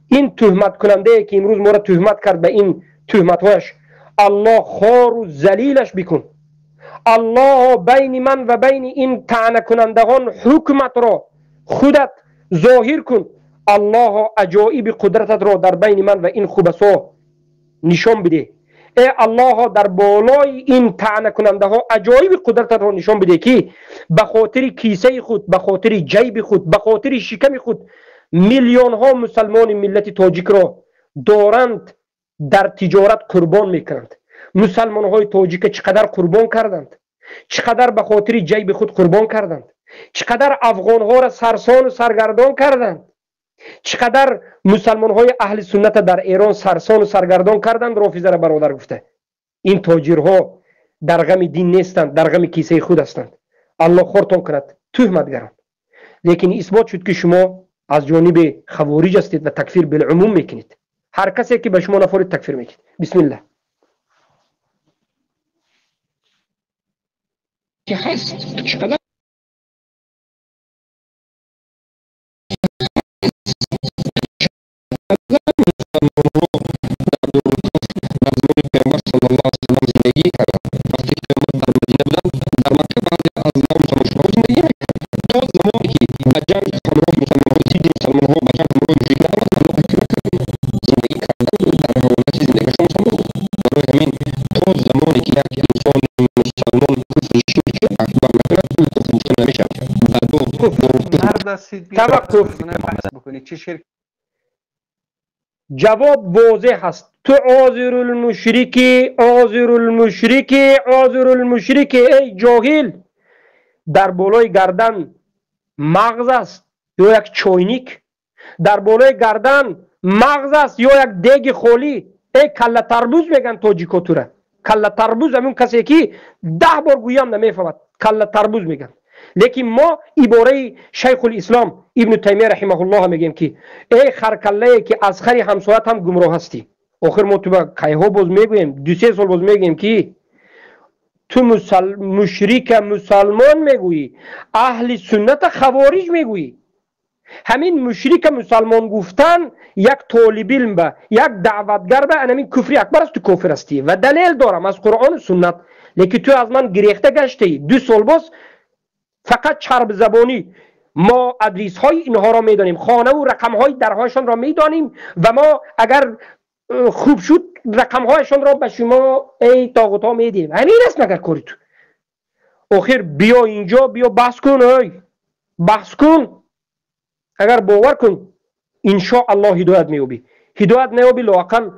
این تهمت کننده که امروز ما را تهمت کرد به این تهمت هایش، الله خوار و ذلیلش بکن. الله بین من و بین این طعنه کنندگان حکمت را خودت ظاهر کن. الله عجایب قدرتت را در بین من و این خبثا نشان بده. ای الله در بالای این طعنه کننده ها عجایب قدرتت را نشان بده که به خاطر کیسه خود، به خاطر جیب خود، به خاطر شکم خود میلیون ها مسلمان ملت تاجیک را دارند در تجارت قربان میکنند. مسلمان های تاجیک چقدر قربان کردند، چقدر به خاطر جیب خود قربان کردند، چقدر افغان ها را سرسان و سرگردان کردند، چقدر مسلمان های اهل سنت در ایران سرسان و سرگردان کردند. رافضه را برادر گفته. این تاجرها در غم دین نیستند، در غم کیسه خود هستند. الله خورتان کند تهمتگران. لیکن اثبات شد که شما از جانب خوارج هستید و تکفیر بالعموم میکنید. هر کسی که به شما نفرت تکفیر میکنید. بسم الله. که هست چقدر زندگی کردند. وقتی که پیامبر در مدینه بودند، در مکه بعضی از مسلمان شده‌ها زندگی نکردند. تا زمانی که به جنگ همراه مسلمان‌ها، ضد مسلمان‌ها به جنگ همراه مشرکین نرفتند، الله تکفیر نکرد. زندگی کردند و در حالت زندگیشان مسلمان بود. برای همین تا زمانی که یک انسان مسلمان کفر شرک اکبر نکند، او کفر گفته نمی‌شود. توقف. جواب واضح است. تو عاذر المشرکی، عاذر المشرکی، عاذر المشرکی. ای جاهل، در بالای گردن مغز است یا یک چوینیک؟ در بالای گردن مغز است یا یک دیگ خالی؟ ای کله تربوز میگن تاجیکا تو را. کله تربوز همون کسی که 10 بار گویم نمیفهمد، کله تربوز میگن. لیکن ما عباره شیخ الاسلام ابن تیمیه رحمه الله میگیم که ای خرکله که از خری همسایت هم گمراه هستی. آخر ما تو با کیها باز میگوییم، 2-3 سال باز میگیم که تو مشرک مسلمان میگویی، اهل سنت خوارج میگویی. همین مشرک مسلمان گفتن یک طالب علم به یک دعوتگر به همین کفر اکبر است. تو کافر هستی و دلیل دارم از قرآن و سنت. لیکن تو از من گریخته گشتی 2 سال باز فقط چرب زبانی. ما ادریس های اینها را میدانیم، خانه و رقم های درهایشان را میدانیم و ما اگر خوب شد رقم هایشان را به شما ای طاغوت ها میدیم. همین است مگر کاری تو؟ آخر بیا اینجا، بیا بحث کن، ای بحث کن. اگر باور کن ان شاء الله هدایت میوبی. هدایت نیابی لااقل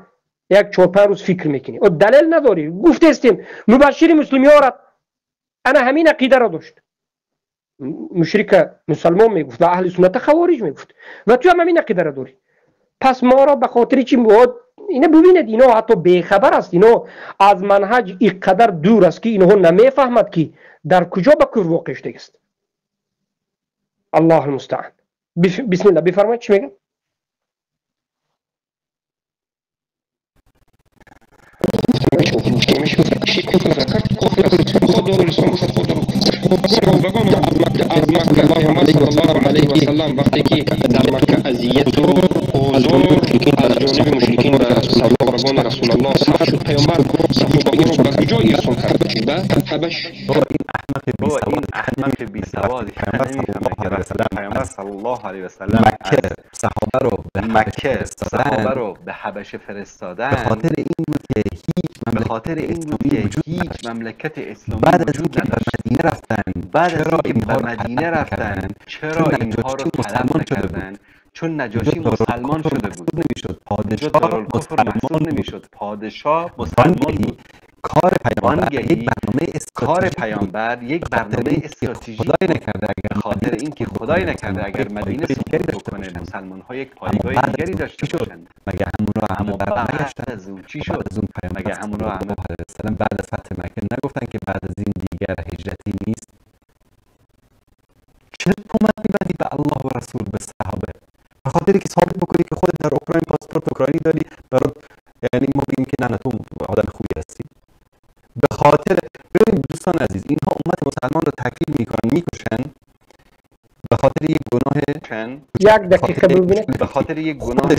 یک 4-5 روز فکر میکنی. او دلیل نداری. گفته استیم مبشر مسلمی ها را انا همین عقیده را داشت. مشرک مسلمان میگفت و اهل سنت خوارج میگفت و تو هم همین عقیده را داری. پس ما را به خاطر چی بود اینا ببینید، اینا حتی بیخبر است، اینا از منهج اینقدر دور است که اینها نمیفهمد که در کجا به کفر واقع شده است. الله المستعان. بسم الله بفرمایید چی میگه؟ وقتی که در مکه اذیت و آزار از جانب مشرکین و صحابگان رسول الله صرف شد، پیامبر صحابگان را به کجا ارسال کرد؟ به حبش. بابا این احمق بی سواد پیامبر صلی الله علیه و سلم مکه صحابه رو به حبشه فرستادن به خاطر این بود که هیچ مملکت اسلامی بعد از اینکه به مدینه رفتن، چرا اینها رو مسلمان شده بود؟ چون نجاشی مسلمان شده بود، نمیشد پادشاه مسلمان بود. کار پیامبر یک برنامه استراتژیک خدای نکرده اگر خاطر اینکه خدای نکرده اگر مدینه سقوط بکنه مسلمان ها یک پایگاه دیگری داشته باشند. مگه همون را همه برنگشتن؟ از اون چی شد؟ مگه همون را همه بعد از فتح مکه نگفتن که بعد از این دیگر هجرتی نیست؟ چرا تهمت می‌بندی به الله و رسول به صحابه؟ به خاطر که ثابت بکنی که خودت در اوکراین پاسپورت اوکراینی داری، برات یعنی ما بگیم که نه نه تو آدم خوبی هستی. به خاطر ببینید دوستان عزیز، اینها امت مسلمان رو تکفیر میکنن، میکشن به خاطر یک گناه، یک دقیقه ببینید، به خاطر یک گناه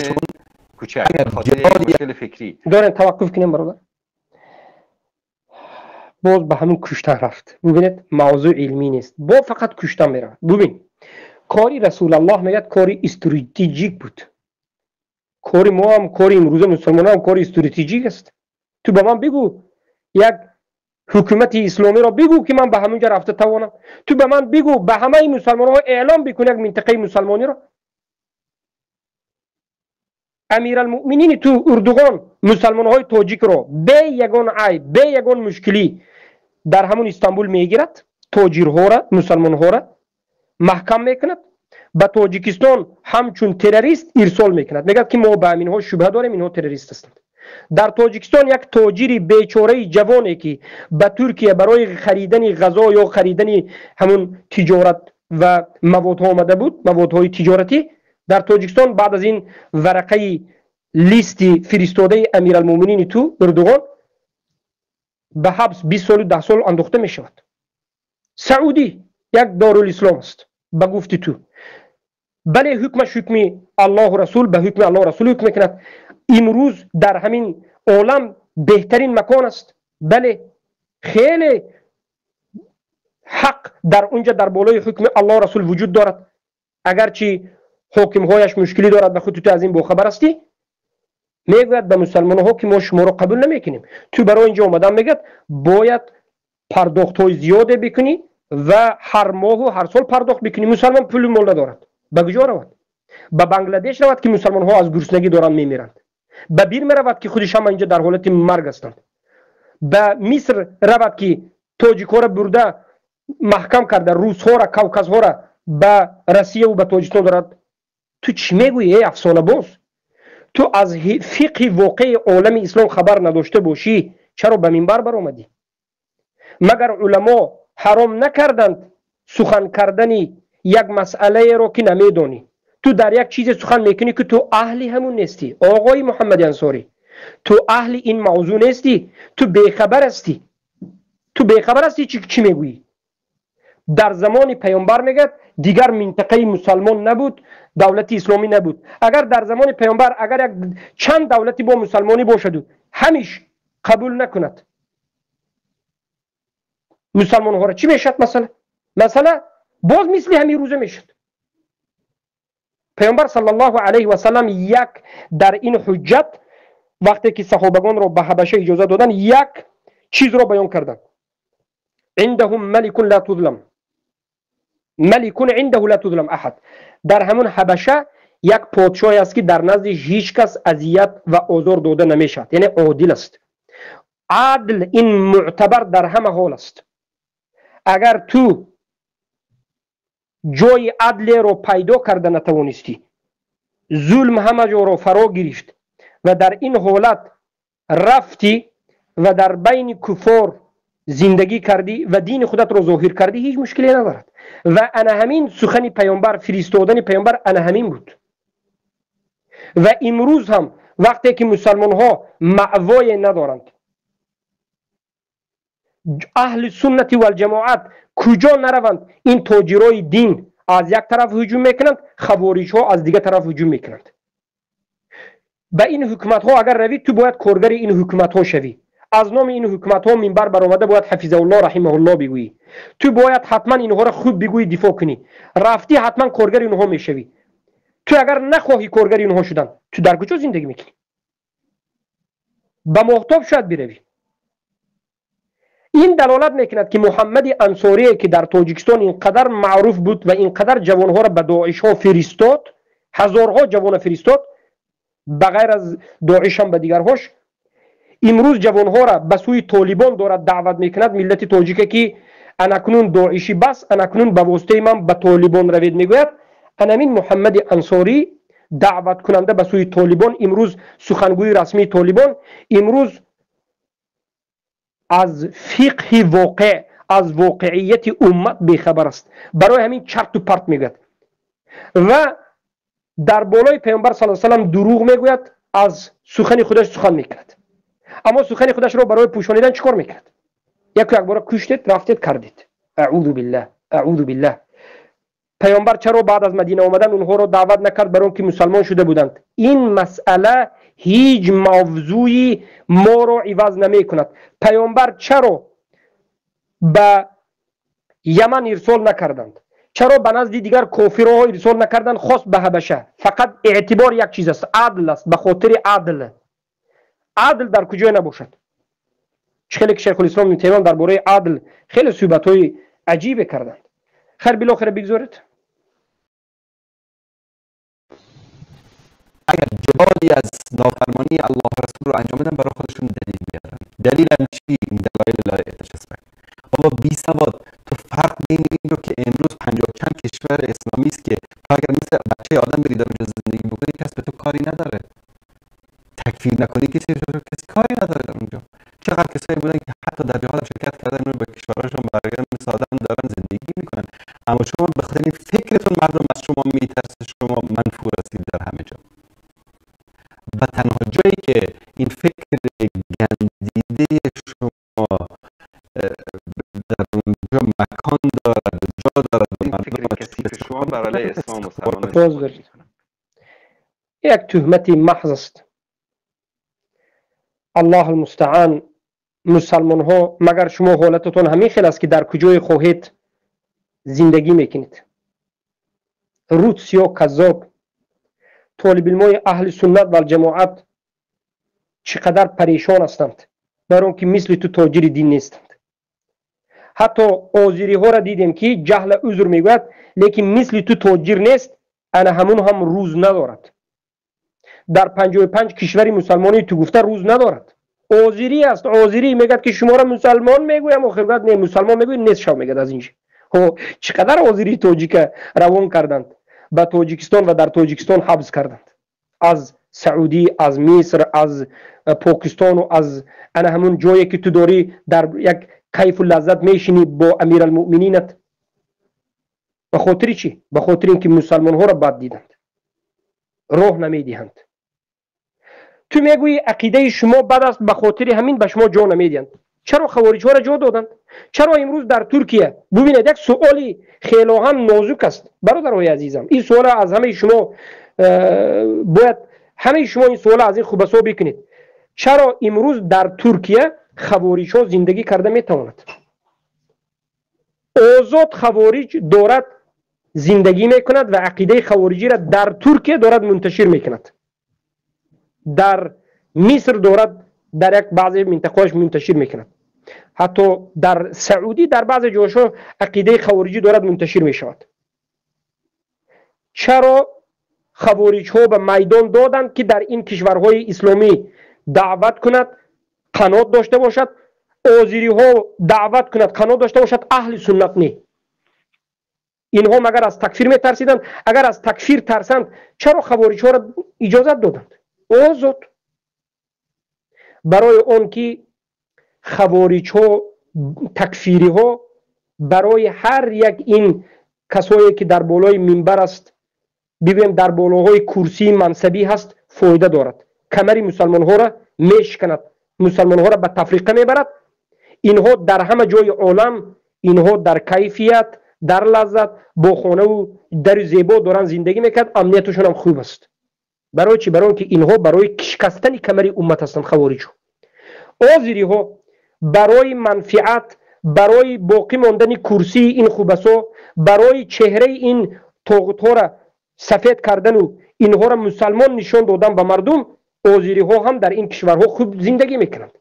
کوچک، به خاطر یک مشکل فکری. دارن توقف کنیم برادر. باز به همون کشتن رفت. ببینید موضوع علمی نیست، با فقط کشتن میره. ببین کاری رسول الله میگه کاری استراتژیک بود. کاری ما هم، کاری امروز مسلمان هم کاری استراتژیک است. تو به من بگو یک حکومت اسلامی را بگو که من به همونجا رفته توانم. تو به من بگو به همه مسلمان ها اعلام بکن یک منطقه مسلمانی را. امیرالمؤمنین تو اردوغان مسلمان های تاجیک را به یگان عیب، به یگان مشکلی در همون استانبول میگیرد، تاجرها را، مسلمان ها را محکم میکند، به تاجیکستان همچون تروریست ارسال میکند. میگه که ما به اینها شبهه داریم، اینها تروریست هستند. در تاجیکستان یک تاجری بیچاره جوانی که به ترکیه برای خریدن غذا یا خریدن همون تجارت و موادها آمده بود، موادهای تجارتی، در تاجیکستان بعد از این ورقه لیستی فرستاده امیرالمومنین تو اردوغان به حبس 20 سال و 10 سال انداخته می شود. سعودی یک دارالاسلام است به گفت تو، بله حکمش حکم الله و رسول، به حکم الله و رسول حکم میکند. امروز در همین عالم بهترین مکان است، بله خیلی حق در اونجا در بالای حکم الله و رسول وجود دارد، اگرچه حاکمهایش مشکلی دارد، به خود تو از این باخبر هستی. میگوید به مسلمان ها که ما شما رو قبول نمیکنیم. تو برای اینجا اومدن میگد باید پرداخت های زیاده بکنی و هر ماه و هر سال پرداخت بکنی. مسلمان پول مال ندارد، به کجا رود؟ به بنگلادش رود که مسلمان ها از گرسنگی دارن میمیرند. به بیر رود که خودش هم اینجا در حالت مرگ هستند. به مصر رود که تاجیک ها را برده محکم کرده، روس ها را، کاوکاز ها را به روسیه و به تاجیکستان دارد. تو چی میگویی ای افسانه باز؟ تو از فقه واقع عالم اسلام خبر نداشته باشی چرا به منبر برآمدی؟ مگر علما حرام نکردند سخن کردنی یک مسئله را که نمیدانی؟ تو در یک چیز سخن میکنی که تو اهل همون نیستی. آقای محمد انصاری، تو اهل این موضوع نیستی، تو بیخبر هستی. تو بیخبر هستی چی میگویی؟ در زمان پیامبر میگه دیگر منطقه مسلمان نبود، دولت اسلامی نبود. اگر در زمان پیامبر اگر یک چند دولتی با مسلمانی باشد همیش قبول نکند مسلمان ها را، چی میشد؟ مثلا باز مثل همین روزه میشد. پیامبر صلی الله علیه و سلم یک در این حجت وقتی که صحابگان را به حبشه اجازه دادن یک چیز را بیان کردند. عندهم ملک لا تظلم، ملک عنده لا تظلم احد. در همون حبشه یک پادشاهی است که در نزد هیچ کس اذیت و آزار داده نمیشد، یعنی عادل است. عدل این معتبر در همه حال است. اگر تو جای عدل رو پیدا کرده نتوانستی، ظلم همه جا رو فرا گرفت و در این حالت رفتی و در بین کفار زندگی کردی و دین خودت رو ظاهر کردی، هیچ مشکلی ندارد. و انا همین سخن پیامبر، فرستادن پیامبر انا همین بود. و امروز هم وقتی که مسلمان ها مأوای ندارند، اهل سنت و الجماعت کجا نروند، این تاجرای دین از یک طرف هجوم میکنند، خوارج ها از دیگر طرف هجوم میکنند. به این حکومت ها اگر روی، تو باید کارگر این حکومت ها شوی. از نام این حکومت ها منبر برآمده باید حفظ الله رحمه الله بگویی. تو باید حتما اینها را خوب بگویی، دفاع کنی. رفتی حتما کارگر اینها میشوی. تو اگر نخواهی کارگر اینها شدن، تو در کجا زندگی میکنی؟ به ماهتاب شاید بروی. این دلالت میکند که محمد انصاری که در تاجیکستان اینقدر معروف بود و اینقدر جوانها را به داعش ها فرستاد، هزارها جوان فرستاد، بغیر از داعش هم به دیگرهاش، امروز جوانها را به سوی طالبان دارد دعوت میکند. ملت تاجیک که انکنون داعشی بس، انکنون به واسطه من به طالبان روید میگوید. انمین محمد انصاری دعوت کننده به سوی طالبان، امروز سخنگوی رسمی طالبان، امروز از فقه واقع، از واقعیت امت بیخبر است. برای همین چرت و پرت میگوید. و در بالای پیامبر صلی الله علیه و سلم دروغ میگوید، از سخن خودش سخن میکرد، اما سخن خودش رو برای پوشانیدن چیکار میکرد؟ یک یک بار کشتید، رفتید کردید. اعوذ بالله، اعوذ بالله. پیامبر چرا بعد از مدینه آمدن اونها رو دعوت نکرد؟ برای اینکه مسلمان شده بودند. این مسئله هیچ موضوعی ما رو عوض نمی کند. پیامبر چرا به یمن ارسال نکردند؟ چرا به نزد دیگر کافرها ارسال نکردند؟ خاص به حبشه. فقط اعتبار یک چیز است، عدل است. به خاطر عدل، عدل در کجای نباشد. خیلی که شیخ الاسلام ابن تیمیه درباره عدل خیلی صحبت‌های عجیب کردند. خیر بالاخره بگذارید. اگر جبالی از نافرمانی الله رسول رو انجام بدن برای خودشون دلیل بیارن. دلیل هم چی؟ این دلایل لایق تشسبک. بابا بی سواد، تو فرق بین این رو که امروز 50 چند کشور اسلامی است که تو اگر مثل بچه آدم بری در اونجا زندگی بکنی کس به تو کاری نداره، تکفیر نکنی کسی کاری نداره در اونجا. چقدر کسایی بودن که حتی در جهاد شرکت کردن و به کشورهاشون برگردن مثل آدم دارن زندگی میکنن، اما شما به خاطر این فکرتون مردم از شما میترسه، شما منفور هستید در همه جا. و تنها جایی که این فکر گندیده شما در اونجا مکان دارد، جا دارد، این فکر کثیف شما بر علیه اسلام مسلمان یک تهمت محض است. الله المستعان. مسلمان ها مگر شما حالتتون همین خیل است که در کجای خواهید زندگی میکنید؟ روت سیاه کذاب، طالب علمای اهل سنت و الجماعت چقدر پریشان هستند برای اینکه مثل تو تاجر دین نیستند. حتی آذری ها را دیدیم که جهل عذر میگوید، لیکن مثل تو تاجر نیست، انا همون هم روز ندارد. در 55 کشور مسلمانی تو گفته روز ندارد. آذری است، آذری میگه که شما را مسلمان میگویم، آخر گفت نه مسلمان میگوی نیست شو میگه از اینجا. خب چقدر آذری تاجیک روان کردند به تاجیکستان و در تاجیکستان حبس کردند، از سعودی، از مصر، از پاکستان و از انا همون جایی که تو داری در یک کیف و لذت میشینی با امیرالمؤمنینت. به خاطر چی؟ به خاطر اینکه مسلمان ها را بد دیدند، راه نمیدهند. تو میگویی عقیده شما بد است، به خاطر همین به شما جا نمیدهند. چرا خوارج ها را جا دادند؟ چرا امروز در ترکیه؟ ببینید یک سوالی خیلی هم نازک است برادرهای عزیزم. این سوال از همه شما باید، همه شما این سوال از این خوب بکنید. چرا امروز در ترکیه خوارج ها زندگی کرده میتواند؟ آزاد خوارج دارد زندگی میکند و عقیده خوارجی را در ترکیه دارد منتشر میکند، در مصر دارد در یک بعضی منطقه‌اش منتشر میکند، حتی در سعودی در بعضی جاها عقیده خوارجی دارد منتشر میشود. چرا خوارج ها به میدان دادند که در این کشورهای اسلامی دعوت کند، قنات داشته باشد، آذری ها دعوت کند، قنات داشته باشد، اهل سنت نه؟ اینها مگر از تکفیر میترسیدند؟ اگر از تکفیر ترسند چرا خوارج ها را اجازت دادند؟ آزاد. برای آن که خوارج ها، تکفیری ها برای هر یک این کسایی که در بالای منبر است، ببینیم در بالاهای کرسی منصبی هست، فایده دارد. کمر مسلمان ها را میشکند، مسلمان ها را به تفریقه میبرد. اینها در همه جای عالم، اینها در کیفیت، در لذت، با خانه و در زیبا دارن زندگی میکرد، امنیتشون هم خوب است. برای چی؟ برای اینکه اینها برای شکستن کمر امت هستند خوارج ها. آذری ها برای منفعت، برای باقی ماندن کرسی این خوبسا، برای چهره این طاغوت ها را سفید کردن و اینها را مسلمان نشان دادن به مردم، آذری ها هم در این کشورها خوب زندگی میکنند.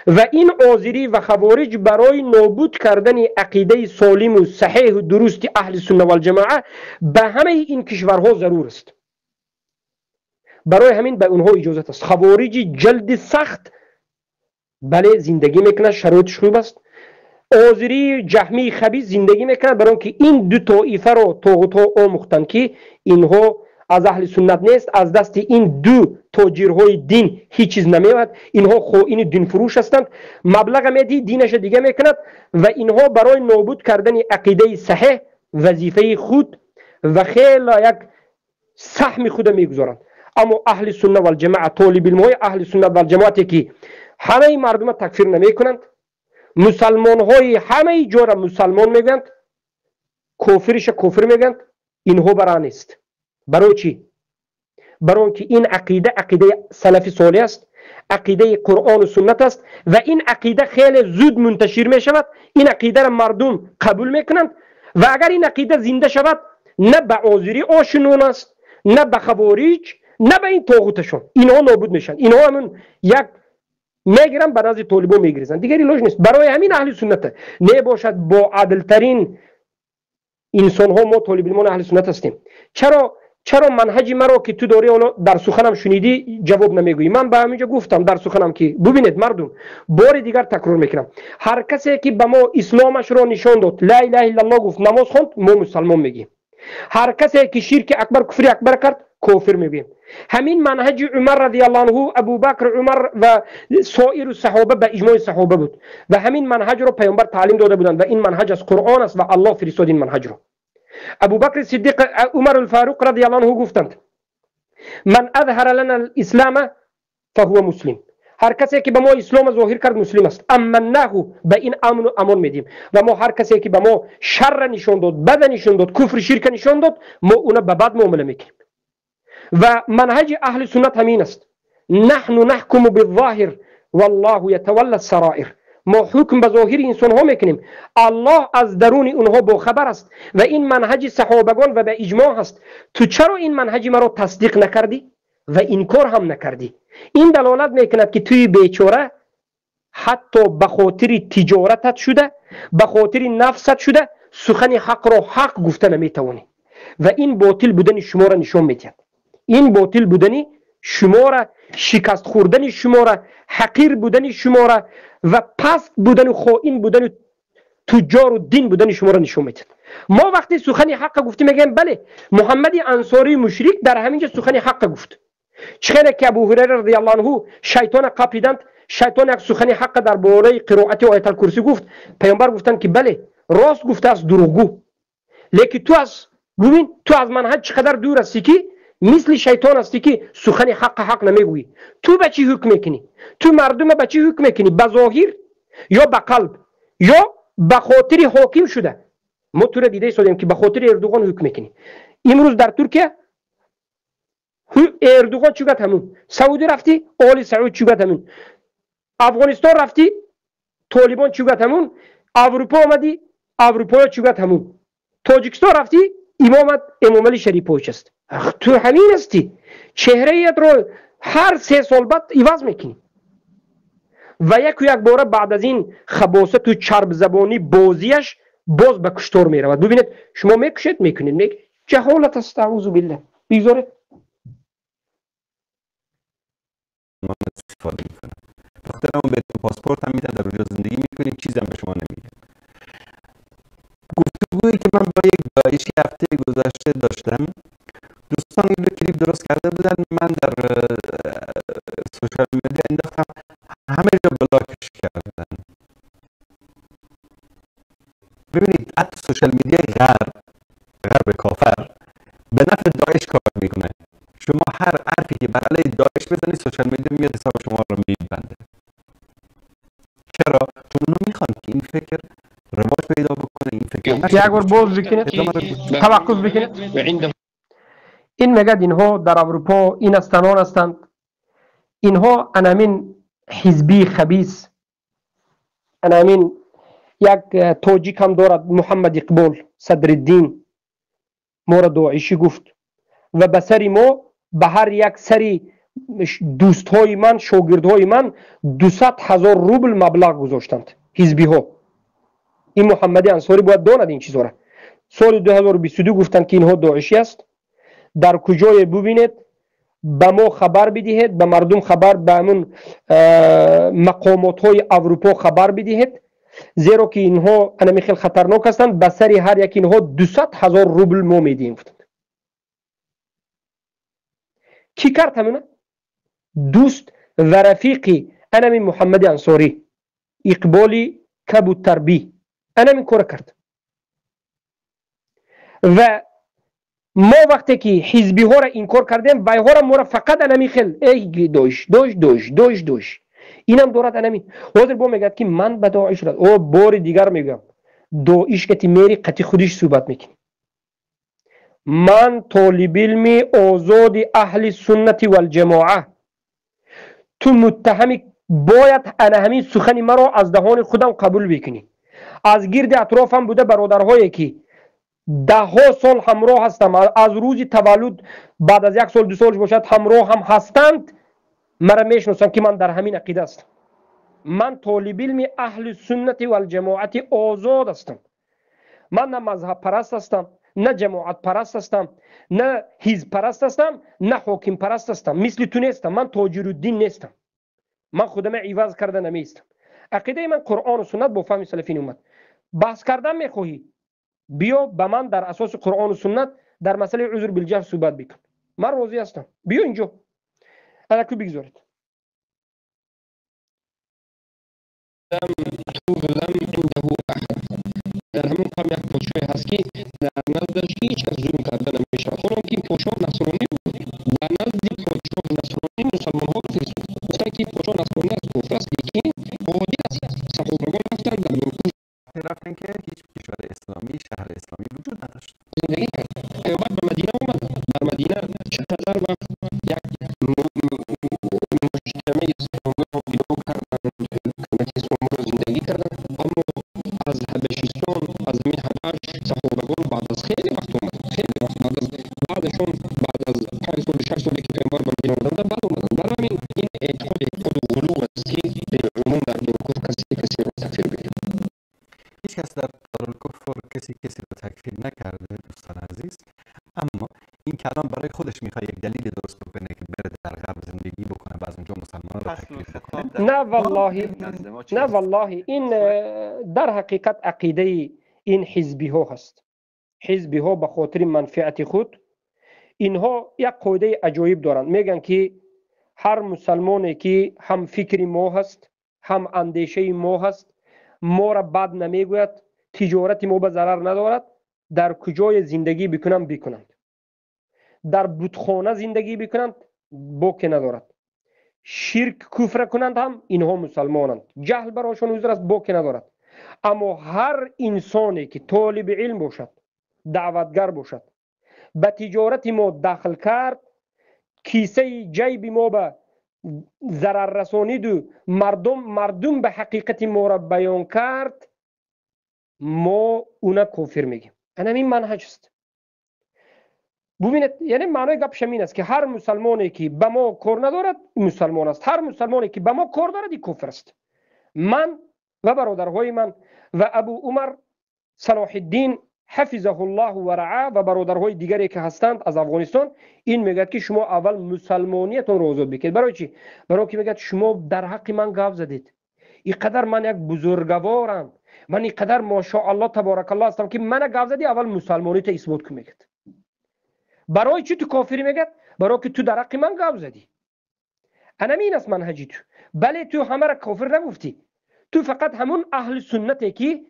و این آذری و خوارج برای نابود کردن عقیده سالم و صحیح و درست اهل سنت و الجماعه به همه این کشورها ضرور است. برای همین به اونها اجازت است. خوارج جلد سخت بله زندگی میکنه، شرایطش خوب است. آذری جهمی خبیث زندگی میکنه، برای اینکه این دو طایفه رو طاغوت ها آموختند که اینها از اهل سنت نیست، از دست این دو تاجرهای دین هیچ چیز نمیاد، اینها خائن دین فروش هستند، مبلغ میدی دینش دیگه میکند و اینها برای نابود کردن عقیده صحیح وظیفه خود و خیلی یک سهم خود میگذارند. اما اهل سنت و الجماعه، طالب علم های اهل سنت و الجماعت که همه مردم تکفیر نمیکنند، مسلمان های همه جا را مسلمان میگویند، کافرش کافر میگویند، اینها برا نیست. برای چی؟ برای اینکه این عقیده عقیده سلف صالح است، عقیده قرآن و سنت است و این عقیده خیلی زود منتشر می شود. این عقیده را مردم قبول میکنند و اگر این عقیده زنده شود، نه به آذری آشنون است، نه به خوارج، نه به این طاغوتشون، اینها نابود میشن. اینها همون یک میگیرن به نزد طالبان میگریزن، دیگر علاج نیست. برای همین اهل سنت نه باشد با عدلترین انسان ها. ما طالب علمان اهل سنت هستیم. چرا منهج مرا که تو داری حالا در سخنم شنیدی جواب نمیگویی؟ من به همینجا گفتم در سخنم که ببینید مردم، بار دیگر تکرار میکنم، هر کسی که به ما اسلامش را نشان داد، لا اله الا الله گفت، نماز خواند، ما مسلمان میگیم. هر کسی که شرک اکبر، کفر اکبر کرد، کافر میگیم. همین منهج عمر رضی الله عنه، ابوبکر، عمر و سایر صحابه به اجماع صحابه بود و همین منهج را پیامبر تعلیم داده بودند و این منهج از قرآن است و الله فرستاد این منهج را. ابوبکر صدیق، عمر الفاروق رضی الله عنه گفتند من اظهر لنا الاسلام فهو مسلم، هر کسی که به ما اسلام ظاهر کرد مسلم است. امناه، به این امن و امان میدیم. و ما هر کسی که به ما شر نشان داد، بد نشان داد، کفر شرک نشان داد، ما اون به بد معامله میکنیم. و منهج اهل سنت همین است. نحن نحکم بالظاهر والله یتولى السرائر. ما حکم به ظاهر انسان ها میکنیم، الله از درون اونها با خبر است و این منهج صحابگان و به اجماع است. تو چرا این منهج مرا تصدیق نکردی و انکار هم نکردی؟ این دلالت میکند که توی بیچاره حتی به خاطر تجارتت شده، به خاطر نفست شده، سخن حق را حق گفته نمیتوانی و این باطل بودن شما را نشان میدهد. این باطل بودن شما را، شکست خوردن شما را، حقیر بودن شما را و پست بودن و خائن بودن و تجار و دین بودن شما را نشون میدهد. ما وقتی سخن حق گفتیم میگیم بله، محمد انصاری مشرک در همینجا سخن حق گفت. چخیلی که ابو هریره رضی الله عنه شیطان قاپیدند، شیطان یک سخن حق در باره قرائت آیت الکرسی گفت، پیامبر گفتند که بله راست گفته است دروغگو، لیکن تو از ببین تو از منهج چقدر دور هستی که مثل شیطان هستی که سخن حق حق نمیگویی. تو به چی حکم میکنی؟ تو مردم به چی حکم میکنی؟ به ظاهر یا به قلب یا به خاطر حاکم شده؟ ما تو را دیده ایستادیم که به خاطر اردوغان حکم میکنی. امروز در ترکیه اردوغان چی گفت همون، سعودی رفتی آل سعود چی گفت همون، افغانستان رفتی طالبان چی گفت همون، اروپا آمدی اروپا چی گفت همون، تاجیکستان رفتی امامت امام علی شریفویچ است. تو همین هستی، چهره رو هر 3 سال بعد عوض میکنی و یک یک باره بعد از این خباست و چرب زبانی بازیش باز به کشتار میرود. ببینید شما میکشید میکنید جهالت است، اعوذ بالله. بیزاره استفاده میکنم، بخاطر اون بهتون پاسپورت هم میدن، در اونجا زندگی میکنید، چیزم به شما نمیگن. گفتگویی که من با یک داعشی هفته گذشته داشتم، دوستان این رو کلیپ درست کرده بودن، من در social media انداختم، همه جا block ش کردن. ببینید حتی social media غرب کافر به نفع داعش کار میکنه. شما هر حرفی که بر علیه داعش بزنید social media میاد حساب شما رو میبنده. چرا؟ چون اونا میخوان که این فکر رواج پیدا بکنه، این فکر یک بار باز بکنید، توقف بکنید. این میگه اینها در اروپا این هستند آن هستند، اینها انامین حزبی خبیث، انامین یک تاجیک هم دارد محمد اقبال صدرالدین، ما را داعشی گفت و به سر ما، به هر یک سری دوستهای من، شاگردهای من 200,000 روبل مبلغ گذاشتند حزبی ها. این محمد انصاری باید داند این چیزها را. سال 2022 گفتند که اینها داعشی است. در کجای ببینید به ما خبر بدهید، به مردم خبر، به همون مقامات های اروپا خبر بدهید، زیرا که اینها انمی خیلی خطرناک هستند. به سر هر یک اینها 200,000 روبل ما میدیم. گفتند کی کرد همونه؟ دوست و رفیقی انمی محمد انصاری، اقبالی کبوتربی، انمی کار کرد. و Мо вақте ки ҳизбиҳоро инкор кардем, вайҳоро моро фақат анами хел эй доиш доиш доиш доиш доиш инам дорад анами. Ҳозир бо мегӯяд ки ман ба доиш о бори дигар мегӯям, доиш кати мери қати худиш суҳбат мекунӣ. Ман толибилми озоди аҳли суннати валҷамоа, ту муттаҳами бояд ана ҳамин сухани маро аз даҳони худам қабул бикунӣ. Аз гирди атрофам буда бародарҳое ки даҳҳо сол ҳамроҳ ҳастам, аз рӯзи таваллуд баъд аз як сол ду сол бошад ҳамроҳ ҳам ҳастанд, мара мешиносанд ки ман дар ҳамин ақида ҳастам. Ман толибилми аҳли суннати валҷамоати озод ҳастам. Ман на мазҳабпараст ҳастам, на ҷамоатпараст ҳастам, на ҳизбпараст ҳастам, на ҳокимпараст ҳастам. Мисли ту нестам, ман тоҷируддин нестам, ман худама иваз карда намеистам. Ақидаи ман Қуръону суннат бо фаҳми салафини уммат. Баҳс кардан мехоҳӣ, биё ба ман дар асоси Қуръону суннат дар масъалаи узр билҷаҳл суҳбат бикун, ман розӣ ҳастам. Биё инҷо анаку бигзоред. Дар ҳамон қавм як подшоҳе ҳаст ки дар наздаш ҳеҷ кас зулм карда намешавад. Ҳолон ки подшоҳ насронӣ буд, дар назди подшоҳ насронӣ мусалмонҳо фиристод. Гуфтанд ки подшоҳ насронӣ аст, кофир аст, лекин одил аст. Саҳобагон рафтанд дар رفتن که هیچ کشور اسلامی، شهر اسلامی وجود نداشت. زندگی کرد. پیامبر به مدینه آمد. در مدینه چقدر وقت یک مجتمع اسلامی را پیدا کردند، کمک اسلامی را زندگی کردند. اما از حبشستان، از همین حبش صحابگان بعد از خیلی وقت آمد، خیلی وقت بعد از بعدشون بعد از 5 سال 6 سالی که پیامبر به مدینه آمدند بعد آمدند. برای همین این اعتقاد غلو است که به عموم در دین کفر کسی کسی را تکفیر بکنه. هیچ کس در دارالکفر کسی کسی رو تکفیر نکرده دوستان عزیز، اما این که الان برای خودش میخواد یک دلیل درست بکنه که بره در غرب زندگی بکنه و از اونجا مسلمان رو تکفیر بکنه. نه والله، نه والله، این در حقیقت عقیده این حزبی ها هست. حزبی ها به خاطر منفعت خود اینها یک قاعده عجایب دارند. میگن که هر مسلمانی که هم فکر ما هست، هم اندیشه ما هست، ما را بد نمیگوید، تجارت ما به ضرر ندارد، در کجای زندگی بکنند بکنند، در بتخانه زندگی بکنند باک ندارد، شرک کفر کنند هم اینها مسلمانند، جهل برایشان عذر است باک ندارد. اما هر انسانی که طالب علم باشد، دعوتگر باشد، به تجارت ما دخل کرد، کیسه جیب ما به ضرر رسانید و مردم به حقیقت ما را بیان کرد، ما اونا کافر میگیم. این منهج است. ببینید، یعنی معنای گپ همین است که هر مسلمانی که به ما کار ندارد مسلمان است، هر مسلمانی که به ما کار دارد کافر است. من و برادرهای من و ابو عمر صلاح الدین حفظه الله و رعاه و برادرهای دیگری که هستند از افغانستان، این میگه که شما اول مسلمانیتون رو آزاد بکنید. برای چی؟ برای که میگه شما در حق من گپ زدید، اینقدر من یک بزرگوارم، من اینقدر ماشاءالله تبارک الله هستم که من گپ زدی، اول مسلمانیت اثبات کن. میگه برای چی تو کافری؟ میگه برای که تو در حق من گپ زدی. انا این است منهجی تو. بله تو همه را کافر نگفتی، تو فقط همون اهل سنتی که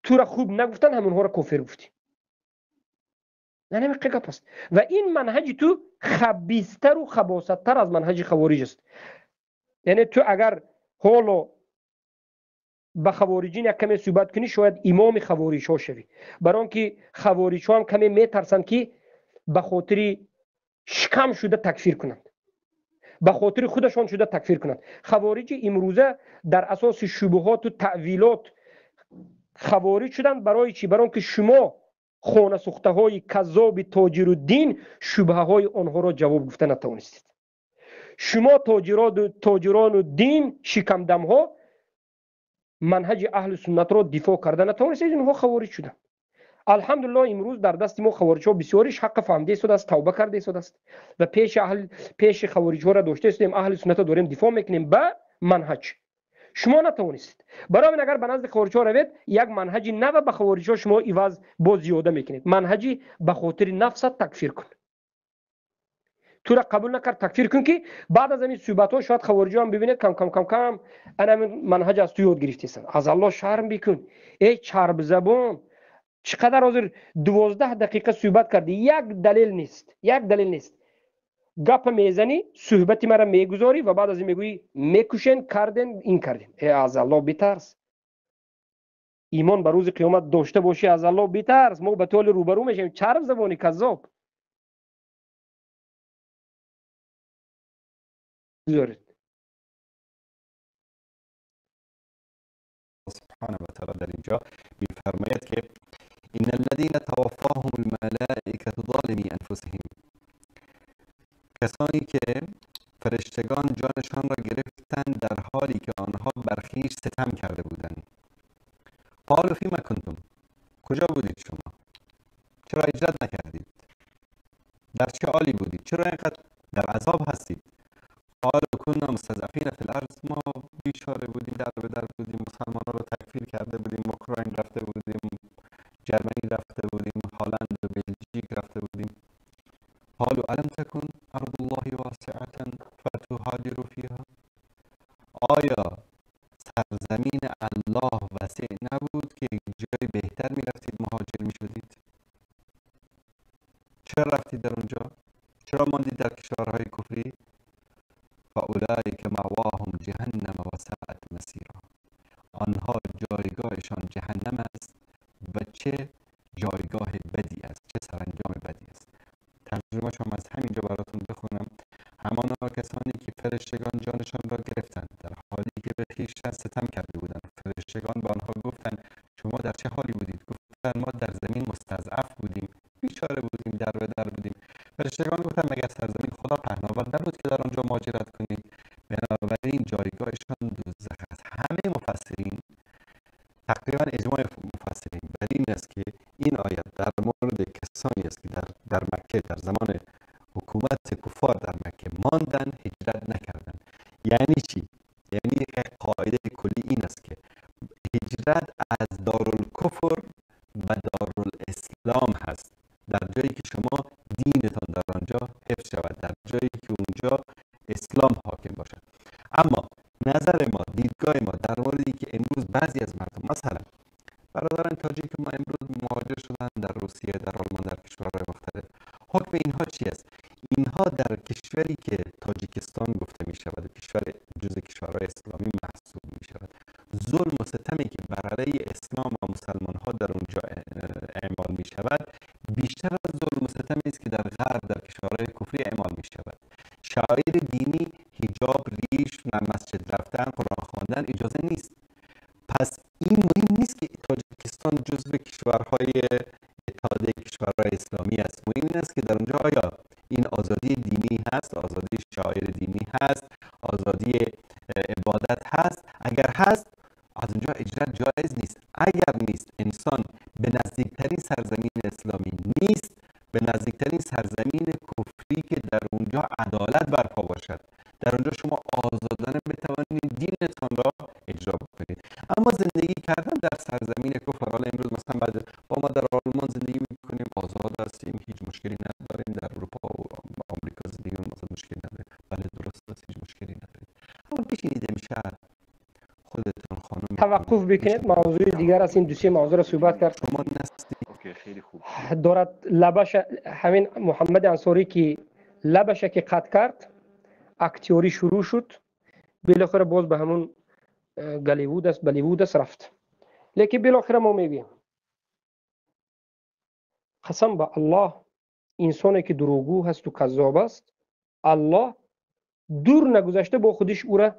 تو را خوب نگفتن همونها را کافر گفتی. نه نمی گپ است. و این منهج تو خبیث‌تر و خباثت‌تر از منهج خوارج است. یعنی تو اگر حالا به خوارجین یک کمی صحبت کنی شاید امام خوارج ها شوی، برای اینکه خوارج ها هم کمی میترسند که به خاطر شکم شده تکفیر کنند، به خاطر خودشان شده تکفیر کنند. خوارج امروزه در اساس شبهات و تأویلات خوارج شدند. برای چی؟ برای اینکه شما خانه سوخته های کذاب تاجرالدین شبهه های آنها را جواب گفته نتوانستید. شما تاجران و دین شکمدم ها منهج اهل سنت را دفاع کرده نتوانستید، اینها خوارج شدند. الحمدلله امروز در دست ما خوارج ها بسیاریش حق فهمیده شده است، توبه کرده شده است و پیش خوارج ها را داشته استیم، اهل سنت را داریم دفاع میکنیم به منهج. شما نتوانستید. برای من اگر به نزد خوارج ها روید یک منهج نو به خوارج ها شما عوض باز زیاده میکنید. منهجی به خاطر نفست تکفیر کن، تو را قبول نکرد تکفیر کن که بعد از این صحبت ها شاید خوارج ها هم ببینید کم کم کم کم انا منهج از تو یاد گرفته است. از الله شرم بکن ای چرب زبان، چقدر حاضر 12 دقیقه صحبت کردی، یک دلیل نیست، یک دلیل نیست. گپ میزنی، صحبت مرا میگذاری و بعد از این میگویی میکشن کردن این کردن. ای از الله بترس، ایمان به روز قیامت داشته باشی، از الله بترس. ما به طول روبرو میشیم. چرب زبانی کذاب زورت. سبحانه و تعالی در اینجا میفرماید که ان الذين توفاهم الملائکه ظالمی انفسهم، کسانی که فرشتگان جانشان را گرفتند در حالی که آنها بر خویش ستم کرده بودند. قالوا فیما کنتم، کجا بودید شما؟ چرا هجرت نکردید؟ در چه حالی بودید؟ چرا اینقدر در عذاب هستید؟ قالوا كنا مستضعفین فی الارض، ما بیچاره بودیم، در به در بودیم، مسلمانان را تکفیر کرده بودیم، اوکراین رفته بودیم، جرمنی رفته بودیم، هلند و بلژیک رفته بودیم. قالوا الم تکن ارض الله واسعة فتهاجروا فیها، آیا سرزمین الله وسیع نبود که جای بهتر میرفتید مهاجر میشدید؟ چرا رفتید در اونجا؟ چرا ماندید در کشورهای کفری؟ فاولئک مأواهم جهنم و ساءت مسیرا، آنها جایگاهشان جهنم است و چه جایگاه بدی است، چه سرانجام بدی است. ترجمه شما از همینجا براتون بخونم. همانا کسانی که فرشتگان جانشان را گرفتند در حالی که به خویشتن ستم کرده بودند، فرشتگان به آنها گفتند شما در چه حالی بودید؟ گفتند ما در زمین مستضعف بودیم، بیچاره بودیم، در به در بودیم. فرشتگان گفتند مگر سرزمین خدا پهناور نبود که در آنجا مهاجرت کنید؟ بنابراین جایگاهشان دوزخ است. همه مفسرین، تقریبا اجماع مفسرین بر این است که این آیت در مورد کسانی است که در مکه در زمان حکومت کفار در مکه ماندن، هجرت نکردن. یعنی چی؟ یعنی قاعده کلی این است که هجرت از دارالکفر به دارالاسلام هست، در جایی که شما دینتان در آنجا حفظ شود، در جایی که اونجا اسلام حاکم باشد. اما نظر ما، دیدگاه ما در موردی که امروز بعضی از مردم، مثلا برادران تاجیک ما امروز مهاجر شدن در روسیه، در آلمان، در کشورهای مختلف، حکم اینها چی است؟ اینها در کشوری که تاجیکستان گفته می شود، کشور جزء کشورهای اسلامی محسوب می شود، ظلم و ستمی که بر علیه اسلام و مسلمان ها در اونجا اعمال می شود بیشتر از ظلم و ستمی است که در غرب، در کشورهای کفری اعمال می شود. شعائر دینی، حجاب، ریش، مسجد رفتن، قرآن خواندن اجازه نیست. پس این مهم نیست که تاجیکستان جزو کشورهای اتحادیه کشورهای اسلامی است. مهم این است که در اونجا آیا این آزادی دینی هست، آزادی شعائر دینی هست، آزادی عبادت هست؟ اگر هست از اونجا هجرت جایز نیست. اگر نیست، انسان به نزدیکترین سرزمین اسلامی نیست، به نزدیکترین سرزمین کفری که در اونجا عدالت برپا باشد، در اونجا شما آزادانه بتوانید دینتان را اجرا بکنید. اما زندگی کردن در سرزمین کفر، حالا امروز مثلا بعد با ما در آلمان زندگی میکنیم، آزاد هستیم، هیچ مشکلی نداریم، در اروپا و آمریکا زندگی میکنیم، مشکلی نداریم. بله درست است، هیچ مشکلی نداریم. اما بشینید امشب خودتون خانم توقف بکنید، موضوع دیگر است. این دوسیه موضوع را صحبت کرد. شما نستی خیلی خوب دارد لبش، همین محمد انصاری که لبش که قطع کرد، اکتیوری شروع شد، بالاخره باز به همون گالیوود است، بالیوود است رفت. لیکن بالاخره ما میگیم قسم به الله، انسانی که دروغگو هست و کذاب است، الله دور نگذاشته با خودش او را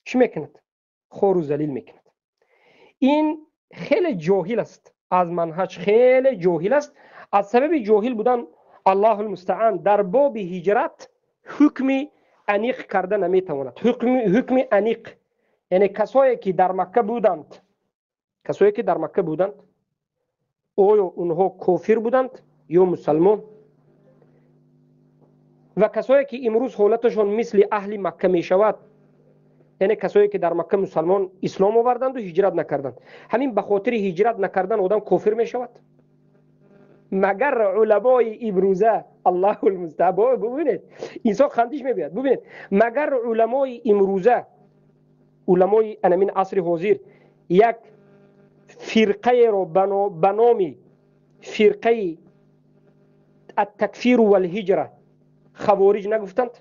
چی میکند؟ خور و ذلیل میکند. این خیلی جاهل است، از منهج خیلی جاهل است. از سبب جاهل بودن الله المستعان در باب هجرت حکم انیق کرده نمیتواند. حکم انیق یعنی کسایی که در مکه بودند، کسایی که در مکه بودند، آیا اونها کافر بودند یا مسلمان؟ و کسایی که امروز حالتشان مثل اهل مکه می شود، یعنی کسایی که در مکه مسلمان اسلام آوردند و هجرت نکردند، همین به خاطر هجرت نکردن آدم کافر می شود؟ مگر علمای امروزه، الله المستعان، ببینید انسان خندش میبید، ببینید مگر علمای امروزه، علمای انمین عصر حاضر یک фирқаеро ба номи фирқаи ат-такфир вал-ҳиҷра хавориҷ нагуфтанд?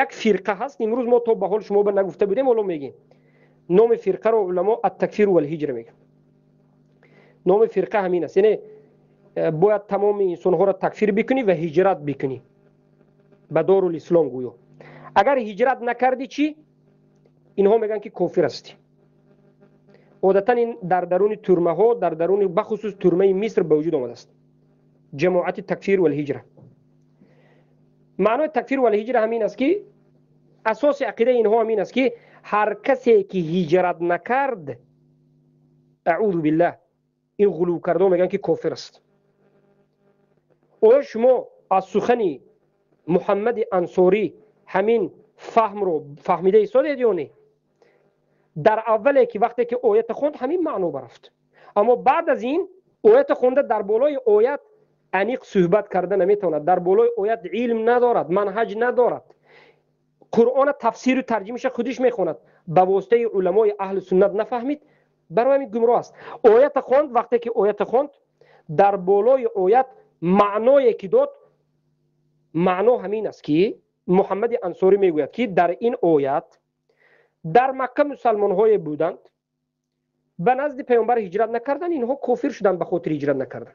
Як фирқа ҳаст, имрӯз мо то ба ҳол шумо ба нагуфта будем, ҳоло мегем. Номи фирқаро уламо ат-такфир вал-ҳиҷра мегӯянд. Номи фирқа ҳамин аст, яъне бояд тамоми инсонҳоро такфир бикунӣ ва ҳиҷрат бикунӣ ба дорулислом гӯё. Агар ҳиҷрат накардӣ чӣ? Инҳо мегӯянд ки кофир ҳастӣ. Одатан ин дар даруни турмаҳо, дар даруни бахусус турмаи Миср ба вуҷуд омадааст ҷамоати такфир валҳиҷра. Маънои такфир валҳиҷра ҳамин аст ки асоси ақидаи инҳо ҳамин аст ки ҳар касе ки ҳиҷрат накард, аъузу биллаҳ, ин ғулув кардао мегӯянд ки кофир аст. Оё шумо аз сухани Муҳаммади Ансорӣ ҳамин фаҳмро фаҳмида истодед ё не? Дар аввале ки вақте ки оята хонд ҳамин маъно барафт, аммо баъд аз ин оята хонда дар болои оят аниқ суҳбат карда наметавонад, дар болои оят илм надорад, манҳаҷ надорад, Қуръона тафсиру тарҷимаша худиш мехонад, ба воситаи уламои аҳли суннат нафаҳмид, барои ҳамин гумроҳ аст. Оята хонд, вақте ки оята хонд дар болои оят маъное ки дод, маъно ҳамин аст ки Муҳаммади Ансорӣ мегӯяд ки дар ин оят дар Макка мусалмонҳое буданд, ба назди паёмбар ҳиҷрат накарданд, инҳо кофир шуданд ба хотири ҳиҷрат накардан.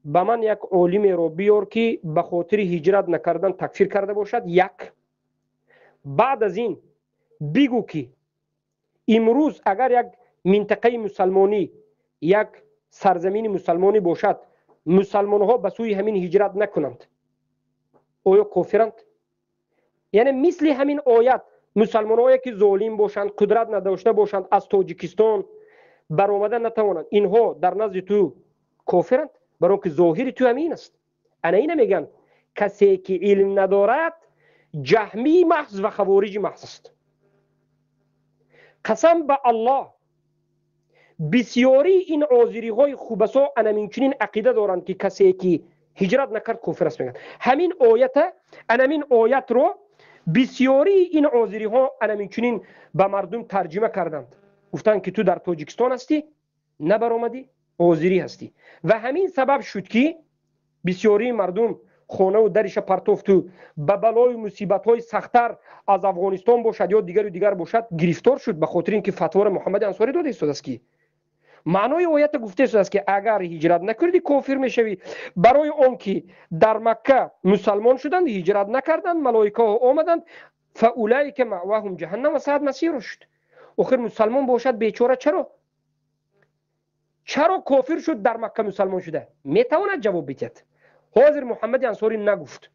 Ба ман як олимеро биёр ки ба хотири ҳиҷрат накардан такфир карда бошад, як. Баъд аз ин бигӯ ки имрӯз агар як минтақаи мусалмонӣ, як сарзамини мусалмонӣ бошад, мусалмонҳо ба сӯи ҳамин ҳиҷрат накунанд, оё кофиранд? Яъне мисли ҳамин оят мусалмонҳое ки золим бошанд, қудрат надошта бошанд, аз Тоҷикистон баромада натавонанд, инҳо дар назди ту кофиранд? Барои ки зоҳири ту ҳамин аст. Ана ина мегӯянд касе ки илм надорад ҷаҳмии маҳз ва хавориҷи маҳз аст. Қасам ба Аллоҳ, бисёрии ин озириҳои хубасо анаминчунин ақида доранд ки касе ки ҳиҷрат накард кофир аст мегӯянд. Ҳамин оята, анамин оятро бисёрии ин озириҳо анаминчунин ба мардум тарҷима карданд. Гуфтанд ки ту дар Тоҷикистон ҳастӣ, набаромадӣ, озирӣ ҳастӣ. Ва ҳамин сабаб шуд ки бисёрии мардум хонаву дариша партофту ба балою мусибатҳои сахттар аз Афғонистон бошад ё дигару дигар бошад гирифтор шуд, ба хотири ин ки фатвора Муҳаммади Ансорӣ дода истодааст ки маънои оята гуфта истодааст ки агар ҳиҷрат накардӣ кофир мешавӣ. Барои он ки дар Макка мусалмон шуданд, ҳиҷрат накарданд, малоикаҳо омаданд, фаулайка маъваҳум ҷаҳаннам ва саат масиру шуд. Охир мусалмон бошад бечора чаро? Чаро кофир шуд дар Макка мусалмон шуда? Метавонад ҷавоб бидиҳад. Ҳозир Муҳаммади Ансорӣ нагуфт,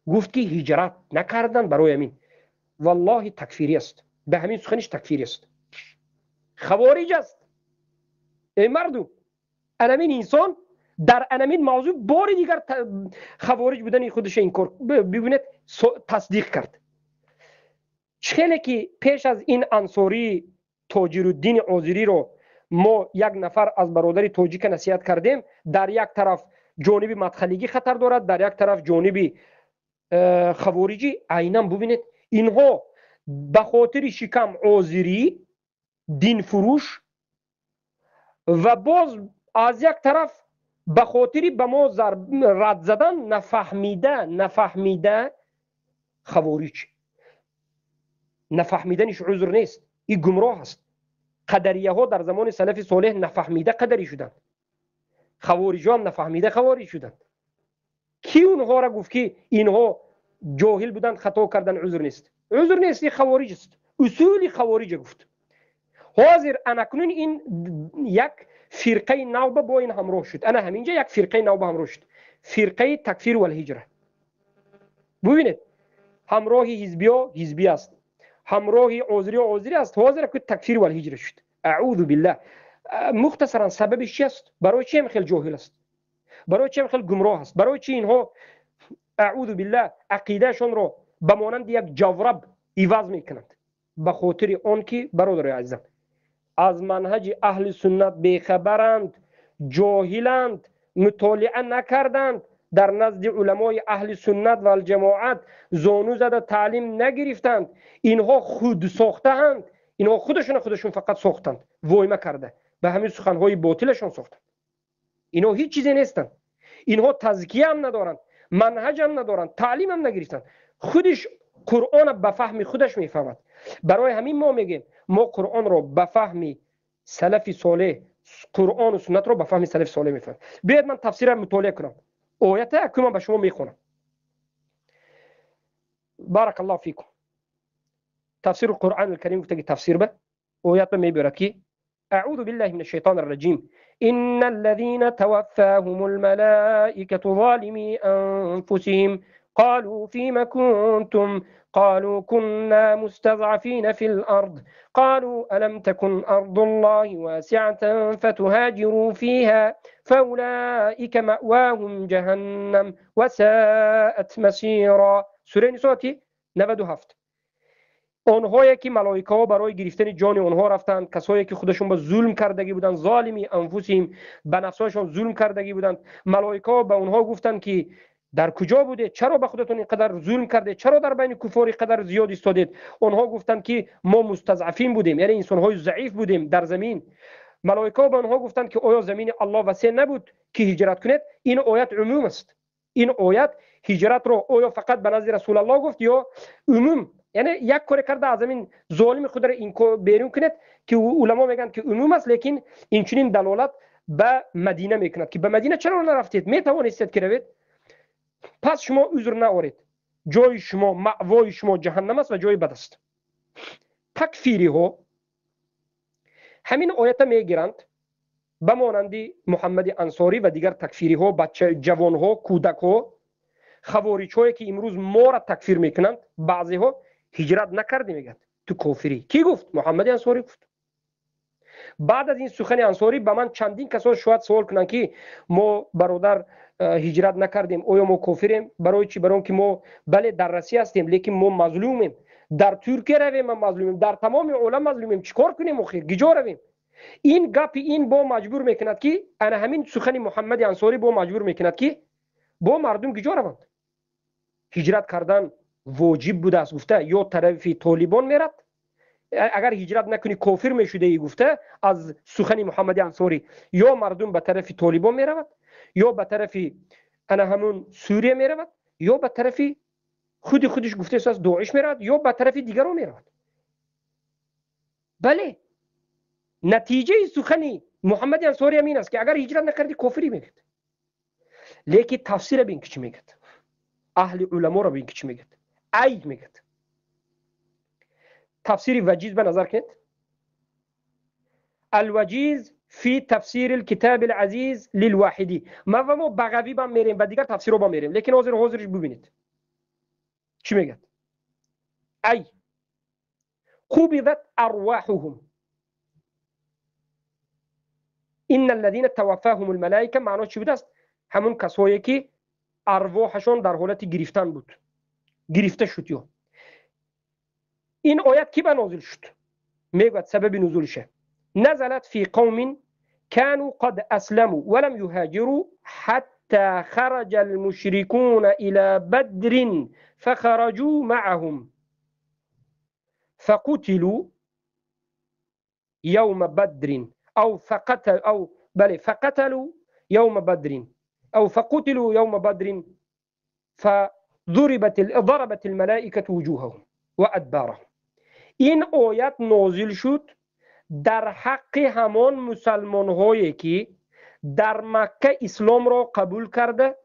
гуфт ки ҳиҷрат накарданд барои ҳамин. Валлоҳи такфирӣ аст, ба ҳамин суханиш такфирӣ аст, хавориҷ аст. Эй мардум, анамин инсон дар анамин мавзӯъ бори дигар хавориҷ будани худашро инкор бибинед, тасдиқ кард. Хеле ки пеш аз ин Ансории Тоҷируддини Озириро мо як нафар аз бародари тоҷика насиҳат кардем, дар як тараф ҷониби мадхалигӣ хатар дорад, дар як тараф ҷониби хавориҷӣ. Айнан бубинед, инҳо ба хотири шикам озирӣ, динфурӯш ва боз аз як тараф ба хотири ба мо рад задан нафаҳмида хавориҷ. Нафаҳмиданиш узр нест, ин гумроҳ аст. Қадарияҳо дар замони салафи солеҳ нафаҳмида қадарӣ шуданд, хавориҷҳо ҳам нафаҳмида хавориҷ шуданд. Ки онҳоро гуфт ки инҳо ҷоҳил буданд, хато карданд, узр нест? Узр нест, ин хавориҷ аст. Усули хавориҷа гуфт. Ҳозир анакнун ин як фирқаи нав ба бо ин ҳамроҳ шуд. Ана ҳаминҷа як фирқаи нав ба ҳамроҳ шуд, фирқаи такфир валҳиҷра. Бубинед, ҳамроҳи ҳизбиё ҳизбӣ аст, ҳамроҳи озириё озирӣ аст. Ҳозир ку такфир валҳиҷра шуд. Аъузу биллаҳ. Мухтасаран сабабиш чи аст? Барои чи ҳам хел ҷоҳил аст? Барои чи ҳам хел гумроҳ аст? Барои чи инҳо аъузу биллаҳ ақидаашонро ба монанди як ҷавраб иваз мекунанд? Ба хотири он ки бародарои азизам аз манҳаҷи аҳли суннат бехабаранд, ҷоҳиланд, мутолиа накарданд, дар назди уламои аҳли суннат ва алҷамоат зону зада таълим нагирифтанд. Инҳо худ сохтаанд, инҳо худашона худашон фақат сохтанд, войма карда. Ба ҳамин суханҳои ботилашон сохтанд. Инҳо ҳеҷ чизе нестанд. Инҳо тазкия ҳам надоранд, манҳаҷ ҳам надоранд, таълим ҳам нагирифтанд. Худиш Қуръонро ба фаҳми худаш мефаҳмад. Барои ҳамин мо мегӯем, мо Қуръонро ба фаҳми салафи солеҳ, Қуръону суннатро ба фаҳми салафи солеҳ мефаҳмем. Биёед ман тафсирро мутолиа кунам. Оята якум ман ба шумо мехонам. Барак Аллоҳ фикум. Тафсири Қуръон алкарим гуфта ки тафсир ба оят ба мебарад ки أعوذ بالله من الشيطان الرجيم إن الذين توفاهم الملائكة ظالمي أنفسهم قالوا فيما كنتم قالوا كنا مستضعفين في الأرض قالوا ألم تكن أرض الله واسعة فتهاجروا فيها فأولئك مأواهم جهنم وساءت مسيرا. سورة نساء 97. онҳое ки малоикаҳо барои гирифтани ҷони онҳо рафтанд, касое ки худашон ба зулм кардагӣ буданд, золими анфусиҳим, ба нафсҳояшон зулм кардагӣ буданд, малоикаҳо ба онҳо гуфтанд ки дар куҷо будед? Чаро ба худатон инқадар зулм кардед? Чаро дар байни куфор инқадар зиёд истодед? Онҳо гуфтанд ки мо мустазъафин будем, яъне инсонҳои заиф будем дар замин. Малоикаҳо ба онҳо гуфтанд ки оё замини Аллоҳ васеъ набуд ки ҳиҷрат кунед? Ин оят умум аст. Ин оят ҳиҷратро оё фақат ба назди Расулаллоҳ гуфт ё умум? Яъне як коре карда аз замин золими худро берун кунед ки уламо мегӯянд ки умум аст, лекин инчунин далолат ба Мадина мекунад ки ба Мадина чаро нарафтед? Метавонистед ки равед. Пас шумо узр наоред. Ҷои шумо, маъвои шумо ҷаҳаннам аст ва ҷои бад аст. Такфириҳо ҳамин оята мегиранд ба монанди Муҳаммади Ансорӣ ва дигар такфириҳо, бача ҷавонҳо, кӯдакҳо, хавориҷҳое ки имрӯз моро такфир мекунанд, баъзеҳо ҳиҷрат накардӣ мегӯянд, ту кофирӣ. Кӣ гуфт? Муҳаммади Ансорӣ гуфт. Баъд аз ин сухани Ансорӣ ба ман чандин касон шояд суол кунанд ки мо бародар ҳиҷрат накардем, оё мо кофирем? Барои чӣ? Барои он ки мо бале дар Россия ҳастем, лекин мо мазлумем. Дар Туркия равем ма мазлумем, дар тамоми олам мазлумем. Чӣ кор кунем охир? Гиҷо равем? Ин гапи ин бо маҷбур мекунад ки ана ҳамин сухани Муҳаммади Ансорӣ бо маҷбур мекунад ки бо мардум гиҷо раванд. Ҳиҷрат кардан воҷиб будааст гуфта, ё тарафи толибон мерад, агар ҳиҷрат накунӣ кофир мешудаӣ гуфта аз сухани Муҳаммади Ансорӣ, ё мардум ба тарафи толибон меравад, ё ба тарафи ана ҳамун Сурия меравад, ё ба тарафи худи худиш гуфтааст Доиш меравад, ё ба тарафи дигарон меравад. Бале, натиҷаи сухани Муҳаммади Ансорӣ ҳам ин аст ки агар ҳиҷрат накардӣ кофирӣ мегӯяд. Лекин тафсира бин ки чӣ мегӯяд, аҳли уламоро бин ки чӣ мегӯяд, ай мегӯяд. Тафсири Ваҷиз ба назар кунед. Алваҷиз фи тафсири алкитаб алазиз лилваҳидӣ. Ма ва мо Бағавӣ бам мерем ва дигар тафсирҳо бам мерем, лекин ҳозирш бубинед чӣ мегӯяд. Ай қубидат арваҳуҳум инна аллазина таваффаҳум алмалаика. Маъно чӣ будааст? Ҳамун касое ки арвоҳашон дар ҳолати гирифтан буд, гирифта шуд. Ё ин оят ки ба нозил шуд? Мегӯяд сабаби нузулша نزلت في قوم كانوا قد أسلموا ولم يهاجروا حتى خرج المشركون إلى بدر فخرجوا معهم فقتلوا يوم بدر أو فقتل أو بل فقتلوا يوم بدر أو فقتلوا يوم بدر فضربت ضربت الملائكة وجوههم وأدبارهم. این آیت نازل شد در حق همان مسلمان‌هایی که در مکه اسلام را قبول کرده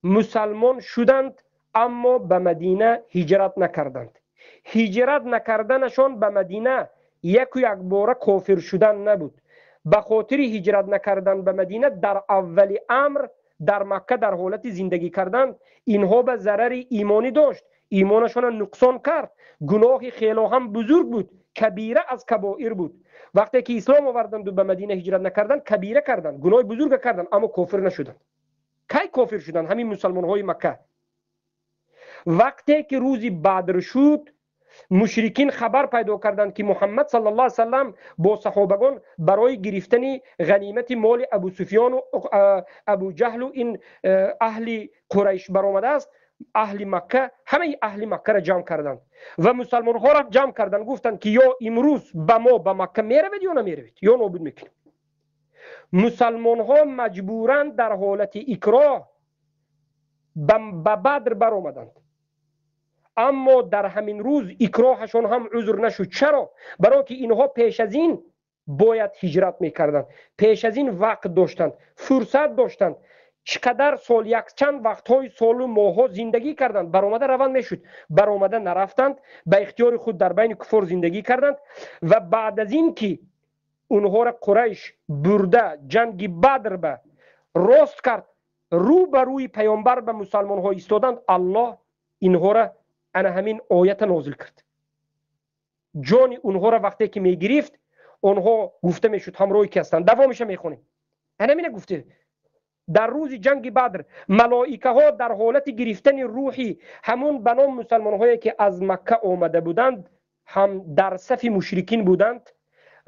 مسلمان شدند اما به مدینه هجرت نکردند. هجرت نکردنشان به مدینه یک و یک باره کافر شدن نبود. به خاطر هجرت نکردن به مدینه در اول امر در مکه در حالت زندگی کردن اینها به ضرر ایمانی داشت، ایمانشان نقصان کرد، گناه خیلی هم بزرگ بود، کبیره از کبائر بود. وقتی که اسلام آوردند و به مدینه هجرت نکردند کبیره کردند، گناه بزرگ کردند، اما کافر نشدند. کی کافر شدند؟ همین مسلمان های مکه. وقتی که روز بدر شد مشرکین خبر پیدا کردند که محمد صلی الله علیه و سلم با صحابگان برای گرفتن غنیمت مال ابو سفیان و ابو جهل و این اهل قریش برآمده است. اهل مکه، همه اهل مکه را جمع کردند و مسلمان ها را جمع کردند، گفتند که یا امروز به ما به مکه میروید یا نمیروید یا نابود میکنیم. Мусалмонҳо маҷбуран дар ҳолати икроҳ ба Бадр баромаданд. Аммо дар ҳамин рӯз икроҳашон ҳам узр нашуд. Чаро? Барои ки инҳо пеш аз ин бояд ҳиҷрат мекарданд, пеш аз ин вақт доштанд, фурсат доштанд, чӣ қадар сол, якчанд вақтҳои солу моҳҳо зиндагӣ карданд, баромада раванд мешуд, баромада нарафтанд, ба ихтиёри худ дар байни куффор зиндагӣ карданд ва баъд аз ин ки онҳоро Қурайш бурда ҷанги Бадр ба рост кард, рӯ ба рӯи паёмбар ба мусалмонҳо истоданд, Аллоҳ инҳоро ана ҳамин оята нозил кард. Ҷони онҳоро вақте ки мегирифт, онҳо гуфта мешуд ҳамроҳи ки ҳастанд. Давомиша мехонем. Ана гуфте дар рӯзи ҷанги Бадр малоикаҳо дар ҳолати гирифтани рӯҳи ҳамун ба ном мусалмонҳое ки аз Макка омада буданд, ҳам дар сафи мушрикин буданд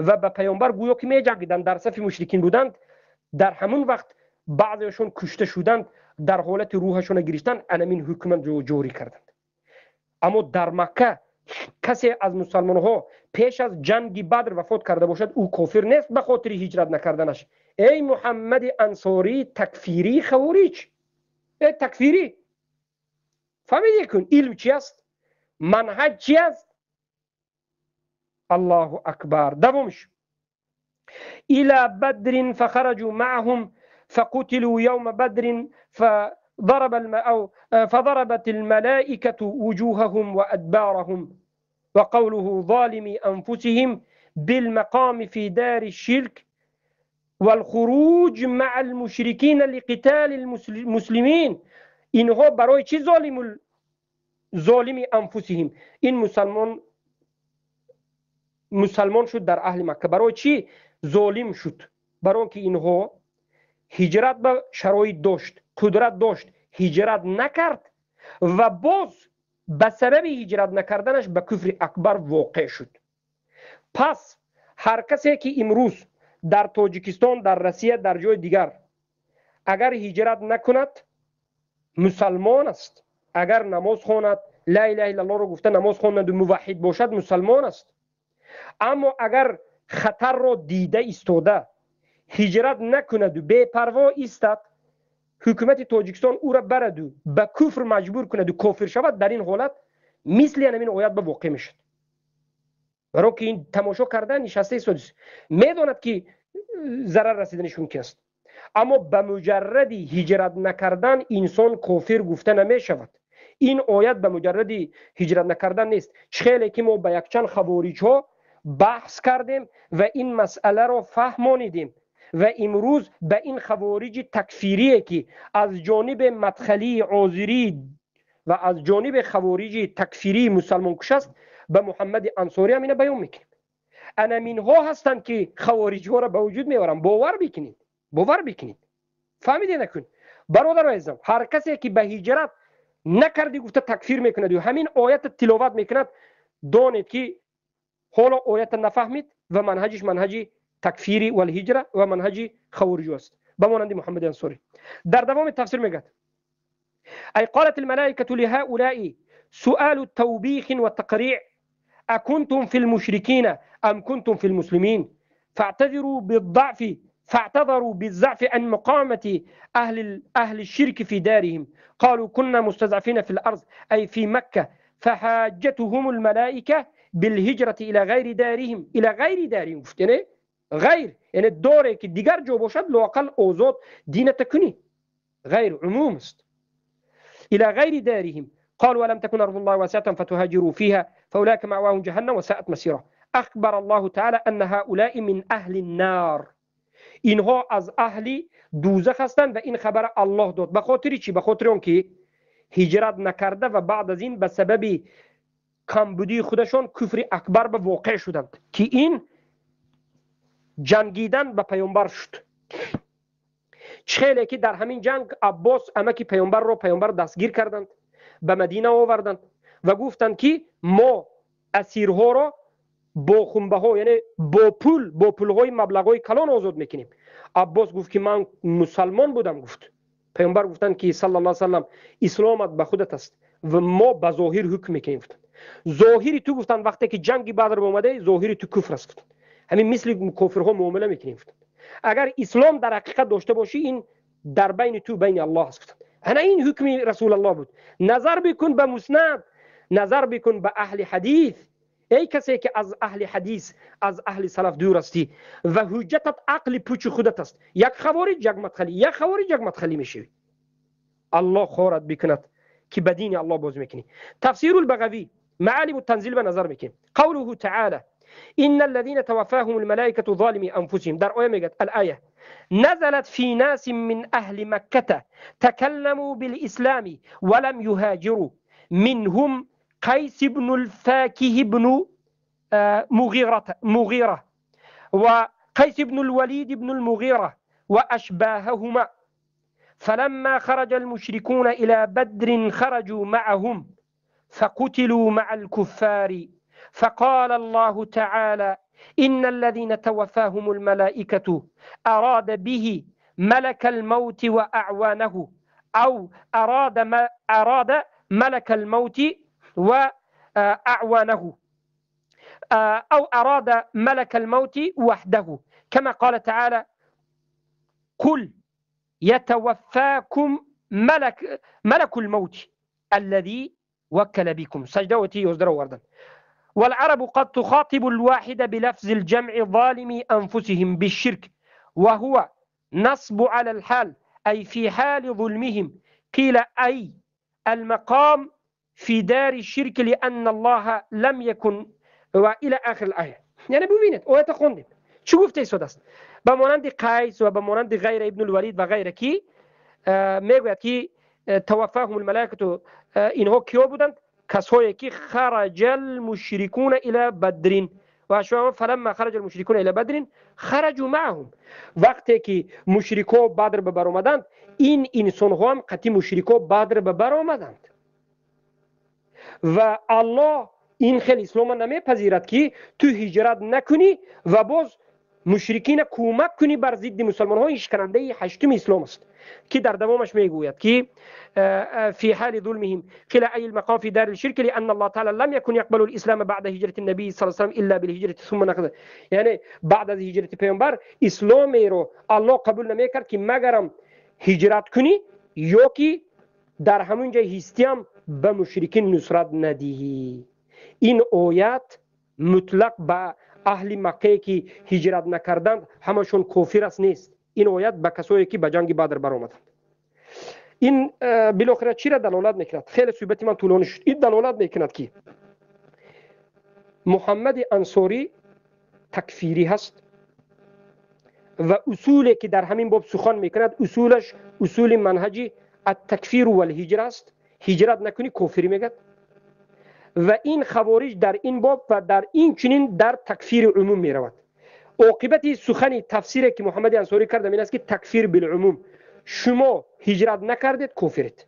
ва ба паёмбар гӯё ки меҷангиданд, дар сафи мушрикин буданд. Дар ҳамун вақт баъзеашон кушта шуданд, дар ҳолати рӯҳашонро гирифтан анамин ҳукман ҷорӣ карданд. Аммо дар Макка касе аз мусалмонҳо пеш аз ҷанги Бадр вафот карда бошад, ӯ кофир нест ба хотири ҳиҷрат накарданаш. Эй Муҳаммади Ансорӣ такфирии хавориҷ, эй такфирӣ, фаҳмидӣ кун илм чи аст, манҳаҷ чи аст? Аллоҳу акбар. Давомш. إلى بدر فخرجوا معهم فقتلوا يوم بدر فضربت الملائكة وجوههم وأدبارهم. وقوله ظالمي أنفسهم بالمقام في دار الشرك والخروج مع المشركين لقتال المسلمين. اینها برای چی ظالمی انفسهم؟ این مسلمان شد در اهل مکه. برای چی ظالم شد؟ برای که اینها هجرت به شرایط داشت، قدرت داشت، هجرت نکرد و باز به سبب هجرت نکردنش به کفر اکبر واقع شد. پس هر کسی که امروز در تاجیکستان، در روسیه، در جای دیگر اگر هجرت نکند مسلمان است. اگر نماز خواند، لا اله الا الله رو گفته نماز خواند و موحد باشد مسلمان است. اما اگر خطر را دیده ایستاده هجرت نکند و بی پروا ایستد، حکومت تاجیکستان او را برد و به کفر مجبور کند و کافر شود، در این حالت مثل همین آیت به واقع میشد. برای که این تماشا کرده نشسته ایستاده میداند که ضرر رسیدنش ممکن است. اما به مجرد هجرت نکردن انسان کافر گفته نمیشود. این آیت به مجرد هجرت نکردن نیست. خیلی که ما به یکچند خواریج ها بحث کردیم و این مسئله را فهمانیدیم و امروز به این خواریج تکفیری که از جانب مدخلی عازری و از جانب خواریج تکفیری مسلمان کش است، به محمد انصاری هم اینو بیان میکنیم. انمینها هستند که خواریج ها را به وجود میارن. باور بکنید، باور بکنید. فهمیده نکن برادر عزیزم، هر کسی که به هجرت نکردی گفته تکفیر میکند و همین آیت تلاوت میکند، دانید که حالا آیت نفهمید و منهجش منهج تکفیری و الهجره و منهج خوارج است به مانند محمد انصاری. در دوام تفسیر میگه ای قالت الملائكة لهؤلاء سؤال توبيخ وتقريع أكنتم في المشركين أم كنتم في المسلمين فاعتذروا بالضعف عن مقامة أهل الشرك في دارهم قالوا كنا مستضعفين في الأرض أي في مكة فحاجتهم الملائكة بالهجرة إلى غير دارهم إلى غير دارهم يعني غير يعني الدور که دیگر جو باشد لااقل آزاد دین تکنی غير عموم است إلى غير دارهم قالوا ولم تكن أرض الله واسعة فتهاجروا فيها فأولئك مأواهم جهنم وساءت مصيرا. أخبر الله تعالى أن هؤلاء من أهل النار. اینها از اهل دوزخ هستند و این خبر الله داد. به خاطر چی؟ به خاطر اون که هجرت نکرده و بعد از این به سبب کمبودی خودشان کفر اکبر به واقع شدند که این جنگیدن به پیامبر شد. خیلی که در همین جنگ عباس امکی پیامبر رو پیامبر دستگیر کردند، به مدینه آوردند و گفتند که ما اسیرها را با خنبه ها یعنی با پول، با پولهای مبلغ کلان آزاد میکنیم. عباس گفت که من مسلمان بودم. گفت پیامبر گفتند که صلی الله علیه و سلم اسلامت به خودت است و ما به ظاهر حکم میکنیم. گفتند ظاهری تو، گفتند وقتی که جنگ بدر اومده ظاهری تو کفر است. گفتند همین مثل کافرها معامله میکنیم. گفتند اگر اسلام در حقیقت داشته باشی این در بین تو بین الله است. گفتند انا این حکم رسول الله بود. نظر بکن به مسند، نظر بکن به اهل حدیث. ای کسی که از اهل حدیث، از اهل سلف دور هستی و حجتت عقل پوچ خودت است، یک خوارج یک مدخلی، یک خوارج یک مدخلی میشوی. الله خورت بکند که به دین الله باز میکنی. تفسیر البغوی معالم التنزیل به نظر میکنیم. قوله تعالی إن الذين توفاهم الملائكة ظالمي أنفسهم، در آیه میگه الآیه نزلت في ناس من أهل مكة تكلموا بالإسلام ولم يهاجروا، منهم قيس بن الفاكه بن مغيرة وقيس بن الوليد بن المغيرة وأشباههما، فلما خرج المشركون إلى بدر خرجوا معهم فقتلوا مع الكفار، فقال الله تعالى إن الذين توفاهم الملائكة أراد به ملك الموت وأعوانه، أو أراد ملك الموت وأعوانه، أو أراد ملك الموت وحده، كما قال تعالى قل يتوفاكم ملك الموت الذي وكل بكم. سجدة يصدر وردا. والعرب قد تخاطب الواحد بلفظ الجمع ظالمي أنفسهم بالشرك، وهو نصب على الحال، أي في حال ظلمهم. قيل أي المقام في دار الشرك لأن الله لم يكن، وإلى آخر الآية. یعنی ببینید آیت خوندیم چی گفته ایستاد است؟ به مانند قیس و به مانند غیر ابن الولید و غیره کی میگوید که توفاهم الملائکه، اینها کیا بودند؟ کسایی که خرج المشرکون الى بدر و شما فلما خرج المشرکون الى بدر خرجوا معهم. وقتی که مشرکا بدر به بر آمدند، این انسان ها هم قطعی مشرکا بدر به بر آمدند و الله این خیلی اسلام نمیپذیرد که تو هجرت نکنی و باز مشرکین کمک کنی بر ضد مسلمان ها. این شکننده هشتم اسلام است که در دوامش میگوید که في حال ظلمهم قيل أي المقام في دار الشرك لأن الله تعالى لم يكن يقبل الإسلام بعد هجرة النبي صلى الله عليه وسلم إلا بالهجرة ثم نقض. یعنی بعد از هجرت پیامبر اسلام رو الله قبول نمیکرد که مگرم هجرت کنی یا که در همون جای هستیم به مشرکین نصرت ندهی. این آیات مطلق به اهل مکه که هجرت نکردند همشون کافر است نیست. این آیات به کسایی که به جنگ بدر برآمدند. این بالاخره چی را دلالت میکند؟ خیلی صحبت من طولانی شد. این دلالت میکند که محمد انصاری تکفیری هست و اصولی که در همین باب سخن میکند اصولش اصول منهجی التکفیر و الهجره است. هجرت نکنی کافری میگد و این خوارج در این باب و در این چنین در تکفیر عموم میرود. عاقبت سخن تفسیری که محمد انصاری کرد این است که تکفیر بالعموم، شما هجرت نکردید کافرید.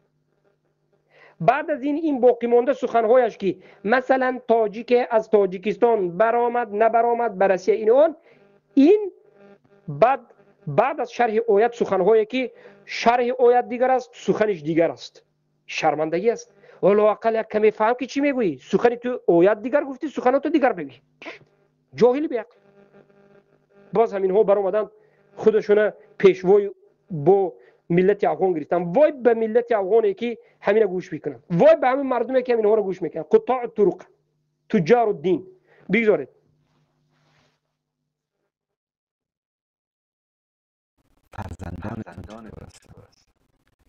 بعد از این باقی مانده سخنهایش که مثلا تاجیک از تاجیکستان برآمد نبرآمد بررسی این آن، این بعد از شرح آیت سخنهایی که شرح آیت دیگر است سخنش دیگر است، شرمندگی است. لااقل یک کمی فهم که چی میگویی، سخنی تو آیت دیگر گفتی سخناتو دیگر بگی، جاهل بیعقل. باز همینها برآمدند خودشون پیشوای با ملت افغان گرفتن. وای به ملت افغانی که همین گوش میکنن، وای به همین مردمی که همینها رو گوش میکنن. قطاع الطرق، تجار الدین. بگذارید فرزندانتان چطور است؟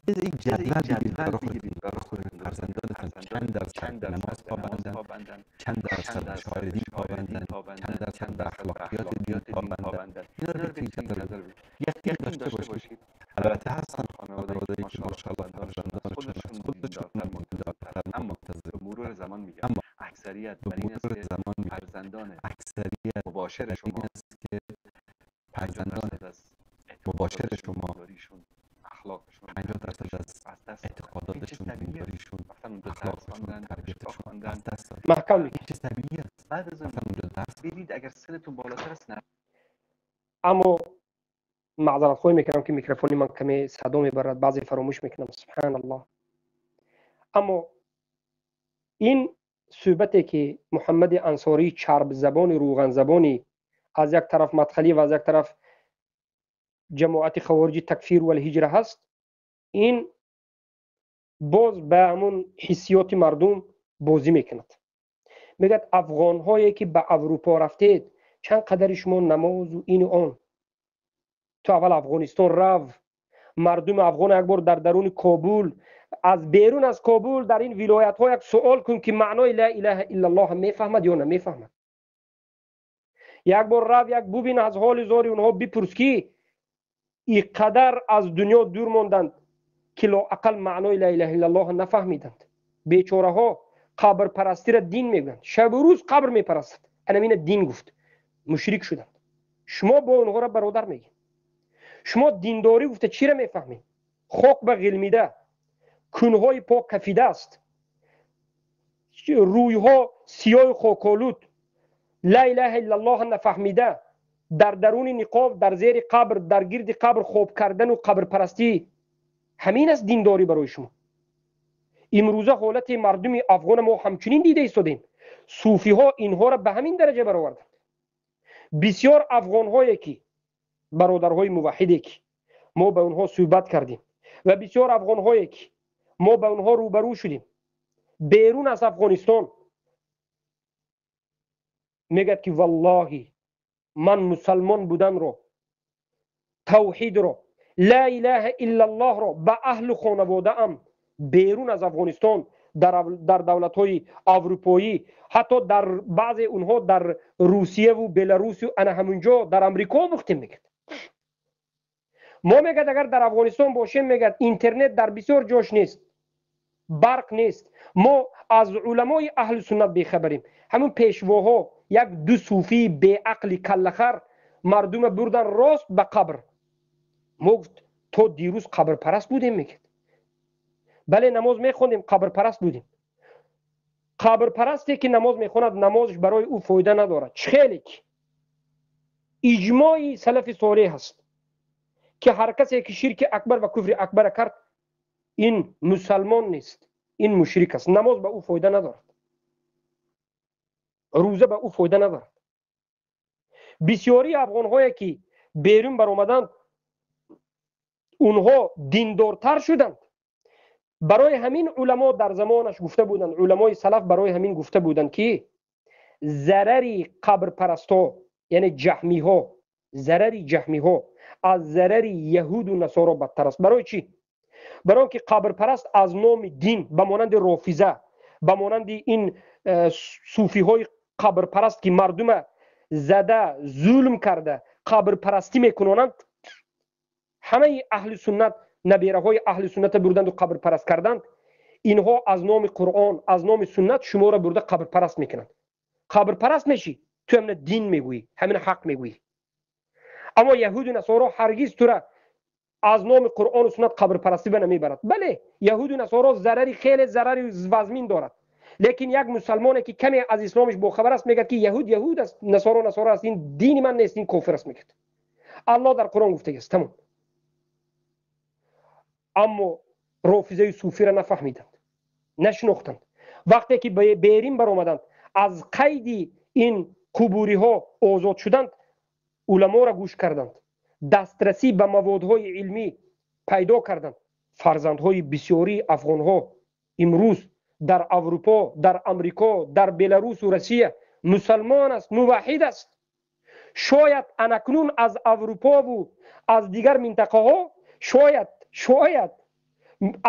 یک جدول بگیرید برای خودتون. فرزندانتان چند درصد به نماز پابندند، چند درصد به شعائر دین پابندند، چند درصد به اخلاقیات دین پابندند. اینا رو بتونید جدول بگیرید، یقین داشته باشید. البته هستن خانواده‌هایی که ماشاءالله فرزندانشون از خودشون دیندارتر، اما به مرور زمان میگم اما اکثریت به بر این است مرور که زمان میگم فرزندان اکثریت مباشر بر این شما است که فرزندان 50% از مباشر اعتقاداتشون، شما دینداریشون، اخلاقشون، 50% از از دست دادن. این چیز اعتقاداتشون، طبیعیه. دینداریشون، رفتن اونجا درس اخلاقشون، خواندن، دانشگاه تربیتشون خواندن. از دست دادن. محکم میگه. این چیز طبیعی است. بعد از اون رفتن اونجا درس ببینید اگر سنتون بالاتر است نه. اما معذرت خواهی میکنم که میکروفونی من کمی صدا میبرد، بعضی فراموش میکنم، سبحان الله. اما این صحبتی که محمد انصاری چرب زبانی روغن زبانی از یک طرف مدخلی و از یک طرف ҷамоати хавориҷи такфир валҳиҷра ҳаст, ин боз ба ҳамун ҳиссиёти мардум бозӣ мекунад. Мегӯяд афғонҳое ки ба Аврупо рафтед, чанд қадари шумо намозу ину он. Ту аввал Афғонистон рав, мардуми афғон як бор дар даруни Кобул, аз берун аз Кобул дар ин вилоятҳо як суол кун ки маънои ла илаҳа иллаллоҳ мефаҳмад ё намефаҳмад. Як бор рав, як бубин аз ҳоли зори онҳо, бипурс ки ин қадар аз дунё дур монданд ки лоақал маънои ла илаҳа иллаллоҳ нафаҳмиданд. Бечораҳо қабрпарастиро дин мегӯянд, шабу рӯз қабр мепарастад. Анамина дин гуфт, мушрик шуданд. Шумо бо онҳоро бародар мегӯед. Шумо диндорӣ гуфта чиро мефаҳмед? Хок ба ғилмида, кунҳои пок кафида аст, рӯйҳо сиёҳи хоколуд, ла илаҳа иллаллоҳ нафаҳмида, дар даруни ниқоб, дар зери қабр, дар гирди қабр хоб кардану қабрпарастӣ, ҳамин аст диндорӣ барои шумо. Имрӯза ҳолати мардуми афғона мо ҳамчунин дида истодем. Суфиҳо инҳоро ба ҳамин дараҷа бароварданд. Бисёр афғонҳое ки бародарҳои муваҳиде ки мо ба онҳо суҳбат кардем ва бисёр афғонҳое ки мо ба онҳо рӯбарӯ шудем берун аз Афғонистон, мегӯяд ки валлоҳи ман мусалмон буданро, тавҳидро, ла илаҳа иллаллоҳро ба аҳлу хонаводаам берун аз Афғонистон, дар давлатҳои аврупоӣ, ҳатто дар баъзе онҳо дар Русияву Беларусию ана ҳамунҷо дар Амрико омӯхтем. Мегӯяд мо, мегӯяд агар дар Афғонистон бошем, мегӯяд интернет дар бисёр ҷош нест, барқ нест, мо аз уламои аҳли суннат бехабарем. Ҳамун пешвоҳо як ду суфии беақли каллахар мардума бурдан рост ба қабр. Мо гуфт то дирӯз қабрпараст будем, мегӯяд. Бале, намоз мехондем, қабрпараст будем. Қабрпарасте ки намоз мехонад, намозаш барои ӯ фоида надорад. Чӣ хеле ки иҷмои салафи солеҳ ҳаст ки ҳар касе ки ширки акбар ва куфри акбара кард, ин мусалмон нест, ин мушрик аст. Намоз ба ӯ фоида надорад, рӯза ба ӯ фоида надорад. Бисёрии афғонҳое ки берун баромаданд, онҳо диндортар шуданд. Барои ҳамин уламо дар замонаш гуфта буданд, уламои салаф барои ҳамин гуфта буданд ки зарари қабрпарастҳо, яъне ҷаҳмиҳо, зарари ҷаҳмиҳо аз зарари яҳуду насоро бадтар аст. Барои чӣ? Барои он ки қабрпараст аз номи дин, ба монанди рофиза, ба монанди ин суфиҳои қабрпараст ки мардума зада, зулм карда, қабрпарастӣ мекунонанд, ҳамаи аҳли суннат, набераҳои аҳли сунната бурданду қабрпараст карданд. Инҳо аз номи Қуръон, аз номи суннат шуморо бурда қабрпараст мекунанд. Қабрпараст мешӣ, ту ҳамина дин мегӯӣ, ҳамина ҳақ мегӯӣ. Аммо яҳуду насоро ҳаргиз тура аз номи Қуръону суннат қабрпарастӣ ба намебарад. Бале, яҳуду насоро зарари хеле зарари вазмин дорад, лекин як мусалмоне ки каме аз исломиш бохабар аст, мегӯяд ки яҳуд яҳуд аст, насоро насоро аст, ин дини ман нест, ин кофир аст, мегӯяд. Аллоҳ дар Қуръон гуфтагиаст, тамом. Аммо рофизаи суфиро нафаҳмиданд, нашинохтанд. Вақте ки берин баромаданд, аз қайди ин қубуриҳо озод шуданд, уламоро гӯш карданд, дастрасӣ ба маводҳои илмӣ пайдо карданд. Фарзандҳои бисёрии афғонҳо имрӯз дар Аврупо, дар Амрико, дар Беларусу Россия мусалмон аст, муваҳид аст. Шояд анакнун аз Аврупову аз дигар минтақаҳо, шояд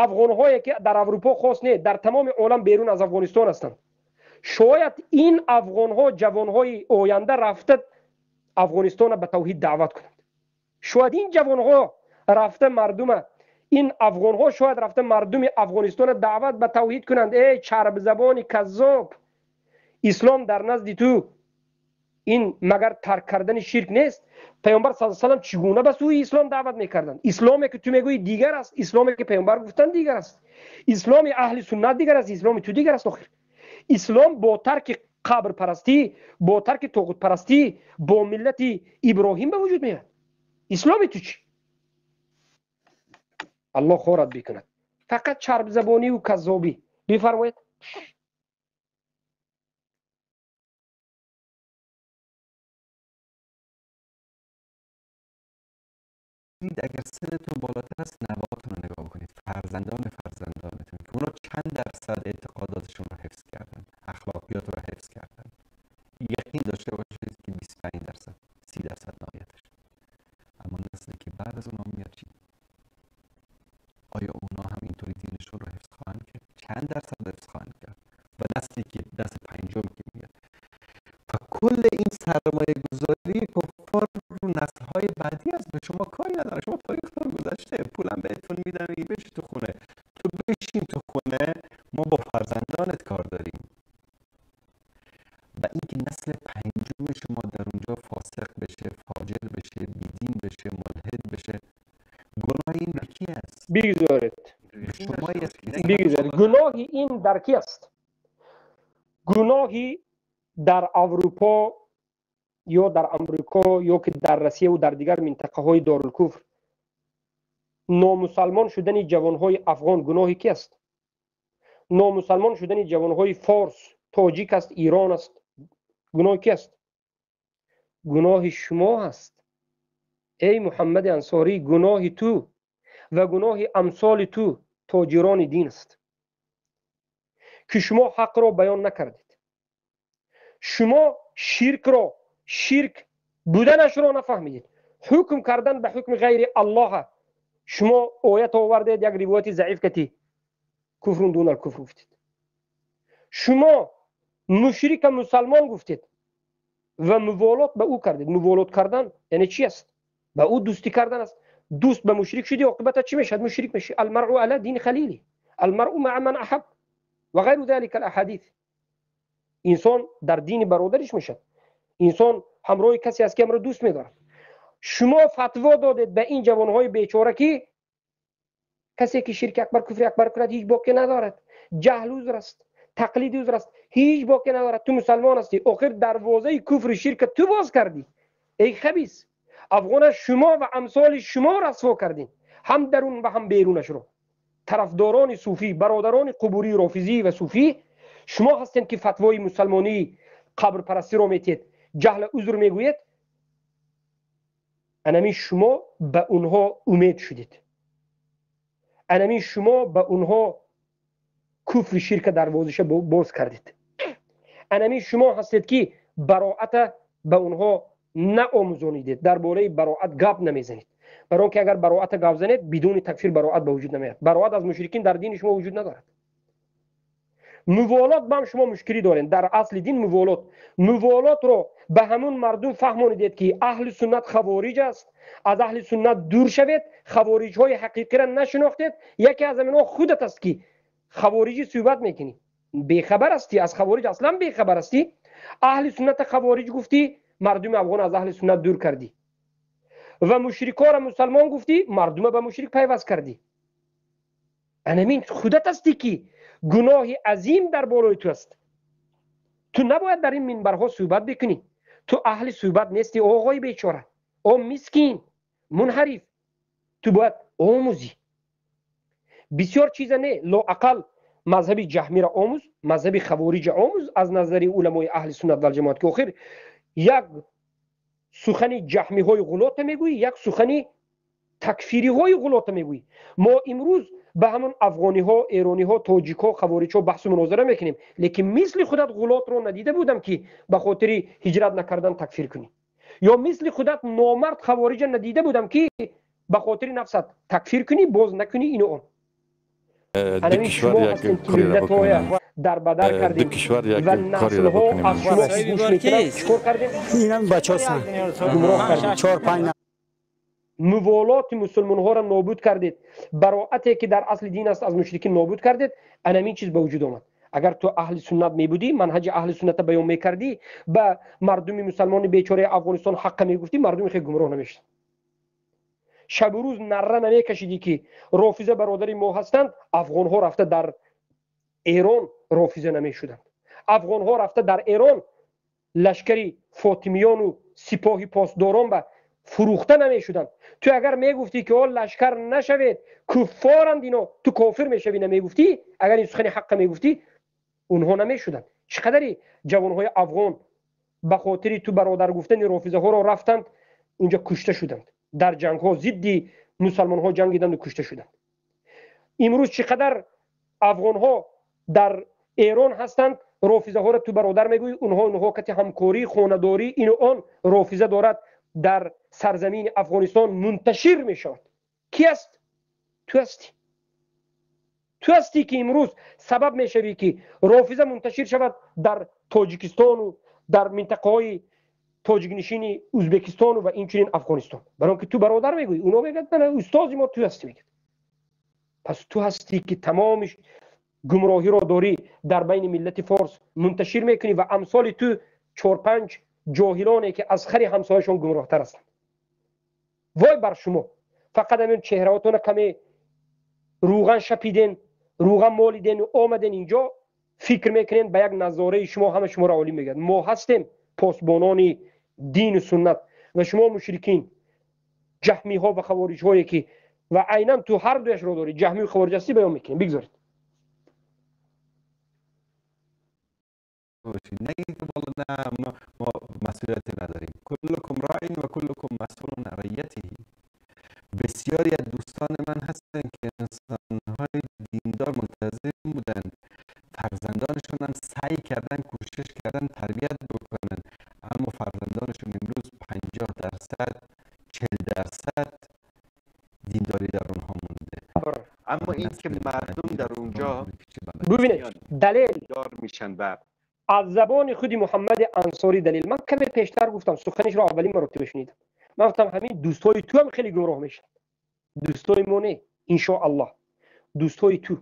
афғонҳое ки дар Аврупо хос не, дар тамоми олам берун аз Афғонистон ҳастанд, шояд ин афғонҳо ҷавонҳои оянда рафта Афғонистонро ба тавҳид даъват кунанд. Шояд ин ҷавонҳо рафта мардума, ин афғонҳо шояд рафта мардуми Афғонистонро даъват ба тавҳид кунанд. Эй чарбзабони каззоб, ислом дар назди ту ин магар тарк кардани ширк нест? Паёмбар саллаллоҳу алайҳи васаллам чӣ гуна ба сӯи ислом даъват мекарданд? Исломе ки ту мегӯӣ дигар аст, исломе ки паёмбар гуфтанд дигар аст, исломи аҳли суннат дигар аст, исломи ту дигар аст. Охир ислом бо тарки қабрпарастӣ, бо тарки тоғутпарастӣ, бо миллати Иброҳим ба вуҷуд меояд. Исломи ту чӣ? Аллоҳ хорат бикунад. Фақат чарбзабониву каззобӣ. Бифармоед. برید اگر سنتون بالاتر است نواتون رو نگاه بکنید، فرزندان فرزندانتون که اونا چند درصد اعتقاداتشون رو حفظ کردن، اخلاقیات رو حفظ کردن. یقین داشته باشید که 25% 30% نهایتش. اما نسلی که بعد از اونا میاد چی؟ آیا اونا هم اینطوری دینشون رو حفظ خواهند کرد؟ چند درصد حفظ خواهند کرد؟ و نسلی که نسل پنجم که میاد و کل این سرمایه گذاری کفار رو نسل های بعدی است، به شما کاری نداره. شما تاریختون گذشته، پولم بهتون میدن، میگه بشین تو خونه، تو بشین تو خونه، ما با فرزندانت کار داریم. و اینکه نسل پنجم شما در اونجا فاسق بشه، فاجر بشه، بیدین بشه، ملحد بشه، گناه این به کی است؟ بگذارید شما بگذارید. گناه این در کی است؟ گناهی در اروپا یا در امریکا یا که در روسیه و در دیگر منطقه های دارالکفر نامسلمان شدن جوانهای افغان گناهی کی است؟ نامسلمان شدن جوانهای فارس، تاجیک است، ایران است، گناه کی است؟ گناه شما است ای محمد انصاری. گناه تو و گناه امثال تو تاجران دین است که شما حق را بیان نکردید. شما شرک را، شرک بودنش را نفهمیدید. حکم کردن به حکم غیر الله، شما آیت آوردید، یک روایت ضعیف کتی کفر دون الکفر گفتید. شما مشرک مسلمان گفتید و موالات به او کردید. موالات کردن یعنی چی است؟ به او دوستی کردن است. دوست به مشرک شدی، عاقبت چی میشد؟ مشرک میشی. المرء علی دین خلیلی، المرء مع من احب و غیر ذلك الاحادیث. انسان در دین برادرش میشد، انسان همراه کسی است که امرو دوست میدارد. شما فتوا دادید به این جوانهای بیچاره که کسی که شرک اکبر، کفر اکبر کند هیچ باکی ندارد، جهل عذر است، تقلید عذر است، هیچ باکی ندارد، تو مسلمان هستی. آخر دروازه کفر شرک تو باز کردی ای خبیث. افغان شما و امثال شما رسوا کردین، هم درون و هم بیرونش رو. طرفداران صوفی، برادران قبوری رافضی و صوفی، شما هستین که فتوای مسلمانی قبر پرستی رو میتید، جهل عذر میگوید. انمی شما به اونها امید شدید، انمی شما به اونها کفر شرک دروازش باز کردید. انمی شما هستید که براعت به اونها نآموزانیدید، درباره براعت گپ نمیزنید. برای اینکه اگر براعت گپ زنید بدون تکفیر براعت به وجود نمیاد. براعت از مشرکین در دین شما وجود ندارد. موالات با هم شما مشکلی دارین در اصل دین. موالات رو به همون مردم فهمانیدید که اهل سنت خوارج است، از اهل سنت دور شوید، خوارج های حقیقی را نشناختید. یکی از اینها خودت است که خوارجی صحبت میکنی، بیخبر هستی از خوارج، اصلا بیخبر هستی. اهل سنت خوارج گفتی، مردم افغان از اهل سنت دور کردی و مشرکا را مسلمان گفتی، مردم به مشرک پیوست کردی. انمین خودت هستی که گناه عظیم در بالای تو است. تو نباید در این منبرها صحبت بکنی، تو اهل صحبت نیستی آقای بیچاره، او مسکین منحرف. تو باید آموزی بسیار چیز، نه لااقل مذهب جهمی را آموز، مذهب خوارج آموز از نظر علمای اهل سنت و جماعت که آخر یک سخن جهمی های غلط میگویی، یک سخن تکفیری های غلط میگویی. ما امروز به همون افغانی ها، ایرانی ها، تاجیک ها، خوارج ها بحث و مناظره میکنیم، لیکن مثل خودت غلط رو ندیده بودم که به خاطر هجرت نکردن تکفیر کنی، یا مثل خودت نامرد خوارج ندیده بودم که به خاطر نفست تکفیر کنی، باز نکنی اینو اون. دو کشور یک کاری را بکنیم، در بدر کردیم، دو کشور یک و کاری را نسل‌ها بکنیم. از شما گوش میکنند. چیکار کردیم؟ اینم بچه‌ها 4 5 موالات مسلمان ها را نابود کردید، براعتی که در اصل دین است از مشرکین نابود کردید. انمین چیز به وجود آمد. اگر تو اهل سنت می بودی، منهج اهل سنت بیان میکردی، به مردم مسلمان بیچاره افغانستان حق میگفتی، مردم خیلی گمراه نمیشدن. شب و روز نره نمیکشیدی که رافضه برادری ما هستند، افغان ها رفته در ایران رافضه نمیشدند، افغان ها رفته در ایران لشکری فاطمیان و سپاه پاسداران به فروخته نمیشدند. تو اگر میگفتی که آن لشکر نشوید، کفارند اینا، تو کافر میشوی نمیگفتی، اگر این سخن حق میگفتی اونها نمیشدند. چقدری جوانهای افغان به خاطر تو برادر گفتن رافضه ها را رفتند اونجا کشته شدند. Дар ҷангҳо зидди мусалмонҳо ҷангиданд ва кушта шуданд. Имрӯз чӣ қадар афғонҳо дар Эрон ҳастанд, рофизаҳоро ту бародар мегӯӣ, онҳо кати ҳамкорӣ, хонадорӣ, ину он рофиза дорад дар сарзамини Афғонистон мунташир мешавад. Ки аст? Ту ҳастӣ. Ту ҳастӣ ки имрӯз сабаб мешавӣ ки рофиза мунташир шавад дар Тоҷикистону дар минтақаҳои тоҷикнишини Ӯзбекистону ва инчунин Афғонистон. Барои он ки ту бародар мегӯӣ, онҳо мегӯянд на, устози мо ту ҳастӣ мегӯяд. Пас ту ҳастӣ ки тамоми гумроҳиро дорӣ дар байни миллати форс мунташир мекунӣ ва амсоли ту 4-5 ҷоҳилоне ки аз хари ҳамсояшон гумроҳтар ҳастанд. Вой бар шумо! Фақат ҳамин чеҳраҳотонро каме рӯған шапиден, рӯған молиден омаден инҷо, фикр мекунен ба як назораи шумо ҳама шуморо олим мегӯяд. Мо ҳастем посбонони дину суннат ва шумо мушрикин, ҷаҳмиҳо ва хавориҷҳое ки ва айнан ту ҳар дуяшро дорӣ, ҷаҳмию хавориҷ ҳастӣ, баён мекунем. Бигзоред. نگید که والا نه ما مسئولیتی نداریم. کلکم راع و کلکم مسئول عن رعیته. بسیاری از دوستان من هستن که انسانهای دیندار ملتزم بودن، فرزندانشون هم سعی کردن، کوشش کردن تربیت بکنن، اما فرزندانشون امروز 50% 40% دینداری در اونها مونده. اما این که مردم در اونجا ببینید دلیل دار میشن و از زبان خودی محمد انصاری دلیل. من کمی پیشتر گفتم، سخنش رو اولین مرتبه شنیدم. من گفتم همین دوستای تو هم خیلی گمراه میشن. دوستای ما نه، ان شاء الله دوستای تو.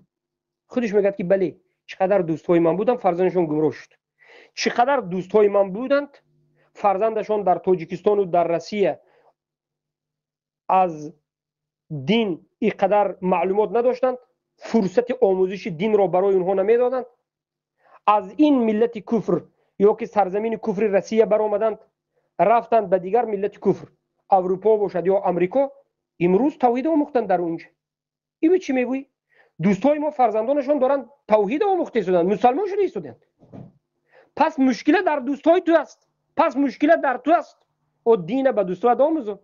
خودش میگه که بله، چقدر دوستای من بودن فرزندشون گمراه شد. چقدر دوستای من بودند فرزندشون در تاجیکستان و در روسیه از دین اینقدر معلومات نداشتند، فرصت آموزش دین را برای اونها نمیدادند. از این ملت کفر یا که سرزمین کفر روسیه برآمدند، رفتند به دیگر ملت کفر، اروپا باشد یا امریکا، امروز توحید آموختند در اونجا. این چی میگویی؟ دوستای ما فرزندانشون دارند توحید آموخته شدند، مسلمان شده ایستادند. پس مشکل در دوستای تو است. پس مشکل در تو است. او دین به دوستات آموزون.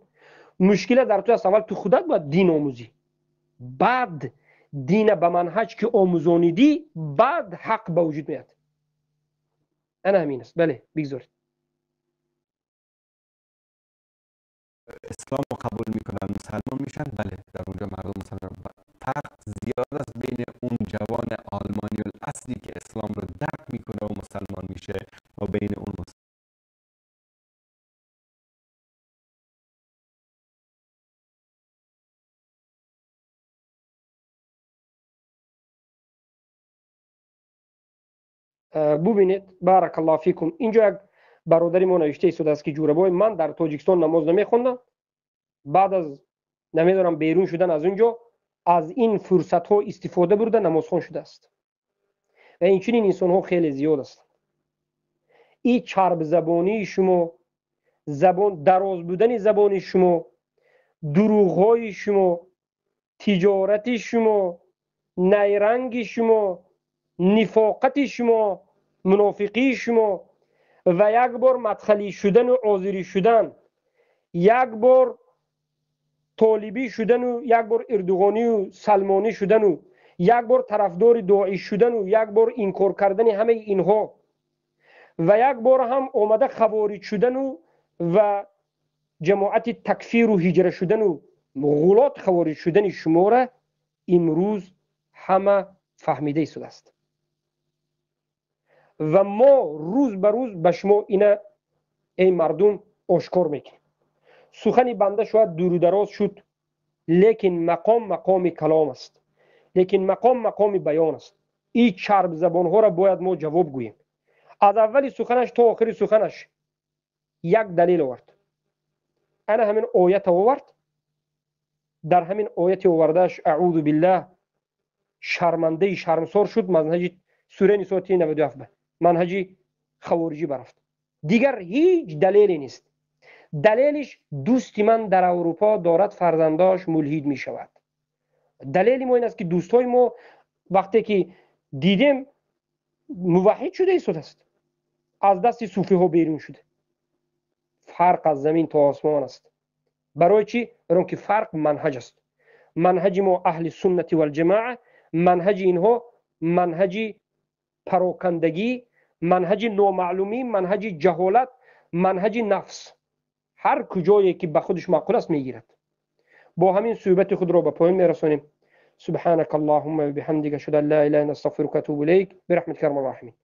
مشکل در تو است. اول تو خودت باید دین آموزی، بعد دین به منهج که آموزانیدی، بعد حق به وجود میاد. انا همین است. بله بگذارید. اسلام رو قبول میکنن، مسلمان میشن، بله در اونجا مردم مسلمان. فرق زیاد است بین اون جوان آلمانی الاصلی که اسلام رو درک میکنه و مسلمان میشه و بین اون مسلمان. ببینید بارک الله فیکم، اینجا یک برادری ما نوشته ایستاده است که جوربای من در تاجیکستان نماز نمیخوندم، بعد از نمیدونم بیرون شدن از اونجا از این فرصت ها استفاده برده نمازخوان شده است. و اینچنین انسان ها خیلی زیاد هستند. این چرب زبانی شما، زبان دراز بودن زبان شما، دروغ های شما، تجارت شما، نیرنگ شما، نفاقت شما، منافقی شما و یک بار مدخلی شدن و آذری شدن، یک بار طالبی شدن و یک بار اردوغانی و سلمانی شدن و یک بار طرفدار داعش شدن و یک بار انکار کردن همه اینها و یک بار هم آمده خوارج شدن و جماعت تکفیر و هجره شدن و غلات خوارج شدن شما را امروز همه فهمیده ایستاده است. و ما روز به روز به شما اینا ای مردم آشکار میکنیم. سخن بنده شاید دور و دراز شد، لیکن مقام مقام کلام است، لیکن مقام مقام بیان است. این چرب زبان ها را باید ما جواب گوییم. از اول سخنش تا آخر سخنش یک دلیل آورد. انا همین آیت آورد. در همین آیت آوردهش اعوذ بالله شرمنده شرمسار شد. منهج سوره نساء 97 منهج خوارجی برفت. دیگر هیچ دلیلی نیست. دلیلش دوست من در اروپا دارد فرزنداش ملحد می شود. دلیل ما این است که دوستای ما وقتی که دیدیم موحد شده ایستاده است، از دست صوفی ها بیرون شده. فرق از زمین تا آسمان است. Барои чӣ? Барои он ки фарқ манҳаҷ аст. Манҳаҷи мо аҳли суннати валҷамоа, манҳаҷи инҳо манҳаҷи парокандагӣ, манҳаҷи номаълумӣ, манҳаҷи ҷаҳолат, манҳаҷи нафс. Ҳар куҷое ки ба худаш маъқул аст мегирад. Бо ҳамин суҳбати худро ба поён мерасонем. سبحانك اللهم وبحمدك، اشهد ان لا اله الا انت، استغفرك واتوب اليك، برحمتك يا ارحم الراحمين.